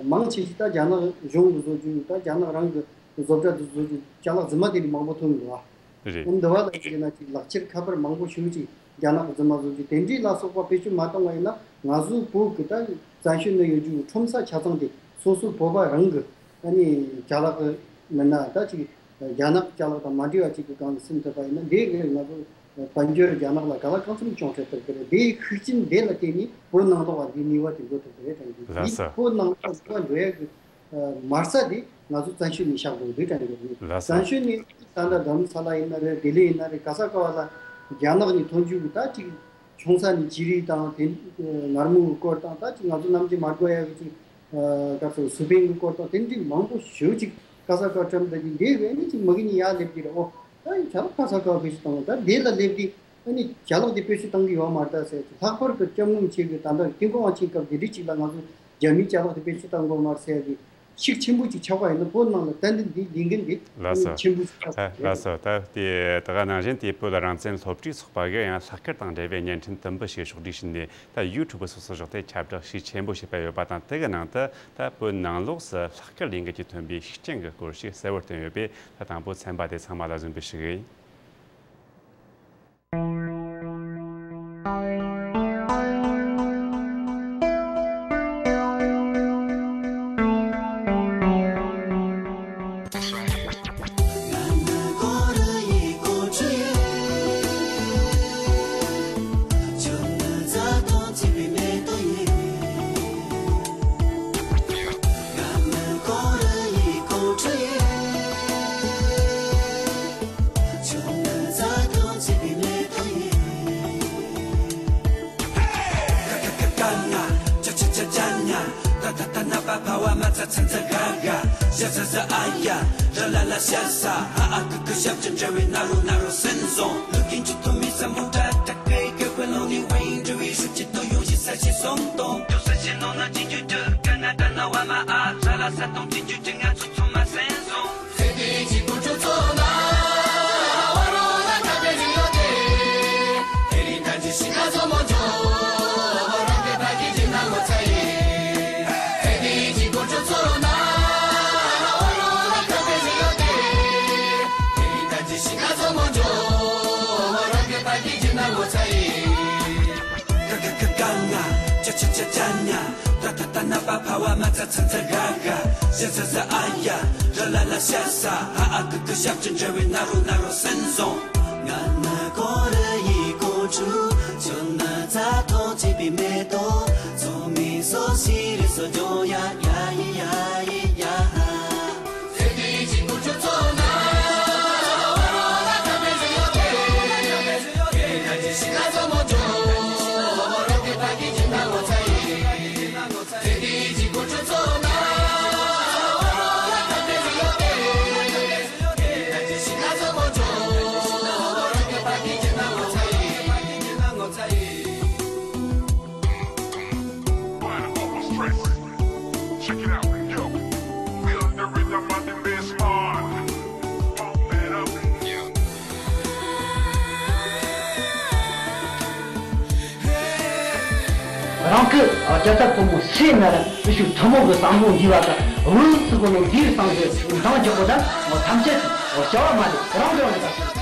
མང་ཆེ་ཤོས་ད་རྒྱ་ནག་གཞུང་གི་བཟོ་རྒྱུ་ད་རྒྱ་ནག་རང་གི་བཟོ་གྲྭ་དུ་བཟོ་རྒྱུ་ཅ་ལག་རྫུན་མ་དེ་འདྲ་མང་པོ་ཐོན་འདུག་ཨ། རེད། འདི་བ་ལ་བྱས་ན་ཅིག་ལག་ཁྱེར་ཁ་པར་མང་པོ་ཞེ་པོ་ཅིག་རྒྱ་ནག་གི་རྫུན་མ་བཟོ་རྒྱུ་དེ་འདྲའི་ལ་སོགས་པ་བེད་སྤྱོད་མ་བཏང་བ་ཡིན་ན། ང་ཚོའི་བོད་ཀྱི་ད་བཙན་བྱོལ་ནང་ཡོད་རྒྱུ་ཁྲོམ་ས་ཆ་ཚང་དེ་སོ་སོའི་བོད་པ་རང་གི་ཨ་ནི་ཅ་ལག་གི་མིན་ན་ད་ཅིག་རྒྱ་ནག་ཅ་ལག་དང་མ་འདྲེས་པ་ཅིག་གི་སྒང་ལ་སིམ་ཐུབ་པ་ཡིན་ན། དེ་གིས་ང་ཚོ་དཔལ་འབྱོར་རྒྱ་ནག་ལ་ག་ལ་གང་འཚམ་གྱོང་ཁྲོད་ཐུབ་ཀྱི་རེད། དེའི་ཤུགས་རྐྱེན་དེ་ལ་བརྟེན་ནས་བོད་ནང་ལོགས་ལ་འདིའི་ནུས་པ་དེ་འགྲོ་ཐུབ་ཀྱི་རེད་དྲན་གྱི། ལགས་སོ། འདི་བོད་ནང་ལོགས་ལ་འགྲོ་ཡ་གི་མར་ས་དེ་ང་ཚོ་བཙན་བྱོལ་ནས་བཞག་དགོས་འདུག་དྲན་གྱི་རེད། ལགས་སོ། བཙན་བྱོལ་ནས་ད་ལྟ་རྡ་རམ་ས་ལ་ཡིན་ན་རེད། ལྡི་ལི་ཡིན་ན་རེད། ག་ས་ག་བ་ལ་རྒྱ་ནག་ནས་ཐོན་རྒྱུ་གི་ད་ཅིག་ཆུང་ས་ནས་བྱི་རིལ་དང་དེ་མངར་མོ་གི་སྐོར་དང་། ད་ཅིག་ང་ཚོ་ནམ་རྒྱུན་མ་དགོས་ཡ་གི་ཅིག་ཨ་ག་ཚོད་སུ་པན་གི་སྐོར་དང་དེ་འདྲའི་མང་པོ་ཞེ་པོ་ཅིག་ག་ས་ག་བཀྲམ་བསྡད་ཀྱི། འདི་གི་ཨ་ནི་ཅིག་མ་གི་ནི་ཡར་སླེབས་ཀྱི་རེད། ཨོ་ད་ཡིན་ཆ་ལ་ག་ས་ག་བ་བེད་སྤྱོད་བཏང་བ། ད་འདི་ལ་སླེབས་དུས་ཨ་ནི་ཅ་ལག་དེ་བེད་སྤྱོད་བཏང་གི་ཡོད་མ་རེད་ད་ཟེར་གྱི། ལྷག་པར་དུ་སྐྱབས་མགོན་ཆེ་གི་ད་ལྟ་ཀིང་ཀོང་དབང་ཆེན་སྐབས་དེ་འདྲའི་ཅིག་ལ་ང་ཚོ་རྒྱ་མིའི་ཅ་ལག་དེ་བེད་སྤྱོད་བཏང་དགོས་མ་རེད་ཟེར་གྱི་ཤུགས་ཆེན་པོ་ཅིག་ཆགས་པ་ཡིན་ན། བོད་ནང་ལ་ཏན་ཏན་འདི་ལས་འགན་དེ་ཨ་ལགས་ནི་སོ། ཆེན་པོ་ཅིག་ཆགས་ཨ་པ་རེད། ལགས་སོ། ད་དེ་ད་ག་ནང་བཞིན་དེ་བོད་རང་བཙན་སློབ་ཕྲུག་ཚོགས་པ་གིས་ཡང་ལྷག་བཀུར་དང་འབྲེལ་བའི་བརྙན་འཕྲིན་དུམ་བུ་ཞིག་ཕྱོགས་སྒྲིག་བྱས་ནས། ད་ཡུ་ཊུབ་སོགས་སུ་བཞག་སྟེ་ཁྱབ་བསྒྲགས་ཤུགས་ཆེན་པོ་བྱས་པ་ཡོད་པ་དང་། དེ་གི་ནང་དུ་ད་བོད་ནང་ལོགས་སུ་ལྷག་བཀུར་ལས་འགུལ་གྱིས་ཐོན་པའི་ཤུགས་རྐྱེན་གྱི་སྐོར་ཞིག་གསལ་བོར་བསྟན་ཡོད་པས། ད་དང་པོ་ཚན་པ་དེ་ཚང་མ་ལ་གཟིགས་འབུལ་ཞུ་གི་ཡིན། Check it out, yo. Feel the rhythm of the bass, man. Pump it up. རང་གི་རྒྱལ་ཚབ་ཕོ་མོ་སྲས་ན་ར་ཨུ་ཤུ་ཐུ་མོ་གི་བསམ་བློ་འདི་བ་དང་འུ་ཚུ་གོ་ནོ་འདིར་བཏང་སྟེ་འདང་རྒྱག་པ་དང་ཐམས་ཅད་བྱ་བ་མ་དེ་རང་རང་ལ་དང་།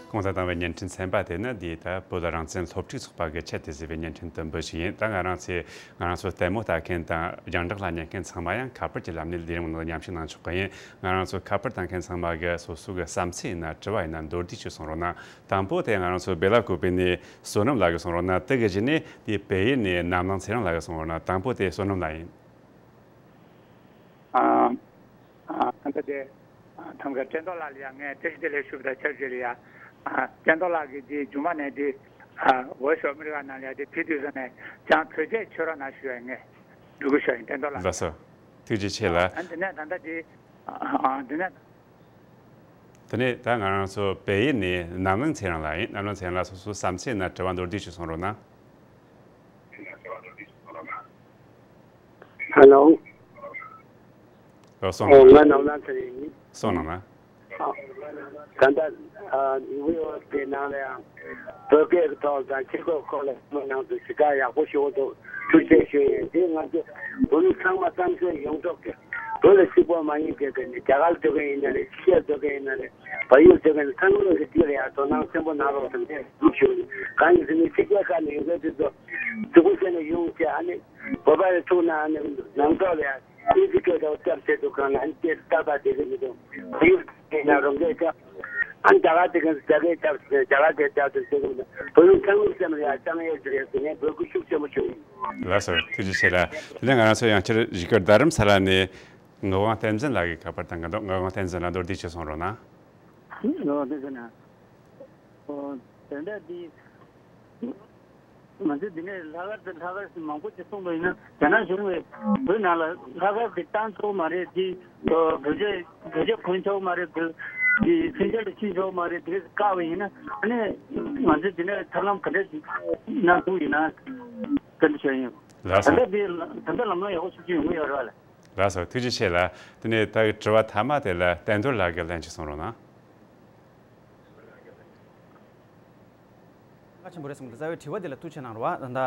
གོང་དུ་བཏང་བའི་བརྙན་འཕྲིན་ཚན་པ་དེ་ནི་འདིའི་ད་བོད་རང་བཙན་སློབ་ཕྲུག་ཚོགས་པ་གི་ཆེད་དུ་བཟོས་པའི་བརྙན་འཕྲིན་དུམ་བུ་ཞིག་ཡིན། ད་ང་རང་ཚོས་ང་རང་ཚོ་ལྟད་མོ་ལྟ་མཁན་དང་རྒྱང་བསྒྲགས་ལ་ཉན་མཁན་ཚང་མ་ཡང་ཁ་པར་གྱི་ལམ་ནས་ལས་རིམ་ནང་མཉམ་ཞུགས་གནང་ཆོག་གི་ཡིན། ང་རང་ཚོ་ཁ་པར་བཏང་མཁན་ཚང་མ་གི་སོ་སོ་གི་བསམ་ཚུལ་ཡིན་ན་དྲི་བ་ཡིན་ན་མདོར་བསྡུས་ཅིག་གསུང་རོགས་གནང་། དང་པོ་དེ་ང་རང་ཚོ་སྦེ་ལ་ཀུ་པེ་ནས་བསོད་ནམས་ལགས་ཀྱིས་གསུང་རོགས་གནང་། དེ་གི་རྗེས་ནས་དེ་བལ་ཡུལ་ནས་ནམ་ལངས་ཚེ་རིང་ལགས་ཀྱིས་གསུང་རོགས་གནང་། དང་པོ་དེ་བསོད་ནམས་ལགས་ཡིན། ཨ། ཨ། ད་ལྟ་དེ། ཨ། ཐམ་ག་བསྟན་རྡོར་ལགས་ལ་ཡང་ངས་བཀྲ་ཤིས་བདེ་ལེགས་ཞུ་བ་དང་ཆབས་ཅིག་ལ་ཡང་། ཨ། བསྟན་རྡོར་ལགས་ཀྱིས་དེ་མཇུག་མ་ནས་དེ། ཨ། ཝོ་ཤོ་ཨ་མི་རི་ཀ་ནང་ལ་ཡང་དེ་ཕེབས་དུས་ཙམ་ནས་ཅང་བོད་སྐད་ཤོད་རོགས་གནང་ཞུ་ཡ་ངས་འབོད་སྐུལ་ཞུ་ཡ་ཡིན། བསྟན་རྡོར་ལགས། ལགས་སོ། ཐུགས་རྗེ་ཆེ་ལགས། ཨ། འདི་ནས་ད་ལྟ་དེ། ཨ། འདི་ནས། དེ་ནས་ད་ང་རང་ཚོ་བལ་ཡུལ་ནས་ནམ་ལངས་ཚེ་རིང་ལགས་ཡིན། ནམ་ལངས་ཚེ་རིང་ལགས་སོ་སོའི་བསམ་ཚུལ་ཡིན་ན་དྲི་བ་མདོར་བསྡུས་ཤིག་གསུང་རོགས་གནང་། ཧེ་ལོ། ཨོ། གསུངས་ཨོ། གནང་། ང་ནམ་ལངས་ཚེ་རིང་ཡིན། གསུངས་གནང་ན། ཨ། ད་ལྟ། ཨ། ཝི་ཨོ་ཨེ་དེ་ནང་ལ་ཡང་བོད་སྐད་ཀྱི་ཐོག་དང་ཕྱི་སྐད་སྐོར་ལ་མི་ནང་དུ་ཞེ་དྲག་ཡག་པོ་ཞུ་འདུག། ཐུགས་རྗེ་ཆེ་ཞུ་ཡིན། དེ་ང་ཚོ་བོད་མི་ཚང་མ་བསམ་ཚུལ་ཡོངས་རྫོགས་ཀྱི་བོད་ལ་གཅིག་པོ་མ་ཡིན་པའི་གི་ནི་རྒྱ་གར་སྡོད་མཁན་ཡིན་ན་རེད། ཕྱི་རྒྱལ་སྡོད་མཁན་ཡིན་ན་རེད། བལ་ཡུལ་སྡོད་མཁན་ཚང་མ་གི་དེ་ལ་ཡང་དོ་སྣང་ཆེན་པོ་གནང་རོགས་ཞེས་ཞུ་ཡིན། གང་ཡིན་ཟེར་ན་ཕྱི་རྒྱལ་ཁག་ནས་ཡོང་མཁན་དེ་ཚོ་སྡུག་པོ་བྱས་ནས་ཡོང་བྱས། ཨ་ནི་བོད་པ་རེ་ཐུག་ན་ཨ་ནི་ནང་ཐོག་ལ་ཡང་ཨིན་ཇི་སྐད་དང་སྐྱབས་བྱེད་དུ་གང་ལ་ཨ་ནི་དེ་ལྟ་བ་དེ་གི་མི་འདུག། བལ་ཡུལ་དེ་ན་རོང་གེ་ཆ། ཨ་ནི་རྒྱ་གར་དེ་གི་རྒྱ་གེ་སྐྱབས་རྒྱ་གར་དེ་སྐྱབས་དུ་བྱེད་གི་མི་འདུག། བོད་ཡུལ་ཚང་མའི་སེམས་ལ་ཡང་བཅངས་ཡས་ཟེར་ཡས་ཟེར་ནས་འབོད་སྐུལ་ཤུགས་ཆེན་པོ་ཞུ་ཡིན། ལགས་སོ། ཐུགས་རྗེ་ཆེ་ལགས། དེ་ནས་ང་རང་ཚོ་ཡང་ཕྱིར་གཞིས་ཀ་རྡ་རམ་ས་ལ་ནས་ངག་དབང་བསྟན་འཛིན་ལགས་ཀྱིས་ཁ་པར་བཏང་གི་འདུག། ངག་དབང་བསྟན་འཛིན་ལགས་མདོར་བསྡུས་ཤིག་གསུང་རོགས་གནང་། ངག་དབང་བསྟན་འཛིན་ལགས། ཨོ། དེ་འདྲ་འདི། ང་ཚོས་འདི་ནས་ལྷག་དཀར་དང་ལྷག་དཀར་ཞིག་མང་པོ་ཅིག་གསུངས་པ་ཡིན་ན། རྒྱ་ནག་གཞུང་གིས་བོད་ནང་ལ་ལྷག་དཀར་དེ་བཏང་ཆོག་མ་རེད། དེ་བོད་ཆས་བོད་ཆས་གོན་ཆོག་མ་རེད། དེ་དེ་སེམས་ཅན་ལ་ཕྱིན་ཆོག་མ་རེད། དེ་བཀག་པ་ཡིན་ན། ཨ་ནི་ང་ཚོས་འདི་ནས་ཐབས་ལམ་ག་འདྲ་ཞིག་གནང་ཐུབ་ཡིན་ན་བཀའ་འདྲི་ཞུ་ཡིན། ལགས་སོ། ད་ལྟ་འདི་ད་ལྟ་ལམ་ལྷོང་ཡག་པོ་ཞིག་ཅིག་ཡོང་གི་ཡོད་རེད་བ་ལགས། ལགས་སོ། ཐུགས་རྗེ་ཆེ་ལགས། དེ་ནས་ད་དྲི་བ་མཐའ་མ་དེ་ལ་བསྟན་རྡོར་ལགས་ཀྱིས་ལན་ཅིག་གསུང་རོགས་གནང་། གལ་ཆེན་པོ་རེད་བསམ་གི་འདུག། རྩ་བའི་དྲི་བ་འདི་ལ་ཐུགས་ཆེ་གནང་རོགས། ད་ལྟ་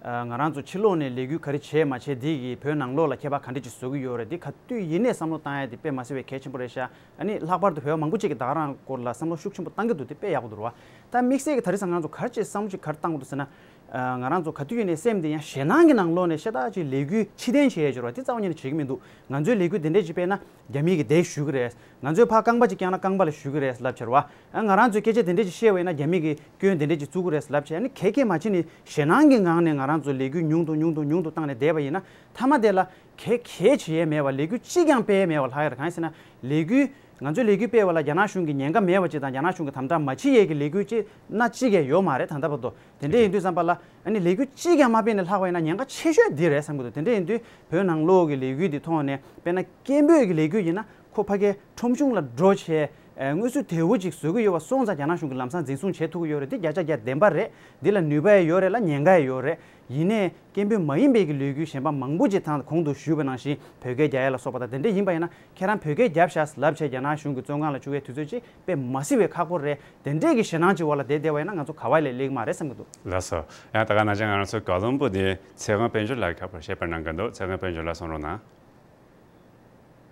ང་རང་ཚོ་ཕྱི་ལོགས་ནས་ལས་འགུལ་ག་རེ་བྱས་མ་བྱས་འདི་གིས་བོད་ནང་ལོགས་ལ་ཁྱད་པར་ག་འདྲ་ཅིག་བཟོ་གི་ཡོད་རེད། འདི་ག་དུས་ཡིན་ནའི་བསམ་བློ་བཏང་ཡ་འདི་དཔེ་མ་སྲིད་པའི་གལ་ཆེན་པོ་རེད་ཤག། ཨ་ནི་ལྷག་པར་དུ་བོད་པ་མང་པོ་ཅིག་གིས་ད་ག་རང་སྐོར་ལ་བསམ་བློ་ཤུགས་ཆེན་པོ་བཏང་གི་འདུག། དེ་དཔེ་ཡག་པོ་འདུག་རོ། ད་དམིགས་བསལ་གྱི་ད་རེས་ང་ཚོ་ག་རེ་བྱས་བསམ་བློ་ཅིག་ག་རེ་བཏང་གི་འདུག་ཟེར་ན། ང་རང་ཚོ་ག་དུས་ཡིན་ནའི་སེམས་འདི་ཡང་ཞེད་སྣང་གི་ནང་ལོགས་ནས་ཤ་སྟག་ཅིག་ལས་འགུལ་ཕྱིར་འཐེན་བྱེད་ཡ་ཅིག་རོ། དེ་རྩ་བ་ཉིད་ནས་བྱེད་ཀྱི་མི་འདུག། ང་ཚོའི་ལས་འགུལ་དེ་འདྲས་ཅིག་སྤེལ་ན་རྒྱ་མི་གིས་དེ་ཞུ་གི་རེད། ང་ཚོའི་ཕར་རྐང་པ་ཅིག་བརྐྱངས་ན་རྐང་པ་ལ་ཞུ་གི་རེད་ལབ་བྱས་རོ། ཨ། ང་རང་ཚོས་སྐད་ཆ་དེ་འདྲས་ཅིག་བཤད་པ་ཡིན་ན་རྒྱ་མི་གིས་སྐྱོན་དེ་འདྲས་ཅིག་བཙུགས་གི་རེད་ལབ་བྱས། ཨ་ནི་གས་གས་མ་བྱས་ནས་ཞེད་སྣང་གི་ངང་ནས་ང་རང་ཚོ་ལས་འགུལ་ཉུང་དུ་ཉུང་དུ་ཉུང་དུ་བཏང་ནས་བསྡད་པ་ཡིན་ན། མཐའ་མ་དེ་ལ་གས་གས་བྱེད་ཡས་མེད་པ། ལས་འགུལ་གཅིག་ཀྱང་སྤེལ་ཡས་མེད་པ་ལྷག་ཡ་རེད། གང་ཡིན་ཟེར་ན་ལས་འགུལ། ང་ཚོའི་ལས་འགུལ་སྤེལ་བ་ལ་རྒྱ་ནག་གཞུང་གིས་ཉེན་ཁ་མེད་པ་ཅིག་དང་། རྒྱ་ནག་གཞུང་གིས་དམ་དྲག་མ་བྱེད་ཡས་ཀྱི་ལས་འགུལ་ཅིག་སྣ་གཅིག་ཀྱང་ཡོད་མ་རེད་ད་ལྟ་བར་དུ། དེ་འདྲ་ཡིན་དུས་ཙམ་པ་ལ། ཨ་ནི་ལས་འགུལ་གཅིག་ཀྱང་མ་སྤེལ་ནས་ལྷག་པ་ཡིན་ན་ཉེན་ཁ་ཆེ་ཤོས་འདི་རེད་བསམ་གྱི་འདུག། དེ་འདྲ་ཡིན་དུས་བོད་ནང་ལོགས་ཀྱི་ལས་འགུལ་འདི་ཐོག་ནས་དཔེར་ན་སྐད་འབོད་ཀྱི་ལས་འགུལ་ཡིན་ན་ཁོ་ཕ་གིར་ཁྲོམ་གཞུང་ལ་འགྲོ་བྱས། ཨ། དངོས་སུ་དལ་བུ་ཅིག་བཟོ་གི་ཡོད་པ་སོང་ཙང་རྒྱ་ནག་གཞུང་གིས་ལམ་སང་འཛིན་བཟུང་བྱེད་ཐུབ་ཀྱི་ཡོད་རེད། འདི་བརྒྱ་ཆ་བརྒྱ་བདེན་པ་རེད། འདི་ལ་ནུས་པ་ཡང་ཡོད་རེད་ལ་ཉེན་ཁ་ཡང་ཡོད་རེད། ཡིན་ནའི་སྐད་འབོད་མ་ཡིན་པའི་གི་ལས་འགུལ་གཞན་པ་མང་པོ་ཅིག་ད་གོང་དུ་ཞུས་པ་ནང་བཞིན་བོད་སྐད་རྒྱག་ཡ་ལ་སོགས་པ་དང་། དེ་འདྲ་ཡིན་པ་ཡིན་ན་ཁྱེད་རང་བོད་སྐད་རྒྱབ་ཤག་ལབ་བྱས་རྒྱ་ནག་གཞུང་གི་བཙོན་ཁང་ལ་བཅུག་ཡའི་དུས་ཚོད་ཅིག་དཔེ་མ་སྲིད་པའི་ཁག་པོ་རེད། དེ་འདྲས་ཀྱི་ཞེད་སྣང་ཅིག་འོག་ལ་བསྡད་བསྡད་པ་ཡིན་ན་ང་ཚོ་ག་བ་ལས་སླེབས་ཀྱི་མ་རེད་བསམ་གྱི་འདུག། ལགས་སོ། ཡང་ད་ག་ནང་བཞིན་ང་རང་ཚོ་ཀ་བློན་སྦུག་ནས་ཚེ་དབང་དཔལ་འབྱོར་ལགས་ཁ་པར་བཤད་པར་གནང་གི་འདུག། ཚེ་དབང་དཔལ་འབྱོར་ལགས་གསུང་རོགས་གནང་།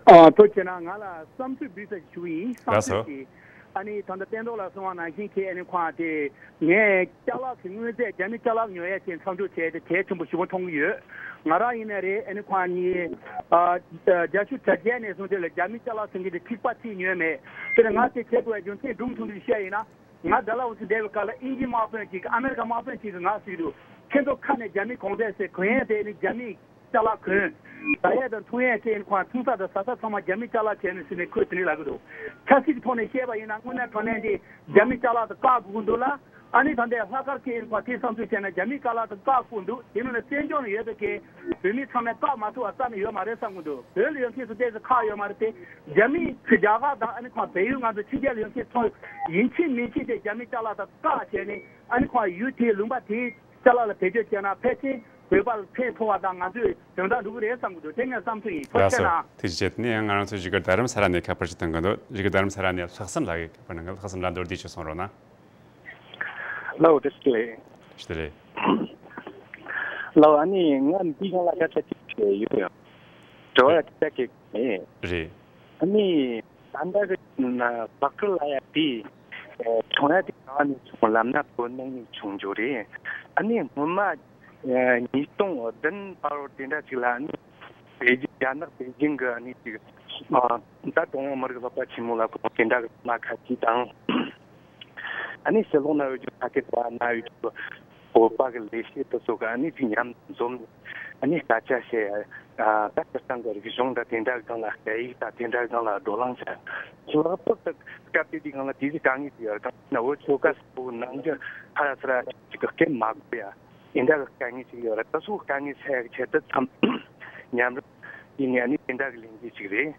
ཨ། ཐུགས་རྗེ་གནང་། ང་ལ་བསམ་ཚུལ་འབུལ་ས་ཞིག་ཞུ་གི་ཡིན། ལགས་སོ། བསམ་ཚུལ་ཞིག། ཨ་ནི་ད་ལྟ་བསྟན་རྡོར་ལགས་གསུངས་པ་ནང་བཞིན་གྱི་ཨ་ནི་ཁོང་དེ་ངས་ཅ་ལག་གི་དངོས་རྫས་རྒྱ་མི་ཅ་ལག་ཉོ་ཡས་ཀྱི་མཚམས་འཇོག་བྱས་ཏེ་གལ་ཆེན་པོ་ཞེ་པོ་མཐོང་གི་ཡོད། ང་རང་ཡིན་ནའི་རེད། ཨ་ནི་ཁོང་གཉིས་ཨ་རྒྱ་ཤུག་དྲ་རྒྱའི་ནས་བཟུང་དེ་ལ་རྒྱ་མི་ཅ་ལག་ཟེར་མཁན་དེ་ཐིགས་པ་གཅིག་ཉོས་མེད། དེ་ནས་ང་དེ་བྱེད་དགོས་པའི་རྒྱུ་མཚན་སྒྲུང་ཐུང་ཐུང་བཤད་ཡིན་ན། ང་ཌལ་ཧོ་སི་བསྡད་པའི་སྐབས་ལ་དབྱིན་ཇིའི་དམག་དཔོན་གཅིག་གིས་ཨ་མེ་རི་ཁ་དམག་དཔོན་གཅིག་གིས་ང་ཟེར་གྱི་འདུག་ཁྱེད་ཚོ་ཁ་ནས་རྒྱ་མི་གོང་ཚད་ཟེར་གོན་ཡས་དེ་ནི་རྒྱ་མིའི་ཅ་ལག་གོན། ཟ་ཡས་དང་འཐུང་ཡས་བཅས་ཁོང་འཐུང་ས་དང་ཟ་ས་ཚང་མ་རྒྱ་མི་ཅ་ལག་བྱས་ནས་ཟེར་ནས་ཁོས་དེ་འདྲ་ལབ་ཀྱི་འདུག་ཆབ་སྲིད་ཀྱི་ཐོག་ནས་བཤད་པ་ཡིན་ན་དངོས་གནས་དྲང་གནས་ཀྱི་རྒྱ་མི་ཅ་ལག་དང་བཀག་དགོས་ཀྱི་འདུག་ལ། ཨ་ནི་ད་ལྟའི་ལྷག་དཀར་གྱི་ཁོ་དེ་བསམ་ཚུལ་བྱས་ན་རྒྱ་མི་ཅ་ལག་དང་བཀག་དགོས་འདུག་དེ་མིན་ན་བཙན་བྱོལ་ནང་ཡོད་པའི་གི་བོད་མི་ཚང་མས་བཀག་མ་ཐུབ་པ་རྩ་ནས་ཡོད་མ་རེད་བསམ་གྱི་འདུག་བོད་ལ་ཡོད་མཁན་ཚོ་ཏོག་ཙམ་ཁག་ཡོད་མ་རེད་དེ། རྒྱ་མི་ཚོ་རྒྱ་གར་དང་ཨ་ནི་ཁོང་བལ་ཡུལ་ང་ཚོ་ཕྱི་རྒྱལ་ལ་ཡོད་མཁན་ཚོ་ཡིན་གཅིག་མིན་གཅིག་དེ་རྒྱ་མི་ཅ་ལག་དང་བཀག་བྱས་ནས་ཨ་ནི་ཁོང་ཡུལ་དེའི་ལུང་པ་དེའི་ཅ་ལག་ལ་བེད་སྤྱོད་བྱས་ན་ཕལ་ཆེར་བོད་པ་ལ་ཕན་ཐོགས་པ་དང་ང་ཚོས་དོན་དག་འགྲུབ་ཀྱི་རེད་བསམ་གྱི་འདུག་དེ་ངའི་བསམ་ཚུལ་ཡིན། ཐུགས་རྗེ་ཆེ་གནང་། ཐུགས་རྗེ་ཆེ། དེ་ནས་ཡང་ང་རང་ཚོའི་བཞུགས་སྒར་རྡ་རམ་ས་ལ་ནས་ཁ་པར་ཞིག་གཏོང་གི་འདུག་བཞུགས་སྒར་རྡ་རམ་ས་ལ་ནས་ལྷག་བསམ་ལགས་ཀྱིས་ཁ་པར་གནང་གི། ལྷག་བསམ་ལགས་མདོར་བསྡུས་ཤིག་གསུང་རོགས་གནང་། ལགས་འོ་དེ་ཞིག་ལས། ཞུ་དེ་རེད། ལགས་ཨ་ནི་ང་འདི་སྒང་ལ་སྐད་ཆ་གཅིག་བཤད་ཡོད་ཡང་། དྲི་བ་ཅི་ལྟར་གེགས་མེད། རེད། ཨ་ནི་ད་ལྟ་གི་ལག་ཁུར་ལ་ཡ་དེ་བྱུང་ཡ་དེ་ག་ནས་བྱུང་ལབ་ན་བོད་ནང་ནས་བྱུང་རྒྱུ་རེད། ཨ་ནི་སྔོན་མ་ཉིས་སྟོང་བདུན་བར་དེ་འདྲ་ཅིག་ལ་ཨ་ནི་པེ་ཅིང་རྒྱ་ནག་པེ་ཅིང་གི་ཨ་ནི་ཅིག་ད་ཀྲུང་དབྱང་མི་རིགས་ཚོགས་པ་ཆེན་མོ་ལ་ཁོང་དེ་འདྲ་གི་མ་ཁ་ཅིག་དང་། ཨ་ནི་ཕྱི་ལོགས་ན་ཡོད་རྒྱུ་ཕ་སྐད་པ་ན་ཡོད་རྒྱུ་བོད་པ་གི་ལས་བྱེད་དེ་ཚོ་གི་ཨ་ནི་ཅིག་མཉམ་འཛོམས་ཨ་ནི་སྐད་ཆ་བཤད་ཡ། ད་སྤྱིར་བཏང་གི་རིག་གཞུང་དང་དེ་འདྲ་སྒང་ལ་སྐད་ཡིག་དང་དེ་འདྲ་སྒང་ལ་བགྲོ་གླེང་བྱས། ལྷག་པར་དུ་སྐབས་དེ་དུས་སྒང་ལ་དེ་ཚོ་དཀའ་ངལ་ཅིག་ཡོད་རེད། ད་ན་བོད་ཆོལ་ཁ་གསུམ་པོ་ནང་ཆོས་ཧ་ར་ཚ་ར་ཅིག་གི་སྐད་མ་གོ་ཡ། དེ་འདྲ་གི་དཀའ་ངལ་ཅིག་ཡོད་རེད། ད་སོ་དཀའ་ངལ་སེལ་ཡག་ཆེད་དུ་མཚམས་མཉམ་རུབ་ཡིན་ནས་ཨ་ནི་དེ་འདྲ་གི་ལས་འགུལ་ཅིག་རེད།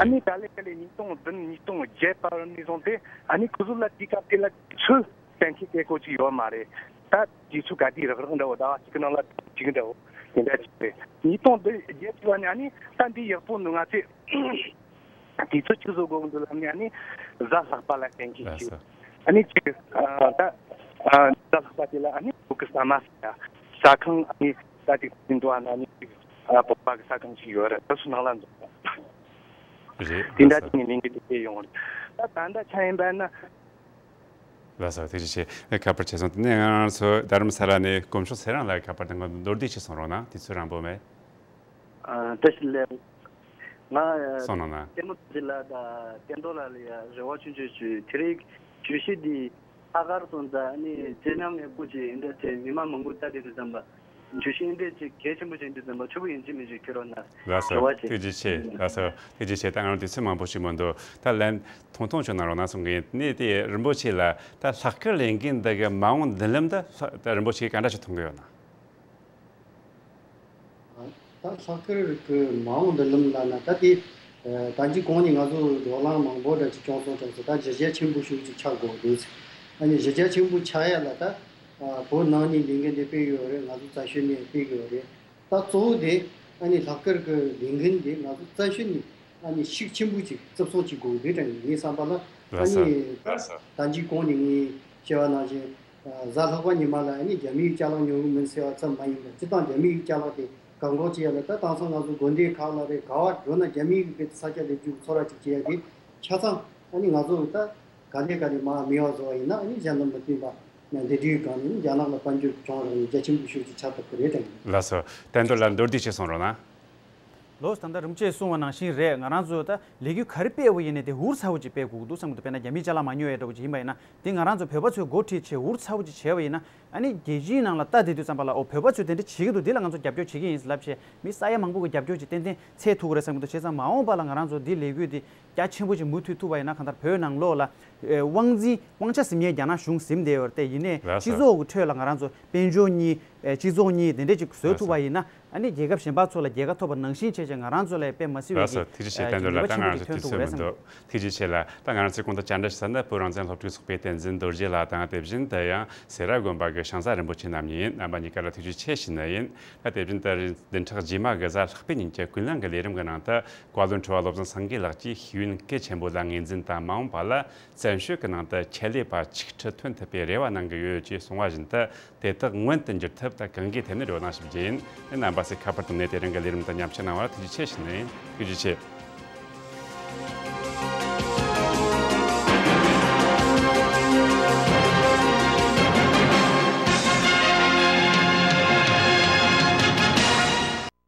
ཨ་ནི་ད་ལས་ཀ་ལས་ཉིས་སྟོང་བདུན་ཉིས་སྟོང་བརྒྱད་བར་ནས་བཟུང་སྟེ་ཨ་ནི་ཁོ་ཚོ་ལ་དེའི་སྐབས་དེ་ལ་ཚུལ་གཏན་འཁེལ་བྱེད་དགོས་ཅིག་ཡོད་མ་རེད། ད་དུས་ཚོད་ག་དུས་རག་རག་འདྲ་བོ་ཟླ་བ་གཅིག་གི་ནང་ལ་གཅིག་འདྲ་བོ་དེ་འདྲ་ཅིག་རེད། ཉིས་སྟོང་བདུན་བརྒྱད་ཅིག་བ་ནས་ཨ་ནི་ད་འདི་ཡག་པོ་འདུག་ང་ཚོས། དུས་ཚོད་ཅིག་བཟོ་དགོས་ཀྱི་འདུག་ལབ་ནས་ཨ་ནི་གཟའ་ལྷག་པ་ལ་གཏན་འཁེལ་ལགས་ཞུས། སོ། ཨ་ནི་ཅིག་ཨ་ད་ཨ་གཟའ་ལྷག་པ་དེ་ལ་ཨ་ནི་བོད་ཀྱི་ཟ་མ་ཟ་ཡ་ཟ་ཁང་ཨ་ནི་ད་ཅིག་ཟིན་འདུག་ཨ་ན་ནི་ཅིག་ཨ་བོད་པ་གི་ཟ་ཁང་ཞིག་ཡོད་རེད། ད་སུ་ནང་ལ་འཛོམས་རེད། དེ་འདྲ་ལགས་སོ། ཅིག་ནས་ལས་འགུལ་དེ་སྤེལ་ཡོང་རེད། ད་ད་ལྟ་ཆ་ཡིན་པ་ན། ལགས་སོ། ཐུགས་རྗེ་ཆེ། ཁ་པར་ཆེ་སོང་། དེ་ནས་ང་རང་ཚོ་རྡ་རམ་ས་ལ་ནས་དཀོན་མཆོག་ཚེ་རིང་ལགས་ཁ་པར་དང་མདོར་བསྡུས་ཤིག་གསུང་རོགས་གནང་། དུས་ཚོད་རིང་པོ་མེད། ཨ་བཀྲ་ཤིས་བདེ་ལེགས། ང་གསུངས་གནང་ན། ལྟད་མོ་རྡོ་རྗེ་ལགས་དང་བསྟན་རྡོར་ལགས་ལ་ཡ་རེ་བ་ཆུང་ཆུང་ཞུ། དེ་རིང་བརྗོད་གཞི་འདི་ལྷག་དཀར་སོང་ཙང་ཨ་ནི་བརྗེད་ཉམས་ཡག་པོ་ཅིག་ཡིན་འདྲ་བྱས། མི་མང་མང་པོ་ལྟ་བསྡད་དུས་ཙམ་པ་བརྗོད་གཞི་འདི་ཅིག་གལ་ཆེན་པོ་ཅིག་ཡིན་དུས་ཙམ་པ་ཕྱུག་པོ་ཡིན་གཅིག་མིན་གཅིག་ཁྱེར་རོགས་གནང་། ལགས་སོ། རེ་བ་ཆེ། ཐུགས་རྗེ་ཆེ། ལགས་སོ། ཐུགས་རྗེ་ཆེ། ད་ང་རང་དུས་ཚོད་མང་པོ་ཞིག་མི་འདུག་ད་ལན་ཐུང་ཐུང་ཅིག་གནང་རོགས་གནང་གསུང་གི་ཡིན། ནས་དེ་རིན་པོ་ཆེ་ལ་ད་ལྷག་དཀར་ལས་འགུལ་འདི་གི་མ་འོངས་མདུན་ལམ་ད་ལྷག་ད་རིན་པོ་ཆེ་ག་འདྲ་ཞིག་མཐོང་གི་ཡོད་ན། ད་ལྷག་དཀར་གྱི་མ་འོངས་མདུན་ལམ་ལབ་ན་ད་དེ་ད་ཅི་གོང་ནས་ང་ཚོ་བགྲོ་གླེང་མང་པོ་འདྲ་ཅིག་བྱུང་སོང་ཙང་ད་གཞི་རྒྱ་ཆེན་པོ་ཞིག་ཅིག་ཆགས་དགོས་འདུག་ཨ་ནི་གཞི་རྒྱ་ཆེན་པོ་ཆགས་ཡ་ལ་ད་བོད་ནང་ནས་ལས་འགུལ་འདི་སྤེལ་གྱི་ཡོད་རེད། ང་ཚོ་རྩ་ཤོད་ནས་སྤེལ་གྱི་ཡོད་རེད། ད་གཙོ་བོ་དེ་ཨ་ནི་ལྷག་དཀར་གྱི་ལས་འགུལ་འདི་ང་ཚོ་རྩ་ཤོད་ནས་ཨ་ནི་ཤུགས་ཆེན་པོ་ཅིག་རྩུབ་སོང་ཅིག་དགོས་འདུག་དྲན་ངའི་བསམ་པ་ལ། ཨ་ལགས་སོ། ནི་ད་ཅི་གོང་ནས་ངས་བཤད་པ་ནང་བཞིན། གཟའ་ལྷག་པ་ཉི་མ་ལ་ཨ་ནི་རྒྱ་མིའི་ཅ་ལག་ཉོ་གི་མིན་ཟེར་བ་ཙམ་མ་ཡིན་པར་སྤྱིར་བཏང་རྒྱ་མིའི་ཅ་ལག་དེ་བཀག་འགོག་བྱེད་ཡ་ལ་ད་དེང་སང་ང་ཚོ་དགོན་སྡེ་ཁག་ལ་རེད་ག་བ་འགྲོ་ན་རྒྱ་མིའི་གི་དཔེ་ས་ཆ་ལས་རྒྱུ་ཚོར་བ་ཅིག་བྱེད་ཡ་དེ་ཆ་ཚང་ཨ་ནི་ང་ཚོ་ད་ག་ལེ་ག་ལེ་མ་མི་བ་བཟོ་བ་ཡིན་ན་ཨ་ནི་གཞན་དང་མི་མཐུན་པ་ན་འདི་དུས་གང་ནས་རྒྱ་ནག་ལ་དཔལ་འབྱོར་གྱོང་རག་ནས་རྒྱ་ཆེན་པོ་ཤོས་ཅིག་ཆགས་ཐུབ་ཀྱི་རེད་དྲན་གྱི་འདུག་ལགས་སོ། བསྟན་རྡོར་ལགས་མདོར་བསྡུས་ཤིག་གསུང་རོགས་གནང་། ལོ་ད་ལྟ་རིན་པོ་ཆེས་གསུངས་པ་ནང་བཞིན་རེད། ང་རང་ཚོ་ད་ལས་འགུལ་ག་རེ་སྤེལ་བ་ཡིན་ནའི་དེ་འུར་ཚ་བོ་ཅིག་སྤེལ་དགོས་ཀྱི་འདུག་བསམ་གྱི་འདུག་དཔེར་ན་རྒྱ་མིའི་ཅ་ལག་མ་ཉོ་ཡ་འདྲ་བོ་ཅིག་ཡིན་པ་ཡིན་ན་དེ་ང་རང་ཚོ་བོད་པ་ཚོས་འགོ་ཁྲིད་བྱས་འུར་ཚ་བོ་ཅིག་བྱས་པ་ཡིན་ན་ཨ་ནི་རྒྱལ་སྤྱིའི་ནང་ལ་ལྟ་བསྡད་དུས་ཙམ་པ་ལ་ཨོ་བོད་པ་ཚོས་དེ་འདྲ་བྱེད་ཀྱི་འདུག་འདི་ལ་ང་ཚོ་རྒྱབ་སྐྱོར་བྱེད་ཀྱི་ཡིན་ལབ་བྱས་མི་ས་ཡ་མང་པོ་གི་རྒྱབ་སྐྱོར་ཅིག་ཏན་ཏན་འཚོལ་ཐུབ་ཀྱི་རེད་བསམ་གྱི་འདུག་བྱས་ཙང་མ་འོངས་པ་ལ་ང་རང་ཚོ་འདི་ལས་འགུལ་འདི་རྒྱ་ཆེན་པོ་ཅིག་མུ་མཐུད་ཐུབ་པ་ཡིན་ན་གང་ལྟར་བོད་ནང་ལོགས་ལ་ཨེ་དབང་འཛིན་དབང་ཆ་ཟིན་མཁན་རྒྱ་ནག་གཞུང་ཟིན་བསྡད་ཡོད་རེད་དེ། ཡིན་ནའི་ལགས་སོ། སྤྱི་ཚོགས་ཀྱི་ཁྲོད་ལ་ང་རང་ཚོ་དཔལ་འབྱོར་གཉིས་ཨེ་སྤྱི་ཚོགས་གཉིས་དེ་འདྲས་ཅིག་བཟོ་ཐུབ་པ་ཡིན་ན་ཨ་ནི་རྒྱལ་ཁབ་གཞན་པ་ཚོ་ལ་རྒྱལ་ཁ་ཐོབ་པ་ནང་བཞིན་བྱས་བྱས་ང་རང་ཚོ་ལ་དཔེ་མ་སྲིད་པའི་ལགས་སོ། གི་ཐུགས་རྗེ་ཆེ། ཨེ་བསྟན་རྡོར་ལགས་ད་ང་རང་ཚོ་དུས་ཚོད་མི་འདུག་ཐུགས་རྗེ་ཆེ་ལགས། ད་ང་རང་ཚོའི་གོང་དུ་བཅར་འདྲི་ཞུ་ས་ནི་བོད་རང་བཙན་སློབ་ཕྲུག་ཚོགས་པའི་བསྟན་འཛིན་རྡོ་རྗེ་ལགས་དང་དེ་བཞིན་དུ་ཡང་སེ་ར་དགོན་པ་གི་ཞང་ས་རིན་པོ་ཆེ་རྣམ་གཉིས་ཡིན། རྣམ་པ་གཉིས་ཀ་ལ་ཐུགས་རྗེ་ཆེ་ཞུ་ནི་ཡིན། ད་དེ་བཞིན་དུ་བདུན་ཕྲག་རྗེས་མ་གི་གཟའ་ལྷག་པའི་ཉིན་གྱི་ཀུན་གླེང་གི་ལས་རིམ་གྱི་ནང་དུ་བཀའ་བློན་ཁྲི་པ་བློ་བཟང་སེང་གེ་ལགས་ཀྱིས་ཤེས་ཡོན་གལ་ཆེན་པོ་ལ་ངོས་འཛིན་དང་མ་འོངས་པ་ལ་བཙན་བྱོལ་གྱི་ནང་དུ་ཆེད་ལས་པ་ཆིག་ཁྲི་ཐོན་ཐུབ་པའི་རེ་བ་གནང་གི་ཡོད་ཅེས་གསུངས་པ་བཞིན་དུ་དེ་དག་མངོན་དུ་འགྱུར་ཐབས་ད་གང་གའི་ཐད་ནས་རེ་བ་གནང་ཞིག་བགྱིས་ཡིན། རྣམ་པ་ཚོས་ཁ་པར་བཏང་ནས་དེ་རིང་གི་ལས་རིམ་དང་མཉམ་ཞུགས་གནང་བར་ཐུགས་རྗེ་ཆེ་ཞུ་ནི་ཡིན། ཐུགས་རྗེ་ཆེ།